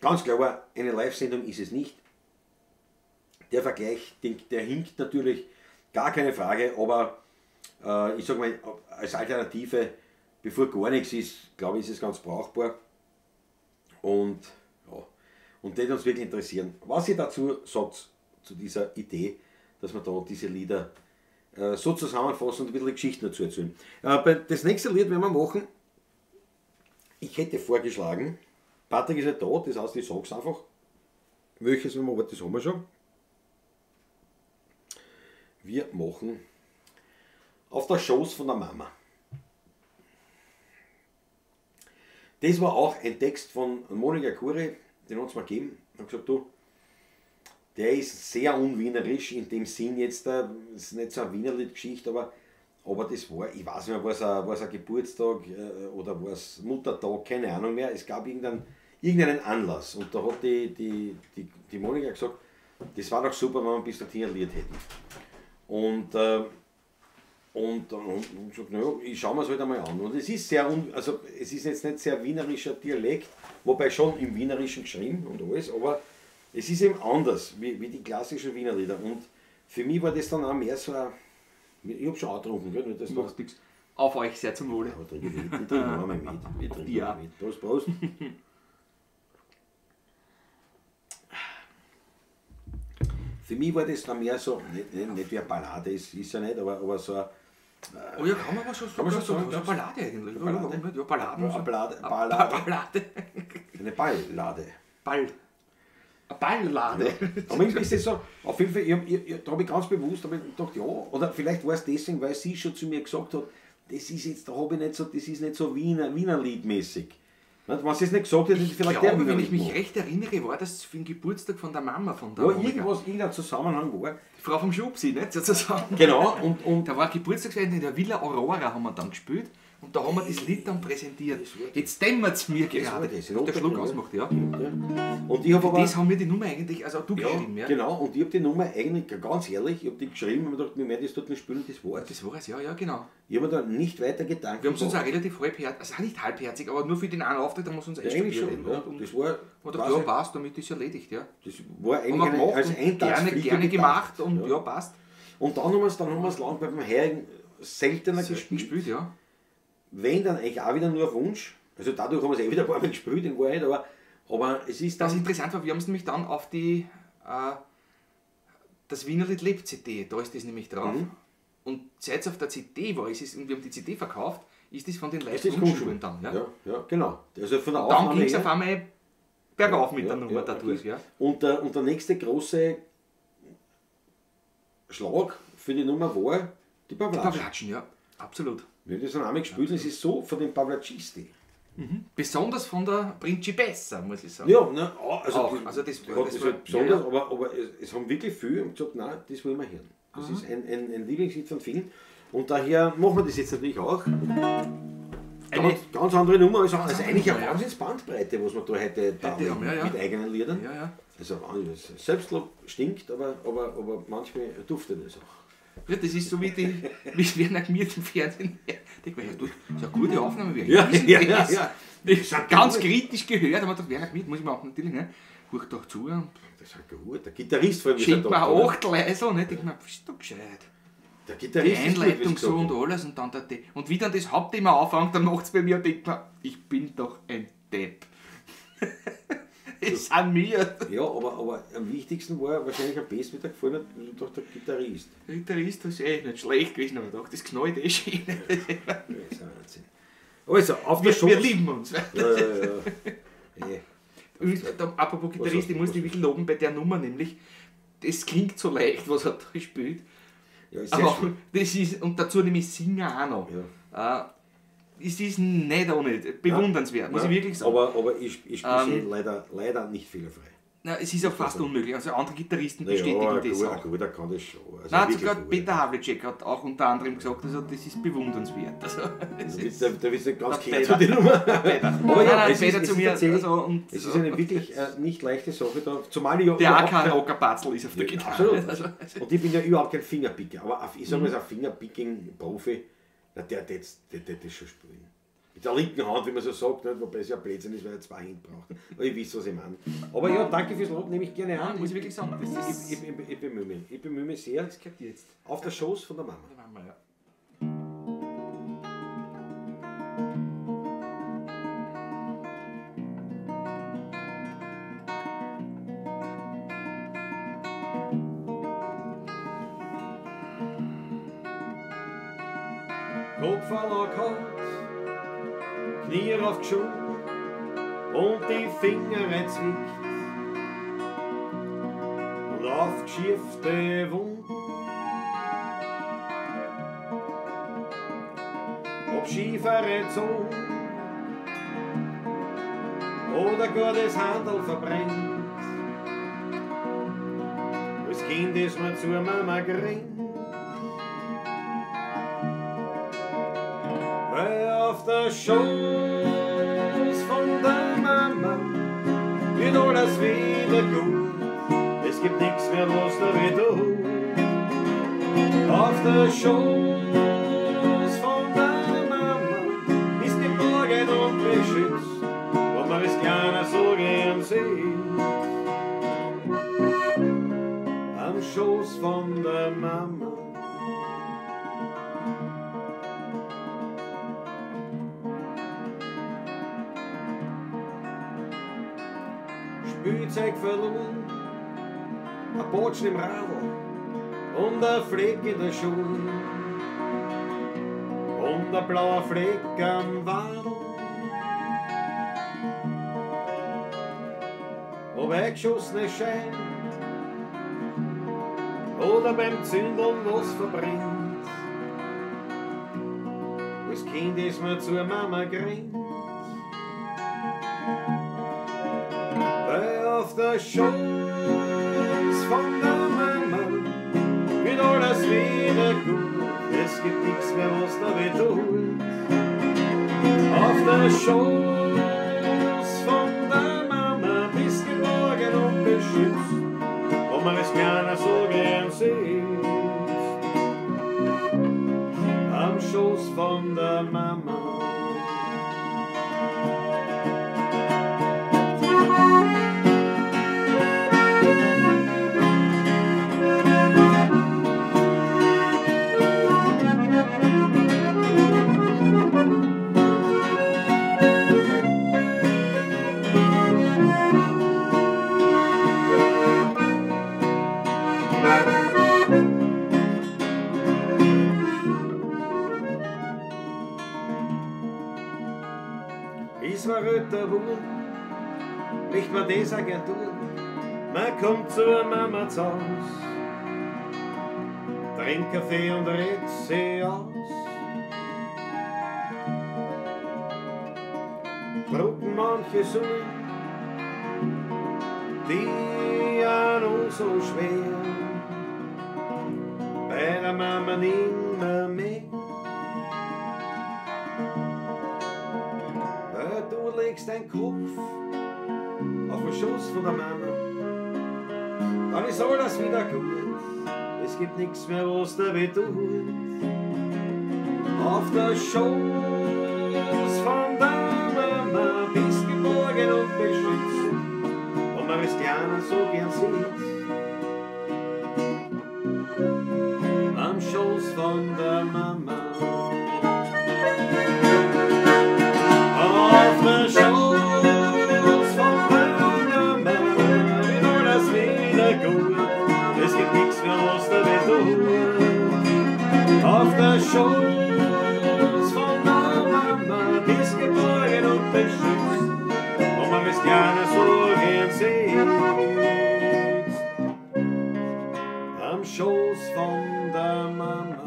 S3: Ganz klar, eine Live-Sendung ist es nicht. Der Vergleich, der hinkt natürlich, gar keine Frage, aber ich sag mal, als Alternative, bevor gar nichts ist, glaube ich, ist es ganz brauchbar. Und ja, und das uns wirklich interessieren, was ihr dazu sagt, zu dieser Idee, dass wir da diese Lieder so zusammenfassen und ein bisschen Geschichten dazu erzählen. Das nächste Lied werden wir machen. Ich hätte vorgeschlagen, Patrick ist ja da, das heißt, ich sag's einfach. Welches wir machen, das haben wir schon. Wir machen Auf der Schoß von der Mama. Das war auch ein Text von Monika Kuri, den hat es mir gegeben. Ich hab gesagt, du, der ist sehr unwienerisch in dem Sinn jetzt, das ist nicht so eine Wienerlied-Geschichte, aber das war, ich weiß nicht mehr, war es ein Geburtstag oder war es Muttertag, keine Ahnung mehr. Es gab irgendeinen Anlass und da hat die Monika gesagt, das war doch super, wenn wir bis dorthin ein Lied hätten. Und gesagt, naja, ich schau mir's halt einmal an. Und es ist sehr, also es ist jetzt nicht sehr wienerischer Dialekt, wobei schon im Wienerischen geschrieben und alles, aber Es ist eben anders, wie die klassischen Wiener Lieder. Und für mich war das dann auch mehr so ein. Ich hab schon auch getrunken, gell? Nicht, dass
S2: Macht nichts. Auf euch sehr zum Wohle.
S3: Aber trinke ich mit. Ich trinke noch einmal mit. Ich trinke
S2: die
S3: noch
S2: auch.
S3: mit. Prost, Prost. Für mich war das dann mehr so, nicht wie eine Ballade, ist ja nicht, aber so eine.
S2: Oh ja, kann man aber schon
S3: Kann man schon sagen,
S2: so eine Ballade eigentlich.
S3: Eine Ballade.
S2: Ja, Balladen.
S3: Eine Ballade. Ballade.
S2: Ballade.
S3: Eine Balllade.
S2: Ball. Eine Balllade.
S3: Aber irgendwie ist das so, auf jeden Fall, da habe ich ganz bewusst hab ich gedacht, ja, oder vielleicht war es deswegen, weil sie schon zu mir gesagt hat, das ist jetzt, da habe ich nicht so, das ist nicht so Wiener Liedmäßig. Wenn sie es nicht gesagt hätte, hätte ich
S2: Ich
S3: vielleicht
S2: glaube,
S3: der
S2: wenn ich mich
S3: gemacht.
S2: recht erinnere, war das für den Geburtstag von der Mama von der
S3: Ja,
S2: Monika.
S3: irgendwas, irgendein Zusammenhang war.
S2: Die Frau vom Schubsi, nicht sozusagen.
S3: Genau, und
S2: Da war Geburtstagsfeier in der Villa Aurora, haben wir dann gespielt. Und da haben wir das Lied dann präsentiert. Jetzt dämmert es mir
S3: das war
S2: gerade.
S3: das.
S2: Was der Schluck ausmacht, ja.
S3: Und ich habe aber.
S2: Das haben wir die Nummer eigentlich, also auch du
S3: Ja,
S2: geschrieben, ja.
S3: genau, und ich habe die Nummer eigentlich, ganz ehrlich, ich habe die geschrieben und mir gedacht, mir möchte das dort nicht spielen, das war's.
S2: Das war es, ja, ja, genau.
S3: Ich habe mir da nicht weiter Gedanken
S2: Wir haben es uns auch
S3: gemacht.
S2: relativ halbherzig, also auch nicht halbherzig, aber nur für den einen Auftritt haben wir es uns
S3: Ja, eigentlich
S2: einstudiert.
S3: schon, ja.
S2: Und,
S3: Das war,
S2: und
S3: quasi,
S2: ja, passt, damit ist erledigt, ja.
S3: das war
S2: Haben
S3: eigentlich
S2: wir
S3: eine,
S2: gemacht
S3: als
S2: und gerne,
S3: Eintagsfliege
S2: gerne
S3: gedacht.
S2: gemacht und ja, passt.
S3: Und dann haben wir es lang beim Heurigen seltener
S2: Selten
S3: gespielt.
S2: gespielt, ja.
S3: Wenn, dann eigentlich auch wieder nur auf Wunsch. Also dadurch haben wir es eh wieder ein paar Mal gespielt in Wahrheit, aber es ist
S2: Das
S3: dann...
S2: interessant war, wir haben es nämlich dann auf die das Wienerlied lebt CD, da ist das nämlich drauf.
S3: Mhm.
S2: Und seit es auf der CD war, und wir haben die CD verkauft, ist das von den
S3: Es
S2: Leuten
S3: ist
S2: umgeschoben dann. Ja?
S3: Ja, ja, genau. Also von der
S2: Und dann
S3: Aufnahme
S2: ging es
S3: her-
S2: auf einmal bergauf mit der
S3: Ja,
S2: Nummer
S3: ja,
S2: dadurch. Ja.
S3: Und der nächste große Schlag für die Nummer war die Pavlatschen.
S2: Pavlatschen, ja, absolut.
S3: Wir haben das dann einmal gespielt und es ist so von den Pavlatschisti.
S2: Besonders von der Principessa, muss ich sagen.
S3: Ja, ne, also,
S2: Auch, also das
S3: hat,
S2: das
S3: ist
S2: war-
S3: halt besonders,
S2: ja, ja.
S3: aber es haben wirklich viele gesagt, nein, das wollen wir hören. Das ist ein Lieblingslied von vielen. Und daher machen wir das jetzt natürlich auch.
S2: Eine,
S3: Ganz, ganz andere Nummer, also eigentlich eine
S2: Nummer, ja.
S3: Wahnsinnsbandbreite, was wir da heute da
S2: Heute haben, ja, ja.
S3: mit eigenen Liedern.
S2: ja, ja.
S3: Also Selbstlob stinkt, aber manchmal duftet es auch.
S2: Ja, das ist so wie die, wie Werner Gmiert im Fernsehen. Ich denke mir, ja, du, das ist eine gute Aufnahme. Wie
S3: Ja,
S2: ist denn
S3: ja,
S2: das?
S3: ja, ja.
S2: Ich hab ganz kritisch gehört, aber gedacht, Werner Gmiert muss ich mir auch natürlich, ne? Huch doch zu und
S3: Das ist halt gut. Der Gitarrist vor allem ist
S2: schenkt
S3: ein
S2: mir ein
S3: Doktor, ne?
S2: Achtel Eisel, ne? Denk mir, bist du gescheit.
S3: Der
S2: Die
S3: Gitarrist ist gut, wie
S2: Einleitung
S3: sie
S2: so
S3: gesagt
S2: und alles und dann der und wie dann das Hauptthema anfängt, dann macht es bei mir und denkt mir, ich bin doch ein Depp. Es sind wir.
S3: haben. Ja, aber am wichtigsten war wahrscheinlich am besten wieder gefallen hat, doch der Gitarrist.
S2: Der Gitarrist ist eh nicht schlecht gewesen, aber doch, das knallt eh schön.
S3: Das ist ein Wahnsinn. Also, auf der
S2: Wir
S3: Schoß.
S2: lieben uns.
S3: Ja, ja, ja.
S2: Übrigens, da, apropos Gitarrist,
S3: hast du-
S2: ich muss
S3: was
S2: dich wirklich loben bei der Nummer, nämlich, das klingt so leicht, was er da spielt.
S3: Ja, ist sehr
S2: Aber
S3: schön.
S2: das ist, und dazu nämlich Singer auch noch.
S3: Ja.
S2: Es ist nicht auch nicht bewundernswert, muss
S3: Nein,
S2: ich wirklich sagen.
S3: Aber ich spiele leider nicht fehlerfrei.
S2: Nein, es ist auch fast unmöglich. Also andere Gitarristen
S3: Naja,
S2: bestätigen
S3: ein
S2: das
S3: guter,
S2: auch.
S3: ein guter kann das schon. Also
S2: Nein,
S3: wirklich
S2: sogar
S3: ein guter.
S2: Peter Havlicek hat auch unter anderem gesagt, also das ist bewundernswert. Also, es ist
S3: Da wird nicht ganz
S2: Der
S3: gehört zu
S2: Peter.
S3: die Nummer.
S2: Peter.
S3: Aber ja,
S2: Nein, nein,
S3: es ist,
S2: Peter
S3: es
S2: zu
S3: ist
S2: mir,
S3: tatsächlich,
S2: also, und,
S3: es ist eine wirklich nicht leichte Sache da, zumal ich ja
S2: der auch
S3: überhaupt
S2: kein
S3: kein-
S2: Rockerbatzel ist auf der
S3: Ja,
S2: Gitarre.
S3: absolut.
S2: Also,
S3: Und ich bin ja überhaupt kein Fingerpicker, aber ich sage mal, so ein Fingerpicking-Profi, na, der das schon spielen. Mit der linken Hand, wie man so sagt, nicht? Wobei es ja Blödsinn ist, weil er zwei Hände braucht. Aber ich weiß, was ich meine. Aber ja, danke fürs Lob, nehme ich gerne an.
S2: Nein, muss ich wirklich sagen, das ist-
S3: Ich bemühe mich. Ich bemühe mich sehr.
S2: das gehört jetzt.
S3: Auf der Schoß von der Mama.
S2: Der Mama, ja.
S1: Kopf gehabt, Knie raufgeschoben und die Finger reinzwickt und aufgeschiefte Wunden. Ob Skifahrer gezogen oder gar das Handel verbrennt. Als Kind ist man zur Mama gerannt. Weil auf der Schoß von der Mama wird alles wieder gut. Es gibt nichts mehr, was da weh tut. Auf der Schoß von der Mama ist geborgen und beschützt, wo man es kleiner so gern sieht.
S3: Spielzeug verloren, ein Botschen im Radl und ein Fleck in der Schuhe und ein blauer Fleck am Wadl. Ob eingeschossene Schein oder beim Zündeln was verbrennt, als Kind ist man zur Mama gerannt. Weil auf der Schoß von der Mama wird alles wieder gut, es gibt nichts mehr, was da weh tut. Auf der Schoß von der Mama bist geborgen und beschützt, und man ist gerne so gern sitzt. Am Schoß von der Mama. Ist man älter geworden, möchte man das auch gern tun. Man kommt zur Mama zu Haus, trinkt Kaffee und redet sie aus. Drucken manche Summen, die an uns so schwer, bei der Mama nimmer mehr. Du legst deinen Kopf auf den Schoß von der Mama, dann ist alles wieder gut, es gibt nichts mehr, was da weh tut. Auf der Schoß von der Mama bist geborgen und beschützt, und man ist gerne so gern sitzt. Am Schoß von der Mama. Auf der Schoß von der Mama wird alles wieder gut, es gibt nichts mehr, was da weh tut. Auf der Schoß von der Mama bist geborgen und beschützt, und man ist gerne so gern sitzt. Am Schoß von der Mama.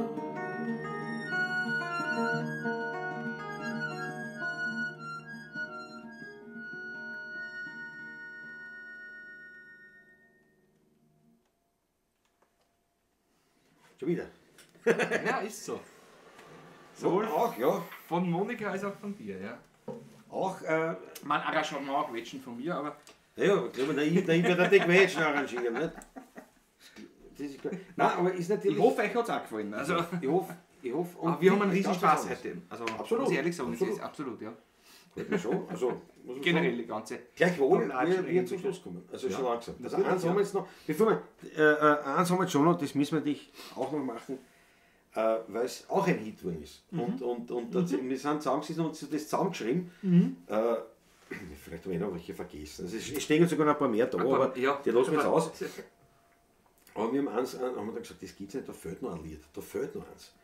S3: Schon wieder.
S2: Ja, ist so. Sowohl
S3: auch, ja.
S2: Von Monika als auch von dir, ja.
S3: Auch,
S2: mein Arrangement quetschen von mir, aber.
S3: Ja, ich glaube, ich werde die Quetschen arrangieren, nicht? Das ist klar. Nein, aber ist natürlich.
S2: Ich hoffe, euch hat es auch gefallen. Also,
S3: ich hoffe. Und
S2: aber wir haben einen riesen Spaß heute. Also,
S3: absolut.
S2: Muss ich ehrlich sagen,
S3: absolut.
S2: Das ist absolut, ja.
S3: Gefällt mir schon. Also, muss man
S2: generell
S3: sagen,
S2: die ganze.
S3: Gleichwohl, wir zum Schluss kommen. Also
S2: ja,
S3: schon langsam. Also
S2: natürlich,
S3: eins haben wir jetzt noch, bevor wir, eins haben wir jetzt schon noch, das müssen wir dich auch noch machen, weil es auch ein Hit geworden ist.
S2: Mhm.
S3: Und wir sind zusammengesessen und uns das zusammengeschrieben.
S2: Mhm.
S3: Vielleicht habe ich noch welche vergessen. Also es stehen sogar noch ein paar mehr da, aber
S2: ja,
S3: die lassen wir jetzt aus. Aber wir haben eins, haben wir dann gesagt, das gibt's nicht, da fehlt noch ein Lied, da fehlt noch eins.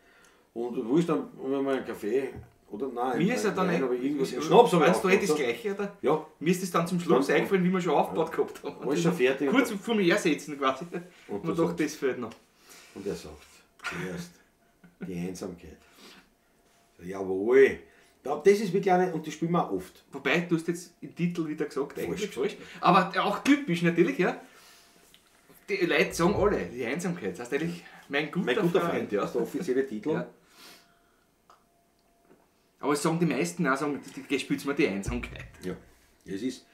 S3: Und wo ist dann, wenn wir einen Kaffee oder nein,
S2: mir ist ja dann
S3: nein, aber irgendwas Schnaps habe ich
S2: Meinst du
S3: auch
S2: das Gleiche, oder?
S3: Ja.
S2: Mir ist das dann zum Schluss
S3: dann,
S2: eingefallen, wie wir schon aufgebaut gehabt haben.
S3: Alles schon fertig.
S2: Kurz vor mir hersetzen quasi. Und man dachte, das fehlt noch.
S3: Und er sagt, zuerst die Einsamkeit. Jawohl. Das ist wirklich eine, und die spielen wir auch oft.
S2: Wobei, du hast jetzt im Titel wieder gesagt, eigentlich falsch. Aber auch typisch natürlich, ja. Die Leute sagen alle, die Einsamkeit. Das heißt eigentlich, mein guter Freund. Ja.
S3: Das ist der offizielle Titel.
S2: Ja. Aber es sagen die meisten auch, sagen, spielst mir die Einsamkeit.
S3: Ja, es ist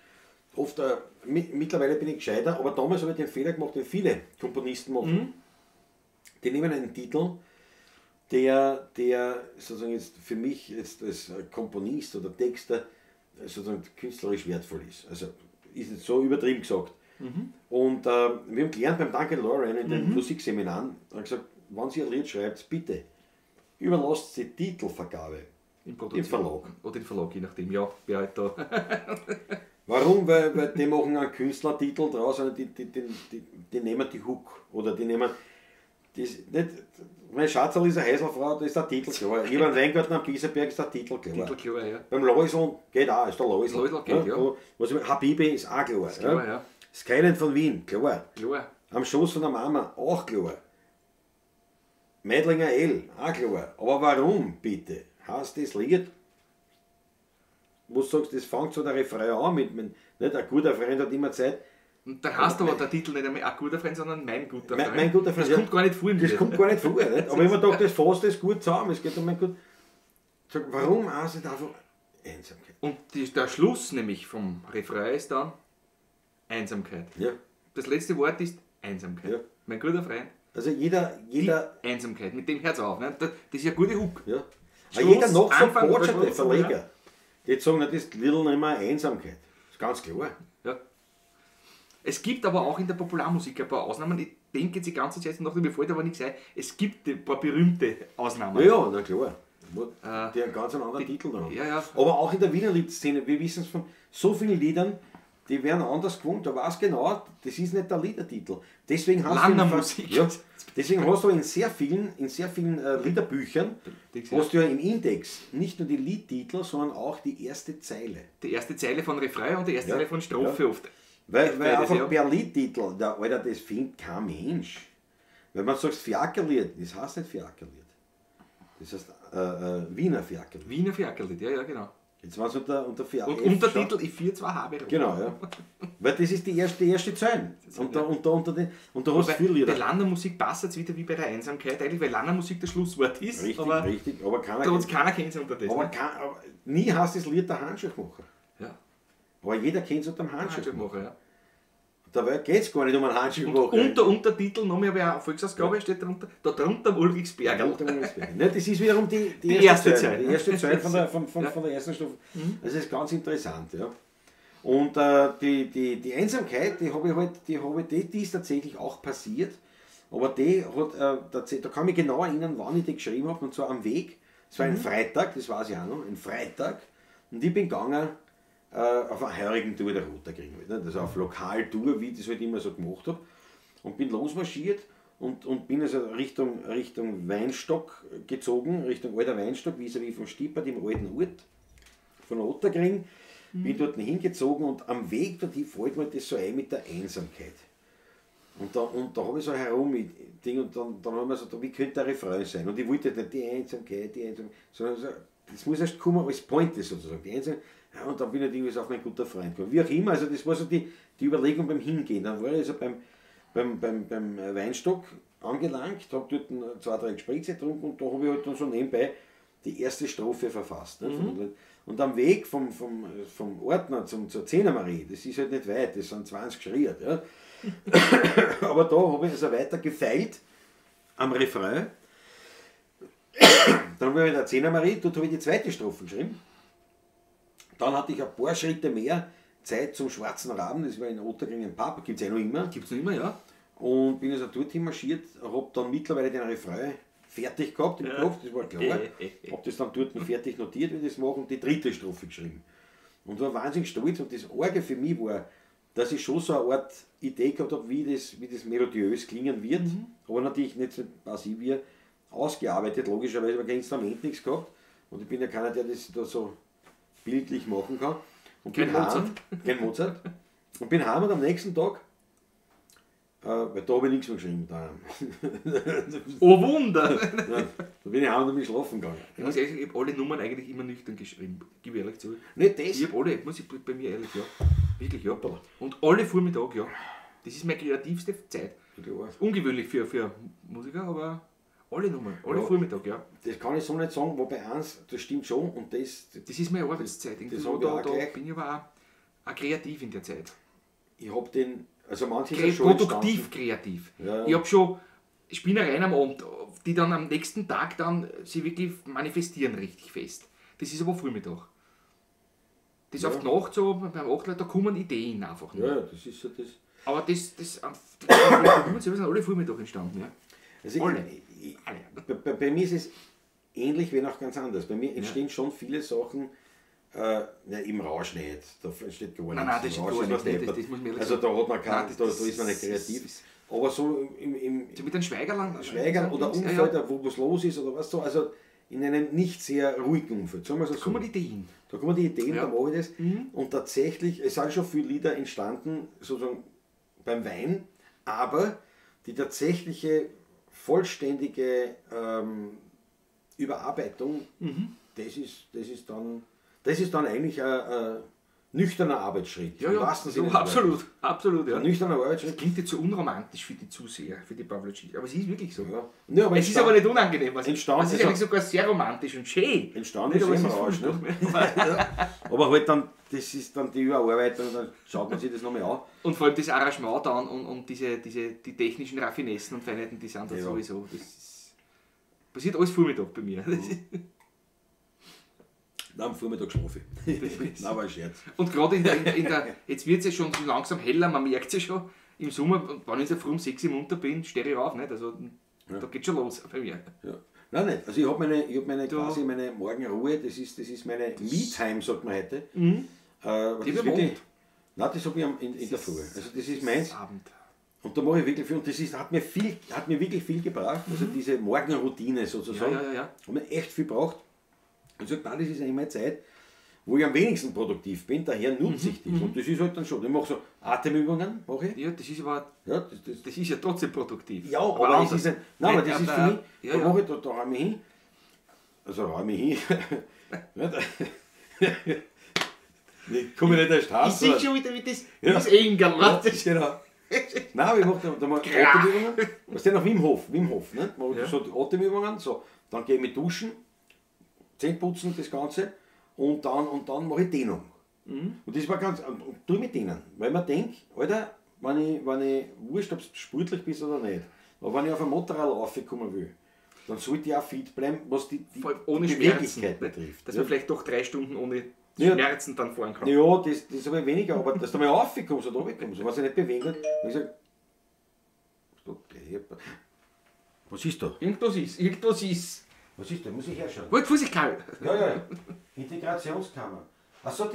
S3: oft, mittlerweile bin ich gescheiter, aber damals habe ich den Fehler gemacht, den viele Komponisten machen.
S2: Mhm.
S3: Die nehmen einen Titel, der sozusagen jetzt für mich jetzt als Komponist oder Texter sozusagen künstlerisch wertvoll ist. Also ist jetzt so übertrieben gesagt.
S2: Mhm.
S3: Und wir haben gelernt beim Duncan Lauren in den Musikseminaren, hat gesagt, wenn Sie ein Lied schreibt, bitte überlasst die Titelvergabe
S2: im Verlag. Oder im Verlag, je nachdem, ja, wer halt da.
S3: Warum? Weil die machen einen Künstlertitel draus, sondern die nehmen die Hook. Oder die nehmen. Das, nicht, mein Schatzerl ist eine Häuselfrau, da ist der Titel klar. Ich habe einen Weingarten am Bieserberg, ist der Titel klar.
S2: Titel klar, ja.
S3: Beim Loisl geht auch, ist der Loisl.
S2: Loisl geht, ja.
S3: Was, Habibi ist auch klar.
S2: Ist klar, ja.
S3: Skyline von Wien, klar.
S2: Klar.
S3: Am Schoß von der Mama, auch klar. Meidlinger L, auch klar. Aber warum, bitte, heißt das Lied, wo du sagst, das fängt so der Refrain an, mit, nicht, ein guter Freund hat immer Zeit.
S2: Und dann heißt aber der Titel nicht einmal ein guter Freund, sondern mein guter Freund.
S3: Mein guter Freund.
S2: Das kommt gar nicht vor.
S3: Das kommt gar nicht vor. Nicht? Aber ich habe mir gedacht, das fasst das gut zusammen. Es geht um mein gut. Sag, warum heißt es einfach Einsamkeit?
S2: Und der Schluss nämlich vom Refrain ist dann Einsamkeit.
S3: Ja.
S2: Das letzte Wort ist Einsamkeit.
S3: Ja.
S2: Mein guter Freund.
S3: Also jeder
S2: Die Einsamkeit, mit dem Herz auf. Ne? Das ist ja ein guter Hook.
S3: Ja.
S2: Schluss,
S3: jeder noch so botscherte Verleger,
S2: ja.
S3: Die sagen, das ist Little nicht mehr Einsamkeit. Das ist ganz klar.
S2: Ja. Es gibt aber auch in der Popularmusik ein paar Ausnahmen. Ich denke jetzt die ganze Zeit noch, mir fällt aber nichts ein. Es gibt ein paar berühmte Ausnahmen.
S3: Ja, na klar. Die haben ganz einen anderen Titel haben.
S2: Ja, ja.
S3: Aber auch in der Wiener Liedszene, wir wissen es von so vielen Liedern, die werden anders gewohnt. Da weiß genau, das ist nicht der Liedertitel. Deswegen hast du ja, deswegen hast du in sehr vielen Liederbüchern, hast du ja im Index nicht nur die Liedtitel, sondern auch die erste Zeile.
S2: Die erste Zeile von Refrain und die erste Zeile von Strophe oft.
S3: Weil einfach per Liedtitel, da, Alter, das findet kein Mensch. Weil man sagt Fiakerlied, das heißt nicht Fiakerlied. Das heißt Wiener Fiakerlied.
S2: Wiener Fiakerlied, ja, ja, genau.
S3: Jetzt war es unter F.
S2: Und Untertitel, ich 4, 2 habe.
S3: Genau, ja. Weil das ist die erste Zeile. Und da hast du viel Lieder.
S2: Bei Landermusik passt es wieder wie bei der Einsamkeit eigentlich, weil Landermusik das Schlusswort ist.
S3: Richtig,
S2: aber
S3: richtig. Aber keiner kennt es
S2: unter das.
S3: Aber, aber nie heißt das Lied der Handschuhmacher.
S2: Ja.
S3: Aber jeder kennt es unter dem Handschuhmacher.
S2: Ja.
S3: Dabei geht es gar nicht um einen Handschuhmacher.
S2: Und unter Untertitel, noch mehr, aber eine Volksausgabe steht darunter, da drunter Ulrichsbergerl.
S3: Ne, das ist wiederum die erste Zeile. Die erste Zeile von der ersten Stufe.
S2: Mhm.
S3: Das ist ganz interessant. Ja. Und die Einsamkeit, die habe ich halt, die ist tatsächlich auch passiert. Aber die hat, da kann ich mich genau erinnern, wann ich die geschrieben habe, und zwar am Weg. Es war ein Freitag, das weiß ich auch noch, ein Freitag. Und ich bin gegangen auf einer heurigen Tour der Ottakring, ne? Also auf Lokaltour, wie ich das halt immer so gemacht habe. Und bin losmarschiert und bin also Richtung Weinstock gezogen, Richtung Alter Weinstock, vis-à-vis vom Stippert im alten Ort von Ottakring. Bin dort hingezogen und am Weg dorthin fällt mir das so ein mit der Einsamkeit. Und da habe ich so herum Ding und dann haben wir so, wie könnte der Refrain sein? Und ich wollte nicht die Einsamkeit, sondern so, das muss erst kommen als Pointe sozusagen. Die Einsamkeit. Ja, und dann bin ich irgendwie so auf meinen guter Freund gekommen. Wie auch immer, also das war so die Überlegung beim Hingehen. Dann war ich also beim Weinstock angelangt, habe dort 2, 3 Gespräche getrunken und da habe ich halt dann so nebenbei die erste Strophe verfasst. Ne? Mhm. Und am Weg vom Ordner zur Zehnermarie, das ist halt nicht weit, das sind 20 Schritte. Ja? Aber da habe ich also weiter gefeilt am Refrain. Dann war ich in der Zehnermarie, dort habe ich die zweite Strophe geschrieben. Dann hatte ich ein paar Schritte mehr Zeit zum Schwarzen Raben, das war in Ottakring ein Pub, gibt es ja noch immer.
S2: Gibt es noch immer, ja.
S3: Und bin also dorthin marschiert, habe dann mittlerweile den Refrain fertig gehabt im Kopf, das war klar. Habe das dann dort fertig notiert, wie ich das mache, und die dritte Strophe geschrieben. Und war wahnsinnig stolz, und das Arge für mich war, dass ich schon so eine Art Idee gehabt habe, wie das melodiös klingen wird, aber natürlich nicht so passiv ausgearbeitet, logischerweise, weil kein Instrument nichts gehabt. Und ich bin ja keiner, der das da so bildlich machen kann. Und
S2: kein Mozart.
S3: Kein Mozart. Und bin heim und am nächsten Tag, weil da habe ich nichts mehr geschrieben. Daheim.
S2: Oh Wunder!
S3: Nein, da bin ich heim und bin schlafen gegangen.
S2: Ich muss ehrlich sagen, ich habe alle Nummern eigentlich immer nüchtern geschrieben. Gebe ich ehrlich zu.
S3: Nicht das?
S2: Ich habe alle, muss ich bei mir ehrlich, ja. Wirklich, ja. Und alle Vormittag, ja. Das ist meine kreativste Zeit.
S3: Klar.
S2: Ungewöhnlich für Musiker, aber alle Nummern, alle
S3: ja,
S2: Vormittag, ja.
S3: Das kann ich so nicht sagen, wobei eins, das stimmt schon und das...
S2: Das ist meine Arbeitszeit.
S3: Das
S2: da bin ich aber auch kreativ in der Zeit.
S3: Ich habe den... Also manche ist schon
S2: produktiv kreativ.
S3: Ja.
S2: Ich habe schon Spinnereien am Abend, die dann am nächsten Tag dann sich wirklich manifestieren richtig fest. Das ist aber Vormittag. Das
S3: ja.
S2: auf die Nacht so, beim 8, da kommen Ideen einfach.
S3: Ja, das ist so das...
S2: Aber das die sind alle Vormittag entstanden. Ja.
S3: Also
S2: alle.
S3: Bei mir ist es ähnlich, wenn auch ganz anders. Bei mir entstehen schon viele Sachen Nein, im Rausch nicht, da steht gar nichts.
S2: Nein, nein, das
S3: Im
S2: ist
S3: Rausch
S2: gar
S3: man
S2: nichts,
S3: deppert.
S2: das muss man ehrlich
S3: Also da hat man kein,
S2: Nein, das-
S3: da ist man nicht
S2: das
S3: kreativ.
S2: ist-
S3: Aber so im
S2: So mit einem Schweigerl.
S3: Schweigerl oder Umfeld, wo was los ist oder was so, also in einem nicht sehr ruhigen Umfeld, sagen wir es so.
S2: Da kommen die Ideen.
S3: Da kommen die Ideen,
S2: Ja.
S3: da mache ich das. Und tatsächlich, es sind schon viele Lieder entstanden, sozusagen beim Wein, aber die tatsächliche vollständige Überarbeitung, das ist dann eigentlich ein nüchterner Arbeitsschritt.
S2: Ja,
S3: Im
S2: ja,
S3: wahrsten Sinne
S2: so,
S3: des Wortes.
S2: absolut, absolut, ja.
S3: Ein nüchterner Arbeitsschritt.
S2: Klingt jetzt so unromantisch für die Zuseher, für die Pavlocic, aber es ist wirklich so.
S3: Ja. Ja, aber
S2: Es ist aber nicht unangenehm. Also,
S3: entstanden
S2: es ist
S3: ist
S2: eigentlich sogar sehr romantisch und schön.
S3: Entstanden
S2: Nicht,
S3: ist
S2: aber es
S3: im
S2: ist
S3: Rausch,
S2: wurscht.
S3: ne? Aber halt dann, das ist dann die Überarbeitung, dann schaut man sich das nochmal an.
S2: Und vor allem das Arrangement dann und die technischen Raffinessen und Feinheiten, die sind da
S3: Ja.
S2: sowieso. Das ist, passiert alles Vormittag bei mir. Das ist,
S3: Nein, am Vormittag schlafe ich. Nein, war ein Scherz.
S2: und gerade in der, jetzt wird es ja schon so langsam heller, man merkt es ja schon. Im Sommer, wenn ich so früh um 6 Uhr munter bin, stehe ich auf. Nicht? Also, da geht schon los bei mir.
S3: Ja. Nein, nicht. Also ich habe meine, ich hab meine
S2: Du-
S3: quasi meine Morgenruhe, das ist meine Me-Time, sagt man heute. Was
S2: Die
S3: ist
S2: beim
S3: wirklich,
S2: Abend.
S3: nein, das habe ich in der Früh. Also das ist meins.
S2: Abend.
S3: Und da mache ich wirklich viel. Und das ist, hat mir wirklich viel gebracht. Also diese Morgenroutine sozusagen.
S2: Ja, ja, ja, ja.
S3: Hat mir echt viel gebracht. Und ich sage, nein, das ist eigentlich meine Zeit, wo ich am wenigsten produktiv bin, daher nutze ich das. Und das ist halt dann schon. Ich mache so Atemübungen, mache ich.
S2: Ja, das ist aber,
S3: Ja, das,
S2: das ist ja trotzdem produktiv.
S3: Ja, aber, es
S2: anders.
S3: ist ein, nein, aber das
S2: Nicht,
S3: ist für mich,
S2: ja,
S3: da
S2: ja.
S3: mache ich, da räume ich hin. Also räume ich hin. Nicht? Ich komme nicht erst heim.
S2: Ich sehe schon wieder, wie das,
S3: Ja.
S2: das Engel.
S3: Ja, genau. Nein, aber ich mache da mal Atemübungen. Was denn noch Wim Hof? Wim Hof, ne? Mach ich
S2: Ja.
S3: so die Atemübungen, so. Dann gehe ich mit duschen, Zähne putzen, das Ganze. Und dann mache ich Dehnung. Und das war ganz, und tu ich mit denen, weil man denkt, Alter, wenn ich wurscht, ob du sportlich bist oder nicht, aber wenn ich auf ein Motorrad raufkommen will, dann sollte ich auch fit bleiben, was die
S2: Vor allem ohne
S3: die
S2: Schmerzen.
S3: Beweglichkeit betrifft.
S2: Dass
S3: ja.
S2: man vielleicht doch 3 Stunden ohne
S3: Ja.
S2: Schmerzen dann fahren kann.
S3: Ja, das habe ich weniger, aber dass du mal raufkommst oder runterkommst, was ich nicht bewegen kann, dann ich sag, okay, was ist da?
S2: Irgendwas ist, irgendwas ist.
S3: Was ist da? Muss ich herschauen?
S2: Halt, Vorsicht, Karl!
S3: Ja, ja, ja. Integrationskammer. Achso,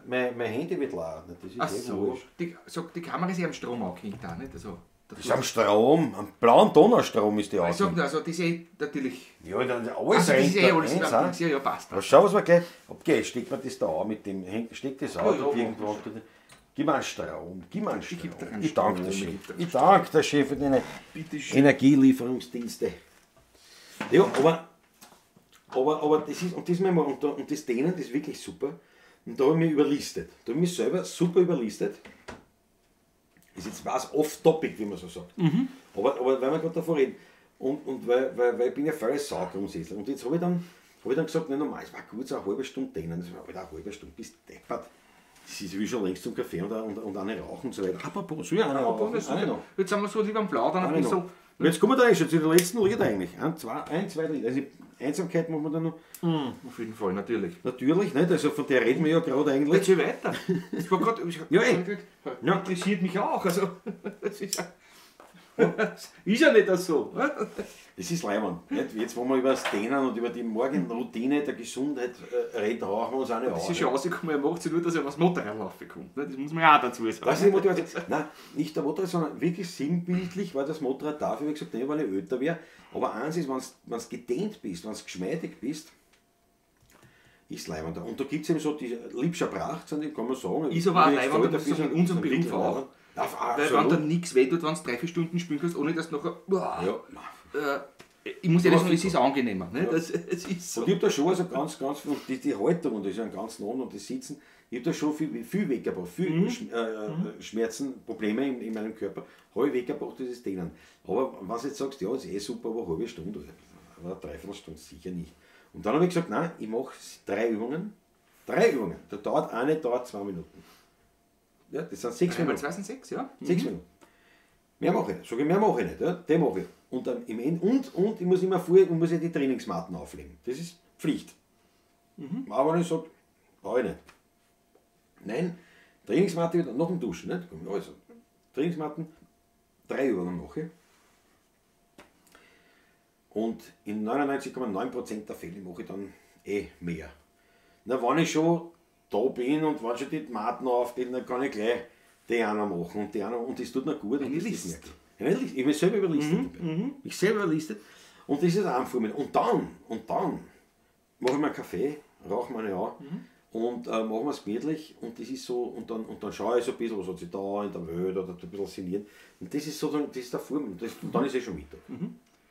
S3: mein Handy wird laden. Das ist
S2: Ach
S3: eh
S2: so,
S3: wurscht.
S2: die, sag, die Kamera ist ja am Strom angehängt, auch nicht? Also, das
S3: Das ist am Strom, am blauen Donnerstrom ist die
S2: Ich sag
S3: angehängt.
S2: nur, also das ist eh natürlich.
S3: Ja, dann alles
S2: Also, das ist eh
S3: rennt da
S2: alles
S3: eins,
S2: in
S3: auch.
S2: Ordnung. Ja, ja, passt.
S3: Aber schau, was wir gleich. Okay, steckt man das da an mit dem. Steckt das an,
S2: Ja, ja,
S3: dort irgendwo. Gib mir einen Strom, gib mir einen Strom.
S2: geb dir einen
S3: Ich danke
S2: Strom,
S3: dir
S2: ich
S3: schön.
S2: geb dir einen
S3: Ich danke dir schön für deine
S2: Bitte schön.
S3: Energielieferungsdienste. Ja, aber das ist, und das, und das Dehnen, das ist wirklich super. Und da habe ich mich überlistet. Da habe ich mich selber super überlistet. Ist jetzt was off-topic, wie man so sagt. Aber weil wir gerade davor reden. Und weil ich bin ja voll Sau grundsätzlich. Und jetzt habe ich dann gesagt, nein, normal, es war gut, so eine halbe Stunde dehnen. Das war halt eine halbe Stunde, bist deppert. Das ist wie schon längst zum Kaffee und eine rauchen und so weiter. Apropos, soll ich eine rauchen? Eine noch.
S2: Jetzt sind wir so lieber am Plaudern ein
S3: Eine
S2: bisschen.
S3: noch. Und jetzt kommen wir da eigentlich schon zu den letzten Lied eigentlich. Ein, zwei Lieder. Also Einsamkeit machen wir da noch.
S2: Auf jeden Fall, natürlich.
S3: Natürlich, nicht? Also von der reden wir ja gerade eigentlich.
S2: Erzähl weiter. Das war grad,
S3: Ja, eh. Ja.
S2: Interessiert mich auch. Also, das ist ja, ist ja nicht so.
S3: Das ist leibend. Nicht? Jetzt, wo wir über das Dehnen und über die Morgenroutine der Gesundheit reden, rauchen wir uns auch nicht
S2: Das
S3: auf.
S2: ist schon rausgekommen, er macht sich nur, dass er was Motorrad raufkommt. Das muss man ja auch dazu sagen.
S3: Das ist die Motivation. Nein, nicht der Motorrad, sondern wirklich sinnbildlich war das Motorrad dafür, wie gesagt, nicht, weil ich älter wäre. Aber eins ist, wenn du gedehnt bist, wenn du geschmeidig bist, ist leibender. Und da gibt es eben so die Liebscher Pracht, kann man sagen.
S2: Ist aber auch
S3: Ich bin jetzt
S2: leibend,
S3: alt
S2: muss ich
S3: dafür,
S2: sagen, in unserem
S3: sind wirklich
S2: Beruf auch.
S3: leibend. Ja,
S2: Weil wenn
S3: absolut.
S2: da nichts weh tut, wenn du 3-4 Stunden spielen kannst, ohne dass du nachher.
S3: Ja.
S2: Ich muss ehrlich sagen, es
S3: super.
S2: ist angenehmer. Ne? Das, es ist so.
S3: Und ich habe da schon also ganz, ganz, und die Haltung und das ist ja ganz nah und das Sitzen, ich habe da schon viel, viel weggebracht, viel Schmerzen, Probleme in meinem Körper, habe ich weggebracht, das ist Dehnen. Aber wenn du jetzt sagst, ja, das ist eh super, aber eine halbe Stunde, aber eine Dreiviertelstunde sicher nicht. Und dann habe ich gesagt, nein, ich mache 3 Übungen, 3 Übungen, da dauert eine, dauert 2 Minuten. Ja, das sind 6
S2: 3 mal
S3: Minuten.
S2: 2 sind 6, ja.
S3: 6 Minuten. Mehr mache ich nicht. Sag ich, mehr mache ich nicht. Ja? Den mache ich. Und, dann im End, und ich muss immer vorher, ich muss ja die Trainingsmatten auflegen. Das ist Pflicht. Aber wenn ich sage, brauche ich nicht. Nein, Trainingsmatte wieder nach dem Duschen. Nicht? Also, Trainingsmatten, 3 Übungen mache ich. Und in 99,9% der Fälle mache ich dann eh mehr. Na, wenn ich schon da bin und wenn schon die Tomaten aufgehen, dann kann ich gleich die einer machen und die einer, und das tut mir gut. Und
S2: Eine
S3: das
S2: List.
S3: merke ich. Eine List. Ich bin selber überlistet. Dabei. Ich selber überlistet. Und das ist ein Vormittag. Und dann mache ich mir einen Kaffee, rauche mir eine an und machen wir es gemütlich. Und das ist so, und dann schaue ich so ein bisschen, was hat sich da in der Welt oder ein bisschen sinnieren. Und das ist sozusagen, das ist der Vormittag. Und dann ist eh schon Mittag.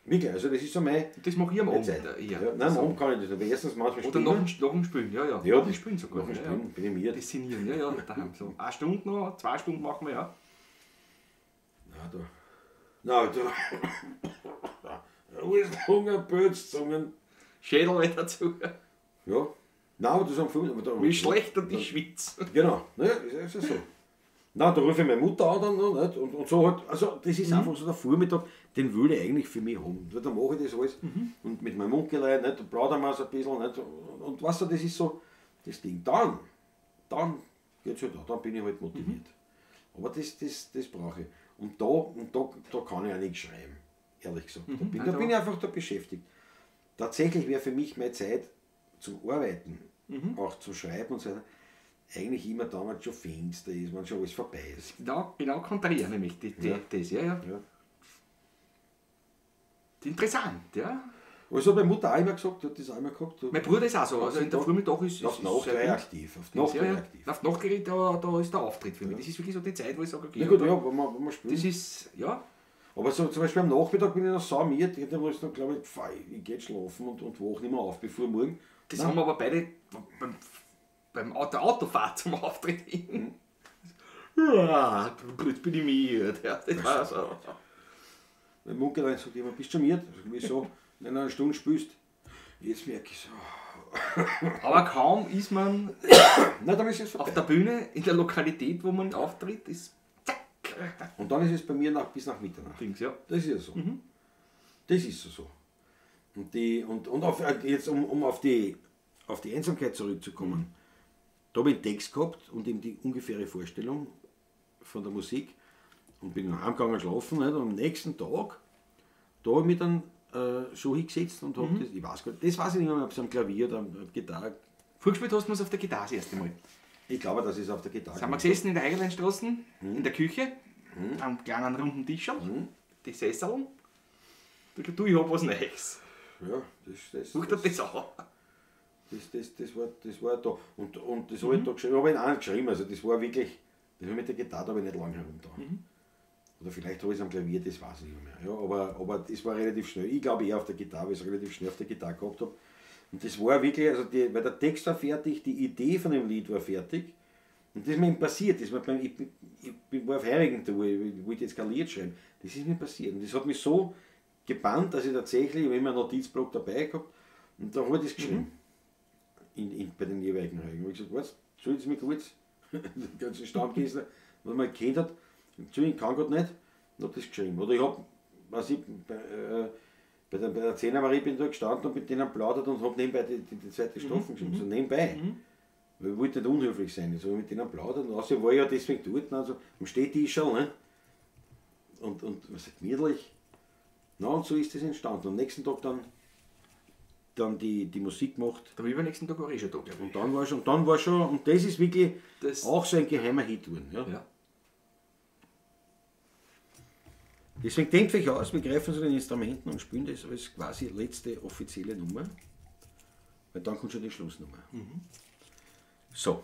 S3: Wirklich, also das ist so meine
S2: Das mache ich am Abend.
S3: Zeit.
S2: Eher.
S3: Ja, nein, am Abend kann ich das nicht. Aber erstens manchmal
S2: Oder nach dem Spülen, ja, ja.
S3: Ja,
S2: nach dem Spülen sogar.
S3: Nach dem
S2: ja,
S3: Spülen
S2: ja.
S3: bin ich mir.
S2: Das Sinnieren, ja, ja, daheim. So. Eine Stunde noch, 2 Stunden machen wir, ja.
S3: Nein, da. Alles Hunger, Böts, Zungen.
S2: Schädel wieder zu.
S3: Ja. Nein, aber das am Vormittag. aber da-
S2: Wie schlecht und ich schwitze.
S3: Genau, ne, ist ja so. Nein, da rufe ich meine Mutter an dann noch, nicht? Und so halt, also das ist einfach so der Vormittag, den will ich eigentlich für mich haben. Weil dann mache ich das alles und mit meinem Onkel, nicht, da plaudern wir so ein bisschen, nicht? Und weißt du, das ist so das Ding. Dann geht's halt auch, dann bin ich halt motiviert. Aber das brauche ich. Und da kann ich auch nichts schreiben, ehrlich gesagt. Da bin ich einfach da beschäftigt. Tatsächlich wäre für mich meine Zeit zum Arbeiten, auch zum Schreiben und so weiter, eigentlich immer da, wenn es schon finster ist, wenn schon alles vorbei ist.
S2: Genau, genau konträr nämlich, das, ja, ja.
S3: Ja.
S2: Interessant, ja.
S3: Also hat meine Mutter auch immer gesagt, hat das auch immer gesagt.
S2: Mein Bruder ist auch so, also in der Vormittag ist
S3: Auf die Nacht
S2: sehr
S3: war ich
S2: gut.
S3: aktiv. Auf die Nacht
S2: Ja,
S3: war ich
S2: ja.
S3: aktiv.
S2: Auf die Nacht, da ist der Auftritt für mich. Das ist wirklich so die Zeit, wo ich sage, okay,
S3: Na gut, ja, wenn man spielt.
S2: das ist, ja,
S3: Aber so zum Beispiel am Nachmittag bin ich noch saumiert, ich habe noch, glaube ich, pfei, ich gehe schlafen und wache nicht mehr auf, bevor morgen.
S2: das
S3: Nein.
S2: haben wir aber beide beim der Autofahrt zum Auftritt hin. Ja, jetzt bin ich miert. Ja, das war so.
S3: Mein Onkel sagt immer, bist du schon miert? Sag ich, wieso? Wenn du eine Stunde spielst. Jetzt merke ich so.
S2: Aber kaum ist man
S3: Nein, dann ist es vorbei.
S2: auf der Bühne, in der Lokalität, wo man auftritt, ist zack.
S3: Und dann ist es bei mir bis nach Mitternacht.
S2: Dings, ja.
S3: Das ist ja so. Das ist so. Und, jetzt, um auf die Einsamkeit zurückzukommen, da habe ich einen Text gehabt und eben die ungefähre Vorstellung von der Musik und bin dann heimgegangen schlafen. Nicht? Und am nächsten Tag, da habe ich mich dann schon hingesetzt und habe das, ich weiß gar nicht, das weiß ich nicht mehr, ob es am Klavier oder am Gitarre.
S2: Vorgespielt hast du es auf der Gitarre das erste Mal.
S3: Ich glaube, das ist auf der Gitarre.
S2: Sind wir gesessen in der Eigerleinstraße, in der Küche, am kleinen runden Tisch, die Sesseln. Du, ich hab was Neues.
S3: Ja, das,
S2: Such dir das an.
S3: Das war da. Und das habe ich da geschrieben, habe ich auch geschrieben, also das war wirklich, das war mit der Gitarre, da habe ich nicht lange herumgetan. Oder vielleicht habe ich es am Klavier, das weiß ich nicht mehr. Ja, aber das war relativ schnell. Ich glaube eher auf der Gitarre, weil ich es relativ schnell auf der Gitarre gehabt habe. Und das war wirklich, also weil der Text war fertig, die Idee von dem Lied war fertig. Und das ist mir eben passiert. Das war ich war auf Heurigen Tour, ich wollte jetzt kein Lied schreiben. Das ist mir passiert. Und das hat mich so gebannt, dass ich tatsächlich, ich habe immer einen Notizblock dabei gehabt, und da habe ich das geschrieben. Bei den jeweiligen Heurigen. Ich habe gesagt, was, entschuldigen Sie mich kurz, den ganzen Stammgäste, was man gekannt hat, Entschuldigung, ich kann gerade nicht, und habe das geschrieben. Oder ich habe, weiß ich, bei der Zehner Marie bin ich da gestanden und mit denen plaudert und habe nebenbei die zweite Strophe geschrieben, so nebenbei. Weil ich wollte nicht unhöflich sein, ich habe mit denen plaudert und außerdem war ich ja deswegen dort, also am Stehtischl, ne? Und was sagt, gemütlich. Na, und so ist das entstanden. Am nächsten Tag dann die Musik gemacht.
S2: Der übernächsten Tag war ich schon da, glaube ich.
S3: Und dann war schon, und das ist wirklich
S2: Das-
S3: auch so ein geheimer Hit geworden. Ja.
S2: Ja.
S3: Deswegen denkt euch aus, wir greifen zu den Instrumenten und spielen das als quasi letzte offizielle Nummer. Weil dann kommt schon die Schlussnummer. So.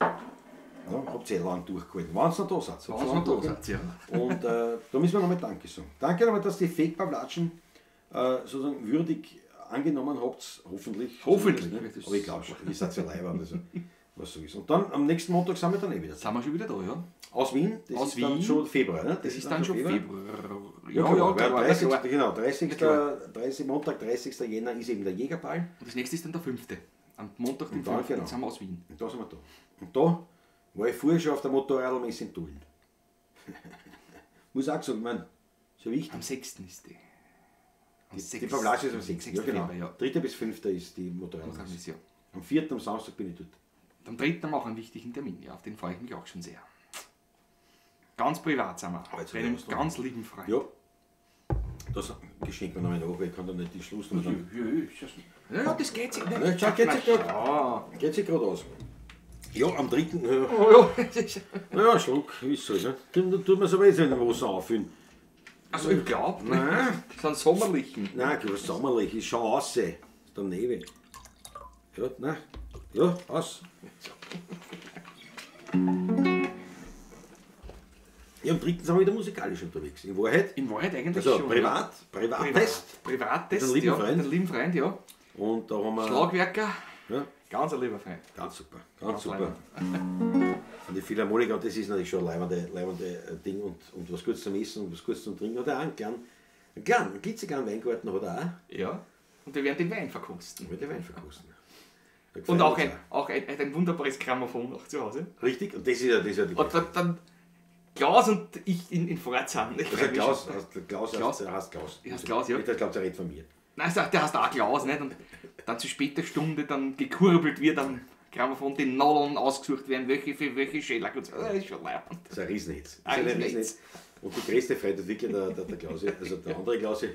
S3: Ja, habt ihr eh lang durchgehalten. Wenn ihr noch da seid.
S2: Wenn ihr noch da seid, ja.
S3: Und da müssen wir nochmal Danke sagen. Danke nochmal, dass die Fake-Pavlatschen sozusagen würdig angenommen habt. Hoffentlich.
S2: Hoffentlich.
S3: Ne? Aber ich glaube schon, ihr seid ja leibend. Also, was so ist. Und dann am nächsten Montag sind wir dann eh wieder.
S2: Sind wir schon wieder da, ja?
S3: Aus Wien, das
S2: Aus
S3: ist dann
S2: Wien.
S3: schon Februar, ne?
S2: Das ist dann schon Februar.
S3: Ja,
S2: Ja, ja,
S3: klar,
S2: klar,
S3: 30,
S2: klar.
S3: genau, 30, Montag, 30. Jänner ist eben der Jägerball.
S2: Und das nächste ist dann der 5. Am Montag, den
S3: Und dann,
S2: 5.
S3: genau.
S2: sind wir aus Wien.
S3: Und da sind wir da. Und da war ich vorher schon auf der Motorradmesse in Tulln. Muss auch sagen, ich meine, so wichtig.
S2: Am 6. ist die. Am
S3: Die Pavlatsch ist am 6. Ja, genau.
S2: Februar, ja.
S3: 3. bis 5. ist die Motorradmesse.
S2: Motorradmesse, ja.
S3: Am 4. am Samstag bin ich dort.
S2: Und am 3. haben wir auch einen wichtigen Termin, ja, auf den freue ich mich auch schon sehr. Ganz privat sind wir.
S3: Aber jetzt
S2: Bei
S3: haben wir
S2: einem
S3: was dran.
S2: ganz lieben Freund.
S3: Ja. Das, Geschenk mir nochmal nach, weil ich kann da nicht die Schluss noch.
S2: Ja, das geht sich nicht.
S3: Ja, schau, geht sich grad.
S2: Ja.
S3: Geht sich gerade aus. Ja, am 3. Ja.
S2: Oh, ja. das ist-
S3: Naja, Schluck, ist so, ne? Dann tut man es aber jetzt in dem Wasser auffüllen.
S2: Also ich glaube,
S3: Nein.
S2: das sind sommerlichen.
S3: Nein, was sommerlich, ist schon aus. Ist daneben. Ja, nein. Ja, aus. Ja, am 3. sind wir wieder musikalisch unterwegs. In Wahrheit.
S2: In Wahrheit eigentlich
S3: Also
S2: schon.
S3: privat, Privattest.
S2: Privattest,
S3: Mit einem lieben
S2: ja.
S3: Freund.
S2: Mit einem lieben Freund, ja.
S3: Und da haben wir.
S2: Schlagwerker,
S3: Ja,
S2: ganz ein lieber Freund.
S3: ganz super. Ganz
S2: Ganz
S3: super. Und die Philharmoniker, und das ist natürlich schon ein leibende Ding und was Gutes zum Essen und was Gutes zum Trinken. Hat er auch einen kleinen, einen klitzekleinen Weingarten hat er auch.
S2: Ja. Und wir werden den Wein verkosten.
S3: Mit dem Wein verkosten. Da
S2: Und
S3: gefällt
S2: auch
S3: uns
S2: ein wunderbares Grammophon noch zu Hause.
S3: Richtig, und das ist ja, das ist ja die
S2: Und dann Klaus und ich in Pforzheim. Ich
S3: Also
S2: freu mich
S3: Klaus,
S2: schon.
S3: heißt, Klaus,
S2: Klaus.
S3: Heißt, der heißt Klaus.
S2: Der heißt Klaus, ja.
S3: Ich glaube, der redet von mir.
S2: Nein, der heißt auch Klaus, nicht? Und dann zu später Stunde dann gekurbelt wird am Grammophon, die Nadeln ausgesucht werden, welche für welche Schellack und so. Das ist schon leibend.
S3: Das ist ein Riesenhitz. Das ist
S2: Ein
S3: ein
S2: Riesenhitz.
S3: Riesenhitz. Und die größte Freude hat wirklich der Klausi, also der andere Klausi,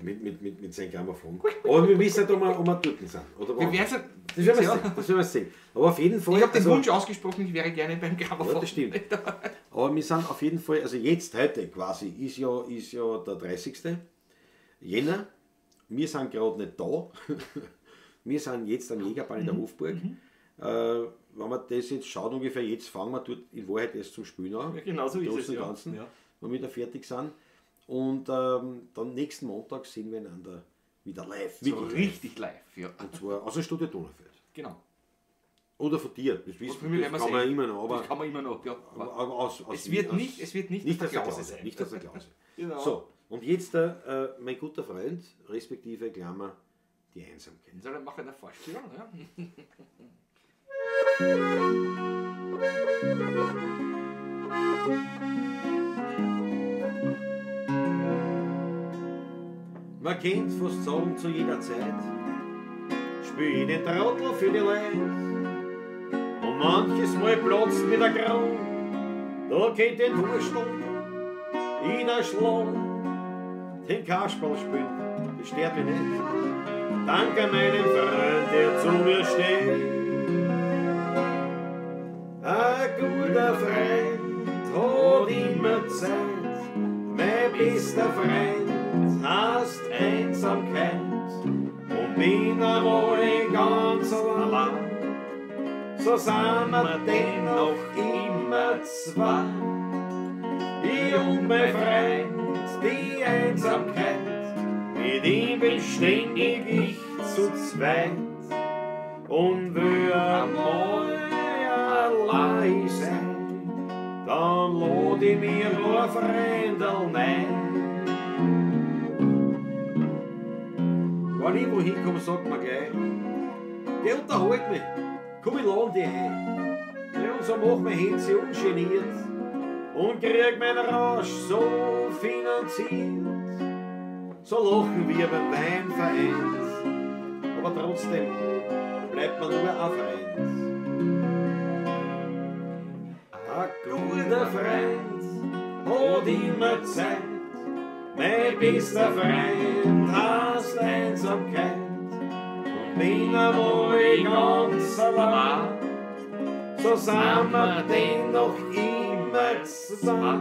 S3: mit seinem Grammophon. Aber wir wissen nicht, ob wir dort sind. Oder
S2: Wir
S3: wann.
S2: werden's-
S3: Das werden wir
S2: Ja.
S3: sehen. Das werden wir sehen. Aber auf jeden Fall.
S2: Ich habe den
S3: also,
S2: Wunsch ausgesprochen, ich wäre gerne beim Grammophon.
S3: Ja, das stimmt. Aber wir sind auf jeden Fall, also jetzt, heute quasi, ist ja der 30. Jänner. Wir sind gerade nicht da. Wir sind jetzt am Jägerball in der Hofburg. Wenn man das jetzt schaut, ungefähr jetzt fangen wir dort in Wahrheit erst zum Spielen an.
S2: Ja, genau so
S3: Im
S2: ist es,
S3: Großen und
S2: ja.
S3: Ganzen,
S2: Ja.
S3: wenn wir da fertig sind. Und dann nächsten Montag sehen wir einander wieder live.
S2: So
S3: Wirklich live.
S2: richtig live, ja.
S3: Und zwar aus dem Studio Donaufeld.
S2: Genau.
S3: Oder von dir, das wissen
S2: Von mir
S3: das
S2: werden wir
S3: kann man
S2: sehen.
S3: immer noch. Aber
S2: Das kann man immer noch, ja.
S3: aber aus, aus,
S2: Es wird
S3: aus,
S2: nicht- es wird nicht
S3: nicht
S2: aus
S3: aus
S2: der
S3: der
S2: Klause
S3: Klause.
S2: sein.
S3: Nicht aus der Klause.
S2: Genau.
S3: So, und jetzt mein guter Freund, respektive Klammer, die Einsamkeit.
S2: Soll ich machen eine Vorstellung? Ja?
S3: Man kennt fast sagen zu jeder Zeit, spiel ich den Trottel für die Leute. Und manches Mal platzt mir der Grund, da kennt den Wurstel in der Schlagen. Den Kasperl spielen, das stört mich nicht. Danke meinem Freund, der zu mir steht. Ein guter Freund hat immer Zeit, mein bester Freund heißt Einsamkeit. Und bin einmal ganz allein, so sind wir dennoch immer zwei. Ich und mein Freund, die Einsamkeit, mit ihm bin ständig ich zu zweit. Und will einmal allein sein, dann lad ich mir ein Freundel ein. Wenn ich wohin komme, sagt man gleich, geh unterhalt mich, komm, ich lad dich ein. Ja, und so mach mein Handy ungeniert und krieg meinen Rausch so finanziert. So lachen wir beim Wein vereint, aber trotzdem bleibt man nur ein Freund. Ein guter Freund hat immer Zeit, mein bester Freund heißt Einsamkeit. Und bin einmal ganz allein, so sind wir dennoch immer zwei.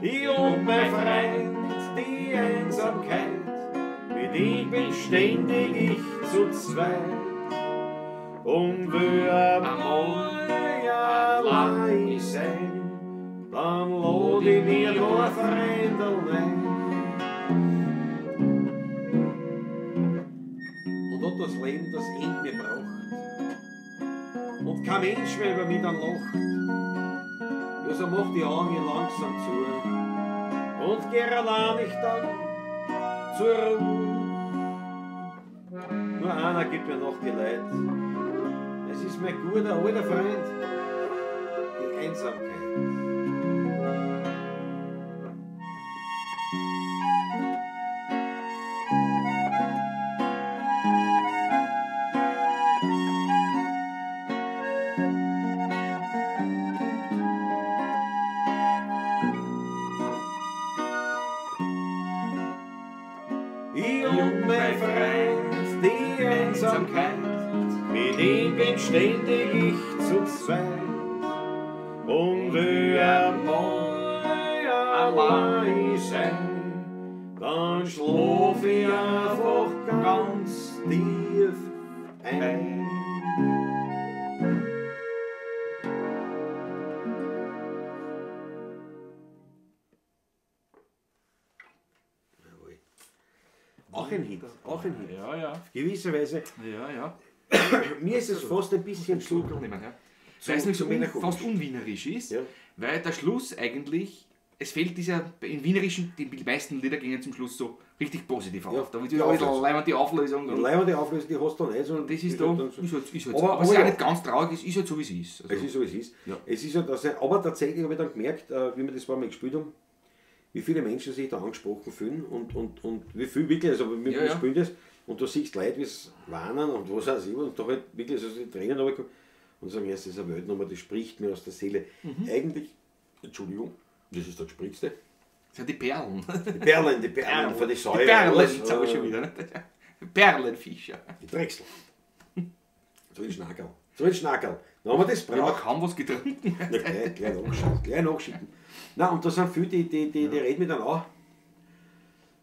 S3: Ich und mein Freund, die Einsamkeit, mit ihm bin ständig ich zu zweit. Und will einmal allein sein, dann lad ich mir da ein Freundel ein. Und hat das Leben das Ende mir braucht und kein Mensch mehr über mich dann lacht. Ja, so mach die Augen langsam zu und geh allein ich dann zur Ruhe. Nur einer gibt mir noch Geleit. Es ist mein guter alter Freund, die Einsamkeit.
S1: Einsamkeit, mit ihm bin ständig ich zu zweit. Und will einmal allein sein, dann schlaf ich einfach ganz tief ein.
S3: Auch ein Hit, auch ein Hit.
S2: Ja, ja.
S3: Auf gewisse Weise.
S2: Ja, ja.
S3: Mir ist es fast ein bisschen zu.
S2: Ja. Weil es nämlich so fast unwienerisch ist,
S3: ja.
S2: Weil der Schluss eigentlich, es fehlt dieser, in wienerischen, die meisten Lieder gingen zum Schluss so richtig positiv auf.
S3: Ja,
S2: da wird wieder die Auflösung.
S3: Die Leibwand, die Auflösung, die hast du nicht. Sondern
S2: das ist da, ist halt so.
S3: Aber
S2: Aber es ist auch nicht ganz traurig, es ist halt so, wie es ist. Also
S3: es ist so, wie es ist.
S2: Ja.
S3: Es ist halt, also, aber tatsächlich habe ich dann gemerkt, wie wir das paar Mal gespielt haben, wie viele Menschen sich da angesprochen fühlen und wie viel wirklich, also wir
S2: ja,
S3: spielen das und du siehst Leute, wie es weinen und was auch immer und da halt wirklich so die Tränen runterkommen und sagen, ja, das ist eine Weltnummer, das spricht mir aus der Seele.
S2: Mhm.
S3: Eigentlich, Entschuldigung, das ist der Gespritzte.
S2: Das sind die Perlen.
S3: Die Perlen von der Säure.
S2: Die Perlen, jetzt haben wir schon wieder. Ne? Perlenfischer.
S3: Die Drechsel. So ein Schnackerl. So ein Schnackerl. Dann haben wir das
S2: braucht. Ja, kaum was getrunken.
S3: Na, gleich nachschütten. Nein, und da sind viele, die reden mich dann auch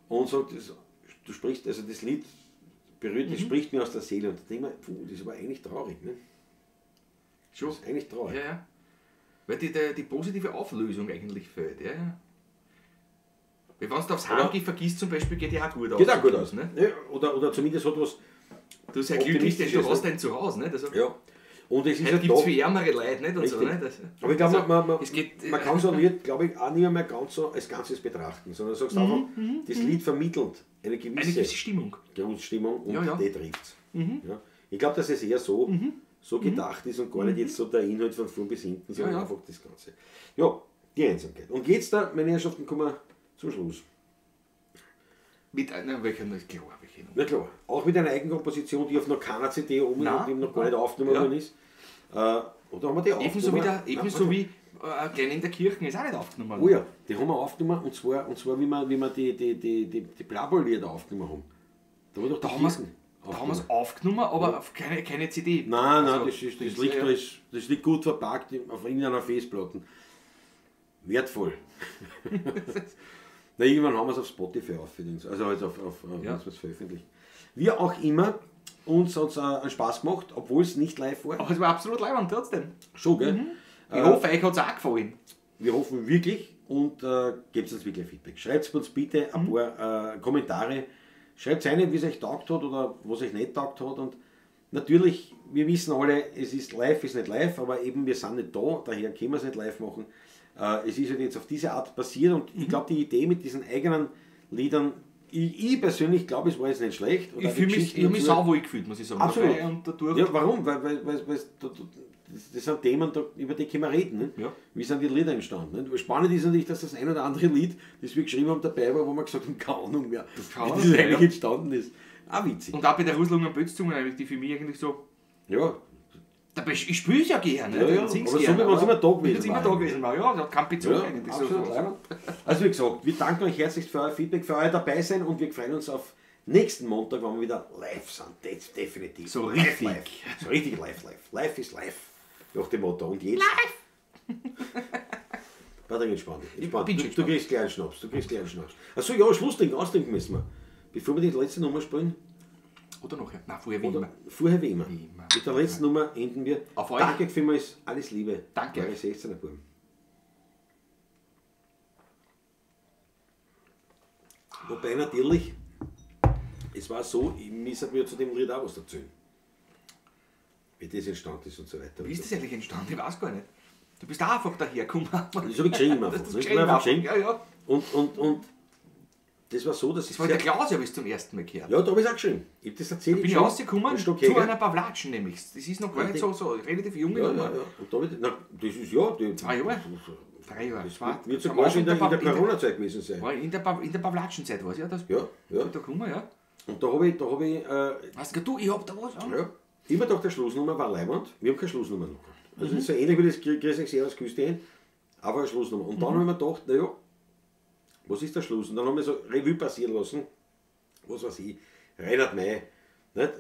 S3: und sagen, das, du sprichst, also das Lied berührt, das spricht mir aus der Seele. Und da denke ich mir, puh, das ist aber eigentlich traurig, ne?
S2: Schon.
S3: Das ist eigentlich traurig.
S2: Ja, ja. Weil die positive Auflösung eigentlich fehlt, ja, ja. Weil wenn du aufs Heimgehen vergisst zum Beispiel, geht ja auch gut aus.
S3: Geht auch gut aus,
S2: ne?
S3: Ja, oder zumindest hat was.
S2: Du bist ja glücklich, denn du hast dein Zuhause, ne? Also,
S3: ja. Und es ist
S2: ja gibt es für ärmere Leute, nicht? Und so, ne? Das,
S3: aber ich glaube,
S2: also,
S3: man kann so ein Lied, glaube ich, auch nicht mehr ganz so als Ganzes betrachten, sondern sagst einfach, das Lied vermittelt eine gewisse
S2: Stimmung.
S3: Grundstimmung und
S2: ja, ja.
S3: die trifft. Ja. Ich glaube, dass es eher so, so gedacht ist und gar nicht jetzt so der Inhalt von vorn bis hinten, sondern einfach das Ganze. Ja, die Einsamkeit. Und jetzt da, meine Herrschaften, kommen wir zum Schluss.
S2: Mit einer, welcher, klar, welche
S3: Na klar, auch mit einer Eigenkomposition, die auf noch keiner CD oben ist und die noch gar nicht aufgenommen worden ist. Oder haben wir die aufgenommen?
S2: Ebenso wie Klein in der Kirche ist auch nicht aufgenommen.
S3: Oh ja, die haben wir aufgenommen und zwar wie wir die Blabol-Lieder aufgenommen haben.
S2: Da haben wir es aufgenommen, aber auf keine CD.
S3: Nein, nein, also, das liegt gut verpackt auf irgendeiner Festplatte. Wertvoll. Na, irgendwann haben wir es auf Spotify aufgedient, also halt auf was veröffentlicht. Wie auch immer, uns hat es einen Spaß gemacht, obwohl es nicht live war.
S2: Aber es war absolut live trotzdem.
S3: Schon, gell?
S2: Mhm. Ich hoffe, euch hat es auch gefallen.
S3: Wir hoffen wirklich und gebt uns wirklich Feedback. Schreibt uns bitte ein paar Kommentare. Schreibt rein, wie es euch taugt hat oder was euch nicht taugt hat. Und natürlich, wir wissen alle, es ist live, ist nicht live, aber eben wir sind nicht da, daher können wir es nicht live machen. Es ist halt jetzt auf diese Art passiert und ich glaube, die Idee mit diesen eigenen Liedern, ich persönlich glaube, es war jetzt nicht schlecht.
S2: Ich fühle mich sauwohl gefühlt, muss ich sagen.
S3: Absolut.
S2: Und dadurch
S3: ja, warum? Weil das sind Themen, über die können wir reden. Ne?
S2: Ja.
S3: Wie sind die Lieder entstanden? Ne? Spannend ist natürlich, dass das ein oder andere Lied, das wir geschrieben haben, dabei war, wo wir gesagt haben, keine Ahnung mehr, wie das eigentlich entstanden ist. Auch witzig.
S2: Und auch bei der Ruslung und Bötzungen, die für mich eigentlich so...
S3: Ja.
S2: Ich spiele es ja gerne.
S3: Ja, ja. Aber so wie wenn es immer da gewesen
S2: war. Ja, das hat keinen Bezug
S3: ja,
S2: eigentlich.
S3: Absolut.
S2: So.
S3: Also wie gesagt, wir danken euch herzlich für euer Feedback, für euer Dabeisein und wir freuen uns auf nächsten Montag, wenn wir wieder live sind. Definitiv.
S2: So richtig.
S3: Live, live. So richtig live, live. Live ist live. Nach dem Motto. Und jetzt...
S2: Live!
S3: Patrick, entspann dich. Du kriegst gleich einen Schnaps. Achso, ja, Schluss trinken, austrinken müssen wir. Bevor wir die letzte Nummer spielen.
S2: Oder nachher? Nein, vorher wie immer.
S3: Vorher wie immer. Mit der letzten Nummer enden wir.
S2: Auf euch.
S3: Danke vielmals, alles Liebe.
S2: Danke.
S3: Eure 16er Buben. Wobei natürlich, es war so, ich muss mir zu dem Lied auch was erzählen. Wie das entstanden ist und so weiter.
S2: Wie ist das eigentlich entstanden? Ich weiß gar nicht. Du bist auch einfach dahergekommen.
S3: Das habe ich geschrieben einfach.
S2: Das geschrieben einfach. Ja, ja.
S3: Und das war so, dass
S2: das war der Klaus, habe ich zum ersten Mal gehört.
S3: Ja, da habe ich es auch geschrieben. Ich habe das erzählt.
S2: Da bin ich rausgekommen zu einer Pavlatschen nämlich. Das ist noch gar nicht so relativ junge
S3: ja,
S2: Nummer.
S3: Ja, ja. Und da ich, na, das ist ja... Die,
S2: 2 Jahre? 3 Jahre.
S3: Das wird sogar schon in der Corona-Zeit gewesen sein.
S2: War in der Pavlatschenzeit war es, ja. Das,
S3: ja, ja.
S2: Da gekommen, ja.
S3: Und da habe ich...
S2: Weißt du, ich hab da was an.
S3: Ja. Immer doch der Schlussnummer war Leiband. Wir haben keine Schlussnummer noch gehabt. Also das ist so ähnlich wie das Grüß euch Servus, Grüß dich, einfach eine Schlussnummer. Und dann habe ich mir gedacht, naja, was ist der Schluss? Und dann haben wir so Revue passieren lassen, was weiß ich, Reinhard May, nicht?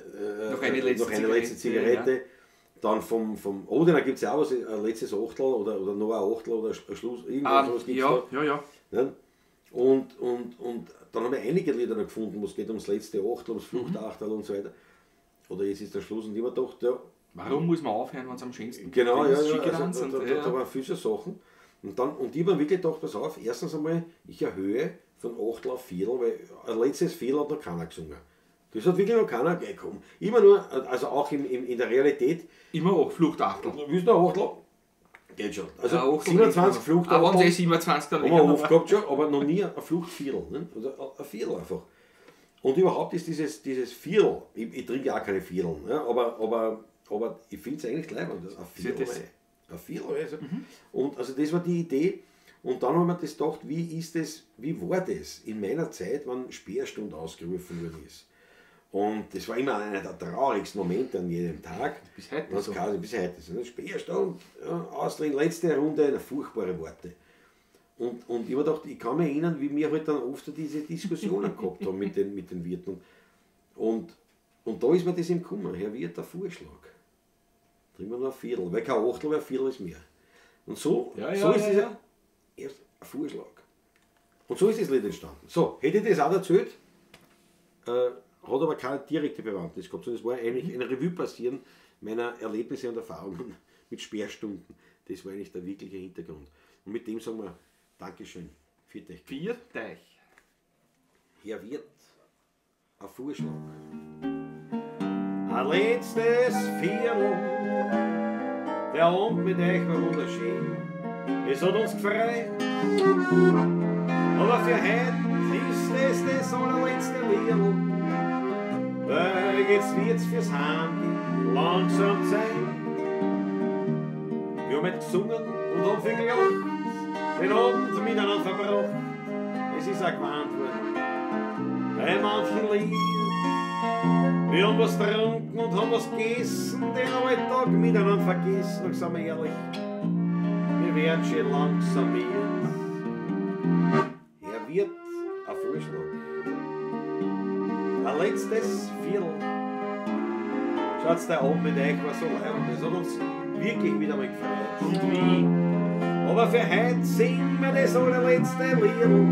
S2: eine letzte
S3: noch eine letzte
S2: Zigarette,
S3: Zigarette. Dann vom Odiner gibt es ja auch was, ein letztes Achtel oder noch ein Achtel oder ein Schluss, irgendwas sowas gibt's
S2: Ja,
S3: da.
S2: ja, ja.
S3: Ne? Und dann haben wir einige Lieder noch gefunden, wo es geht ums letzte Achtel, ums Fluchtachtel und so weiter. Oder jetzt ist der Schluss und ich habe gedacht, ja.
S2: Warum muss man aufhören, wenn es am schönsten
S3: Genau,
S2: ist?
S3: ja,
S2: Schicke
S3: also, da waren viele so Sachen. Und ich habe wirklich gedacht, pass auf, erstens einmal, ich erhöhe von Achtel auf Viertel, weil ein letztes Viertel hat noch keiner gesungen. Das hat wirklich noch keiner gekommen. Immer nur, also auch in der Realität.
S2: Immer auch Fluchtachtel.
S3: Willst du ein Achtel? Geht schon. Also
S2: Ja, Achtel
S3: 27 Fluchtachtel.
S2: Aber wenn sie 27 dann
S3: haben wir oft gehabt schon, aber noch nie ein Fluchtviertel. Ne? Also ein Viertel einfach. Und überhaupt ist dieses Viertel, ich trinke auch keine Viertel, ne? aber ich finde es eigentlich leibend, ein Viertel. Ein Viertel also. Und also das war die Idee. Und dann haben wir das gedacht, wie war das in meiner Zeit, wann Sperrstunde ausgerufen worden ist. Und das war immer einer der traurigsten Momente an jedem Tag.
S2: Bis heute so.
S3: Bis heute so. Ne? Sperrstunde, ja, Auslehnen, letzte Runde, furchtbare Worte. Und ich habe gedacht, ich kann mich erinnern, wie wir halt dann oft diese Diskussionen gehabt haben mit den Wirten. Und da ist mir das eben gekommen, Herr Wirt, der Vorschlag. Trinken wir noch ein Viertel, weil kein Achtel, weil ein Viertel ist mehr. Und so,
S2: ja,
S3: so ist
S2: ja.
S3: Erst ein Vorschlag. Und so ist das Lied entstanden. So, hätte ich das auch erzählt, hat aber keine direkte Bewandtnis gehabt, sondern es war eigentlich ein Revue passieren meiner Erlebnisse und Erfahrungen mit Sperrstunden. Das war eigentlich der wirkliche Hintergrund. Und mit dem sagen wir Dankeschön. Viert euch.
S2: Viert euch.
S3: Herr Wirt, ein Vorschlag. Ein letztes Viertel, der Abend mit euch war wunderschön. Es hat uns gefreut, aber für heute ist es das allerletzte Liedl. Weil jetzt wird's fürs Heimgehen langsam Zeit. Wir haben heute gesungen und haben viel gelacht, den Abend miteinander verbracht. Es ist auch gewarnt worden bei manchen Lied. Wir haben was getrunken und haben was gegessen, den Alltag miteinander vergessen. Und sind wir ehrlich, wir werden schon langsam müde. Herr Wirt, ein Vorschlag. Ein letztes Viertel. Schaut, der Abend mit euch war so leibend. Das hat uns wirklich wieder mal gefreut. Und wie? Aber für heute singen wir das allerletzte Liedl.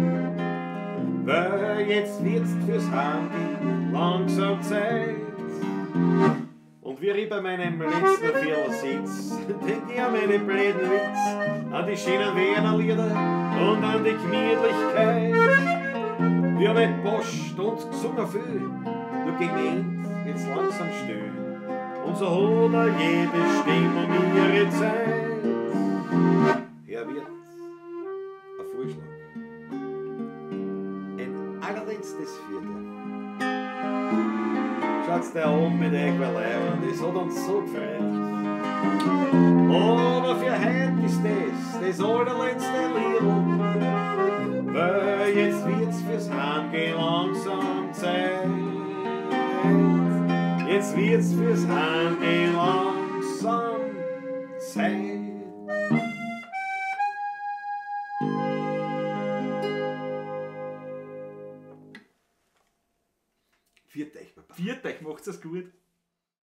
S3: Weil jetzt wird's fürs Heimgehen langsam Zeit. Und wie ich bei meinem letzten Viertel sitz, denk ich an meine blöden Witz, an die schönen Wiener Lieder und an die Gemütlichkeit. Wir haben nicht geposcht und gesungen viel, nur gegen End jetzt langsam still. Und so hat auch jede Stimmung ihre Zeit. Herr Wirt, ein Vorschlag. Ein allerletztes Viertel. Schaut's, der Abend mit euch war leibend, das hat uns so gefreut. Aber für heute ist das allerletzte Liedl. Weil jetzt wird's fürs Heimgehen langsam Zeit. Jetzt wird's fürs Heimgehen langsam Zeit. Viert euch, Papa.
S2: Viert euch, macht's es gut.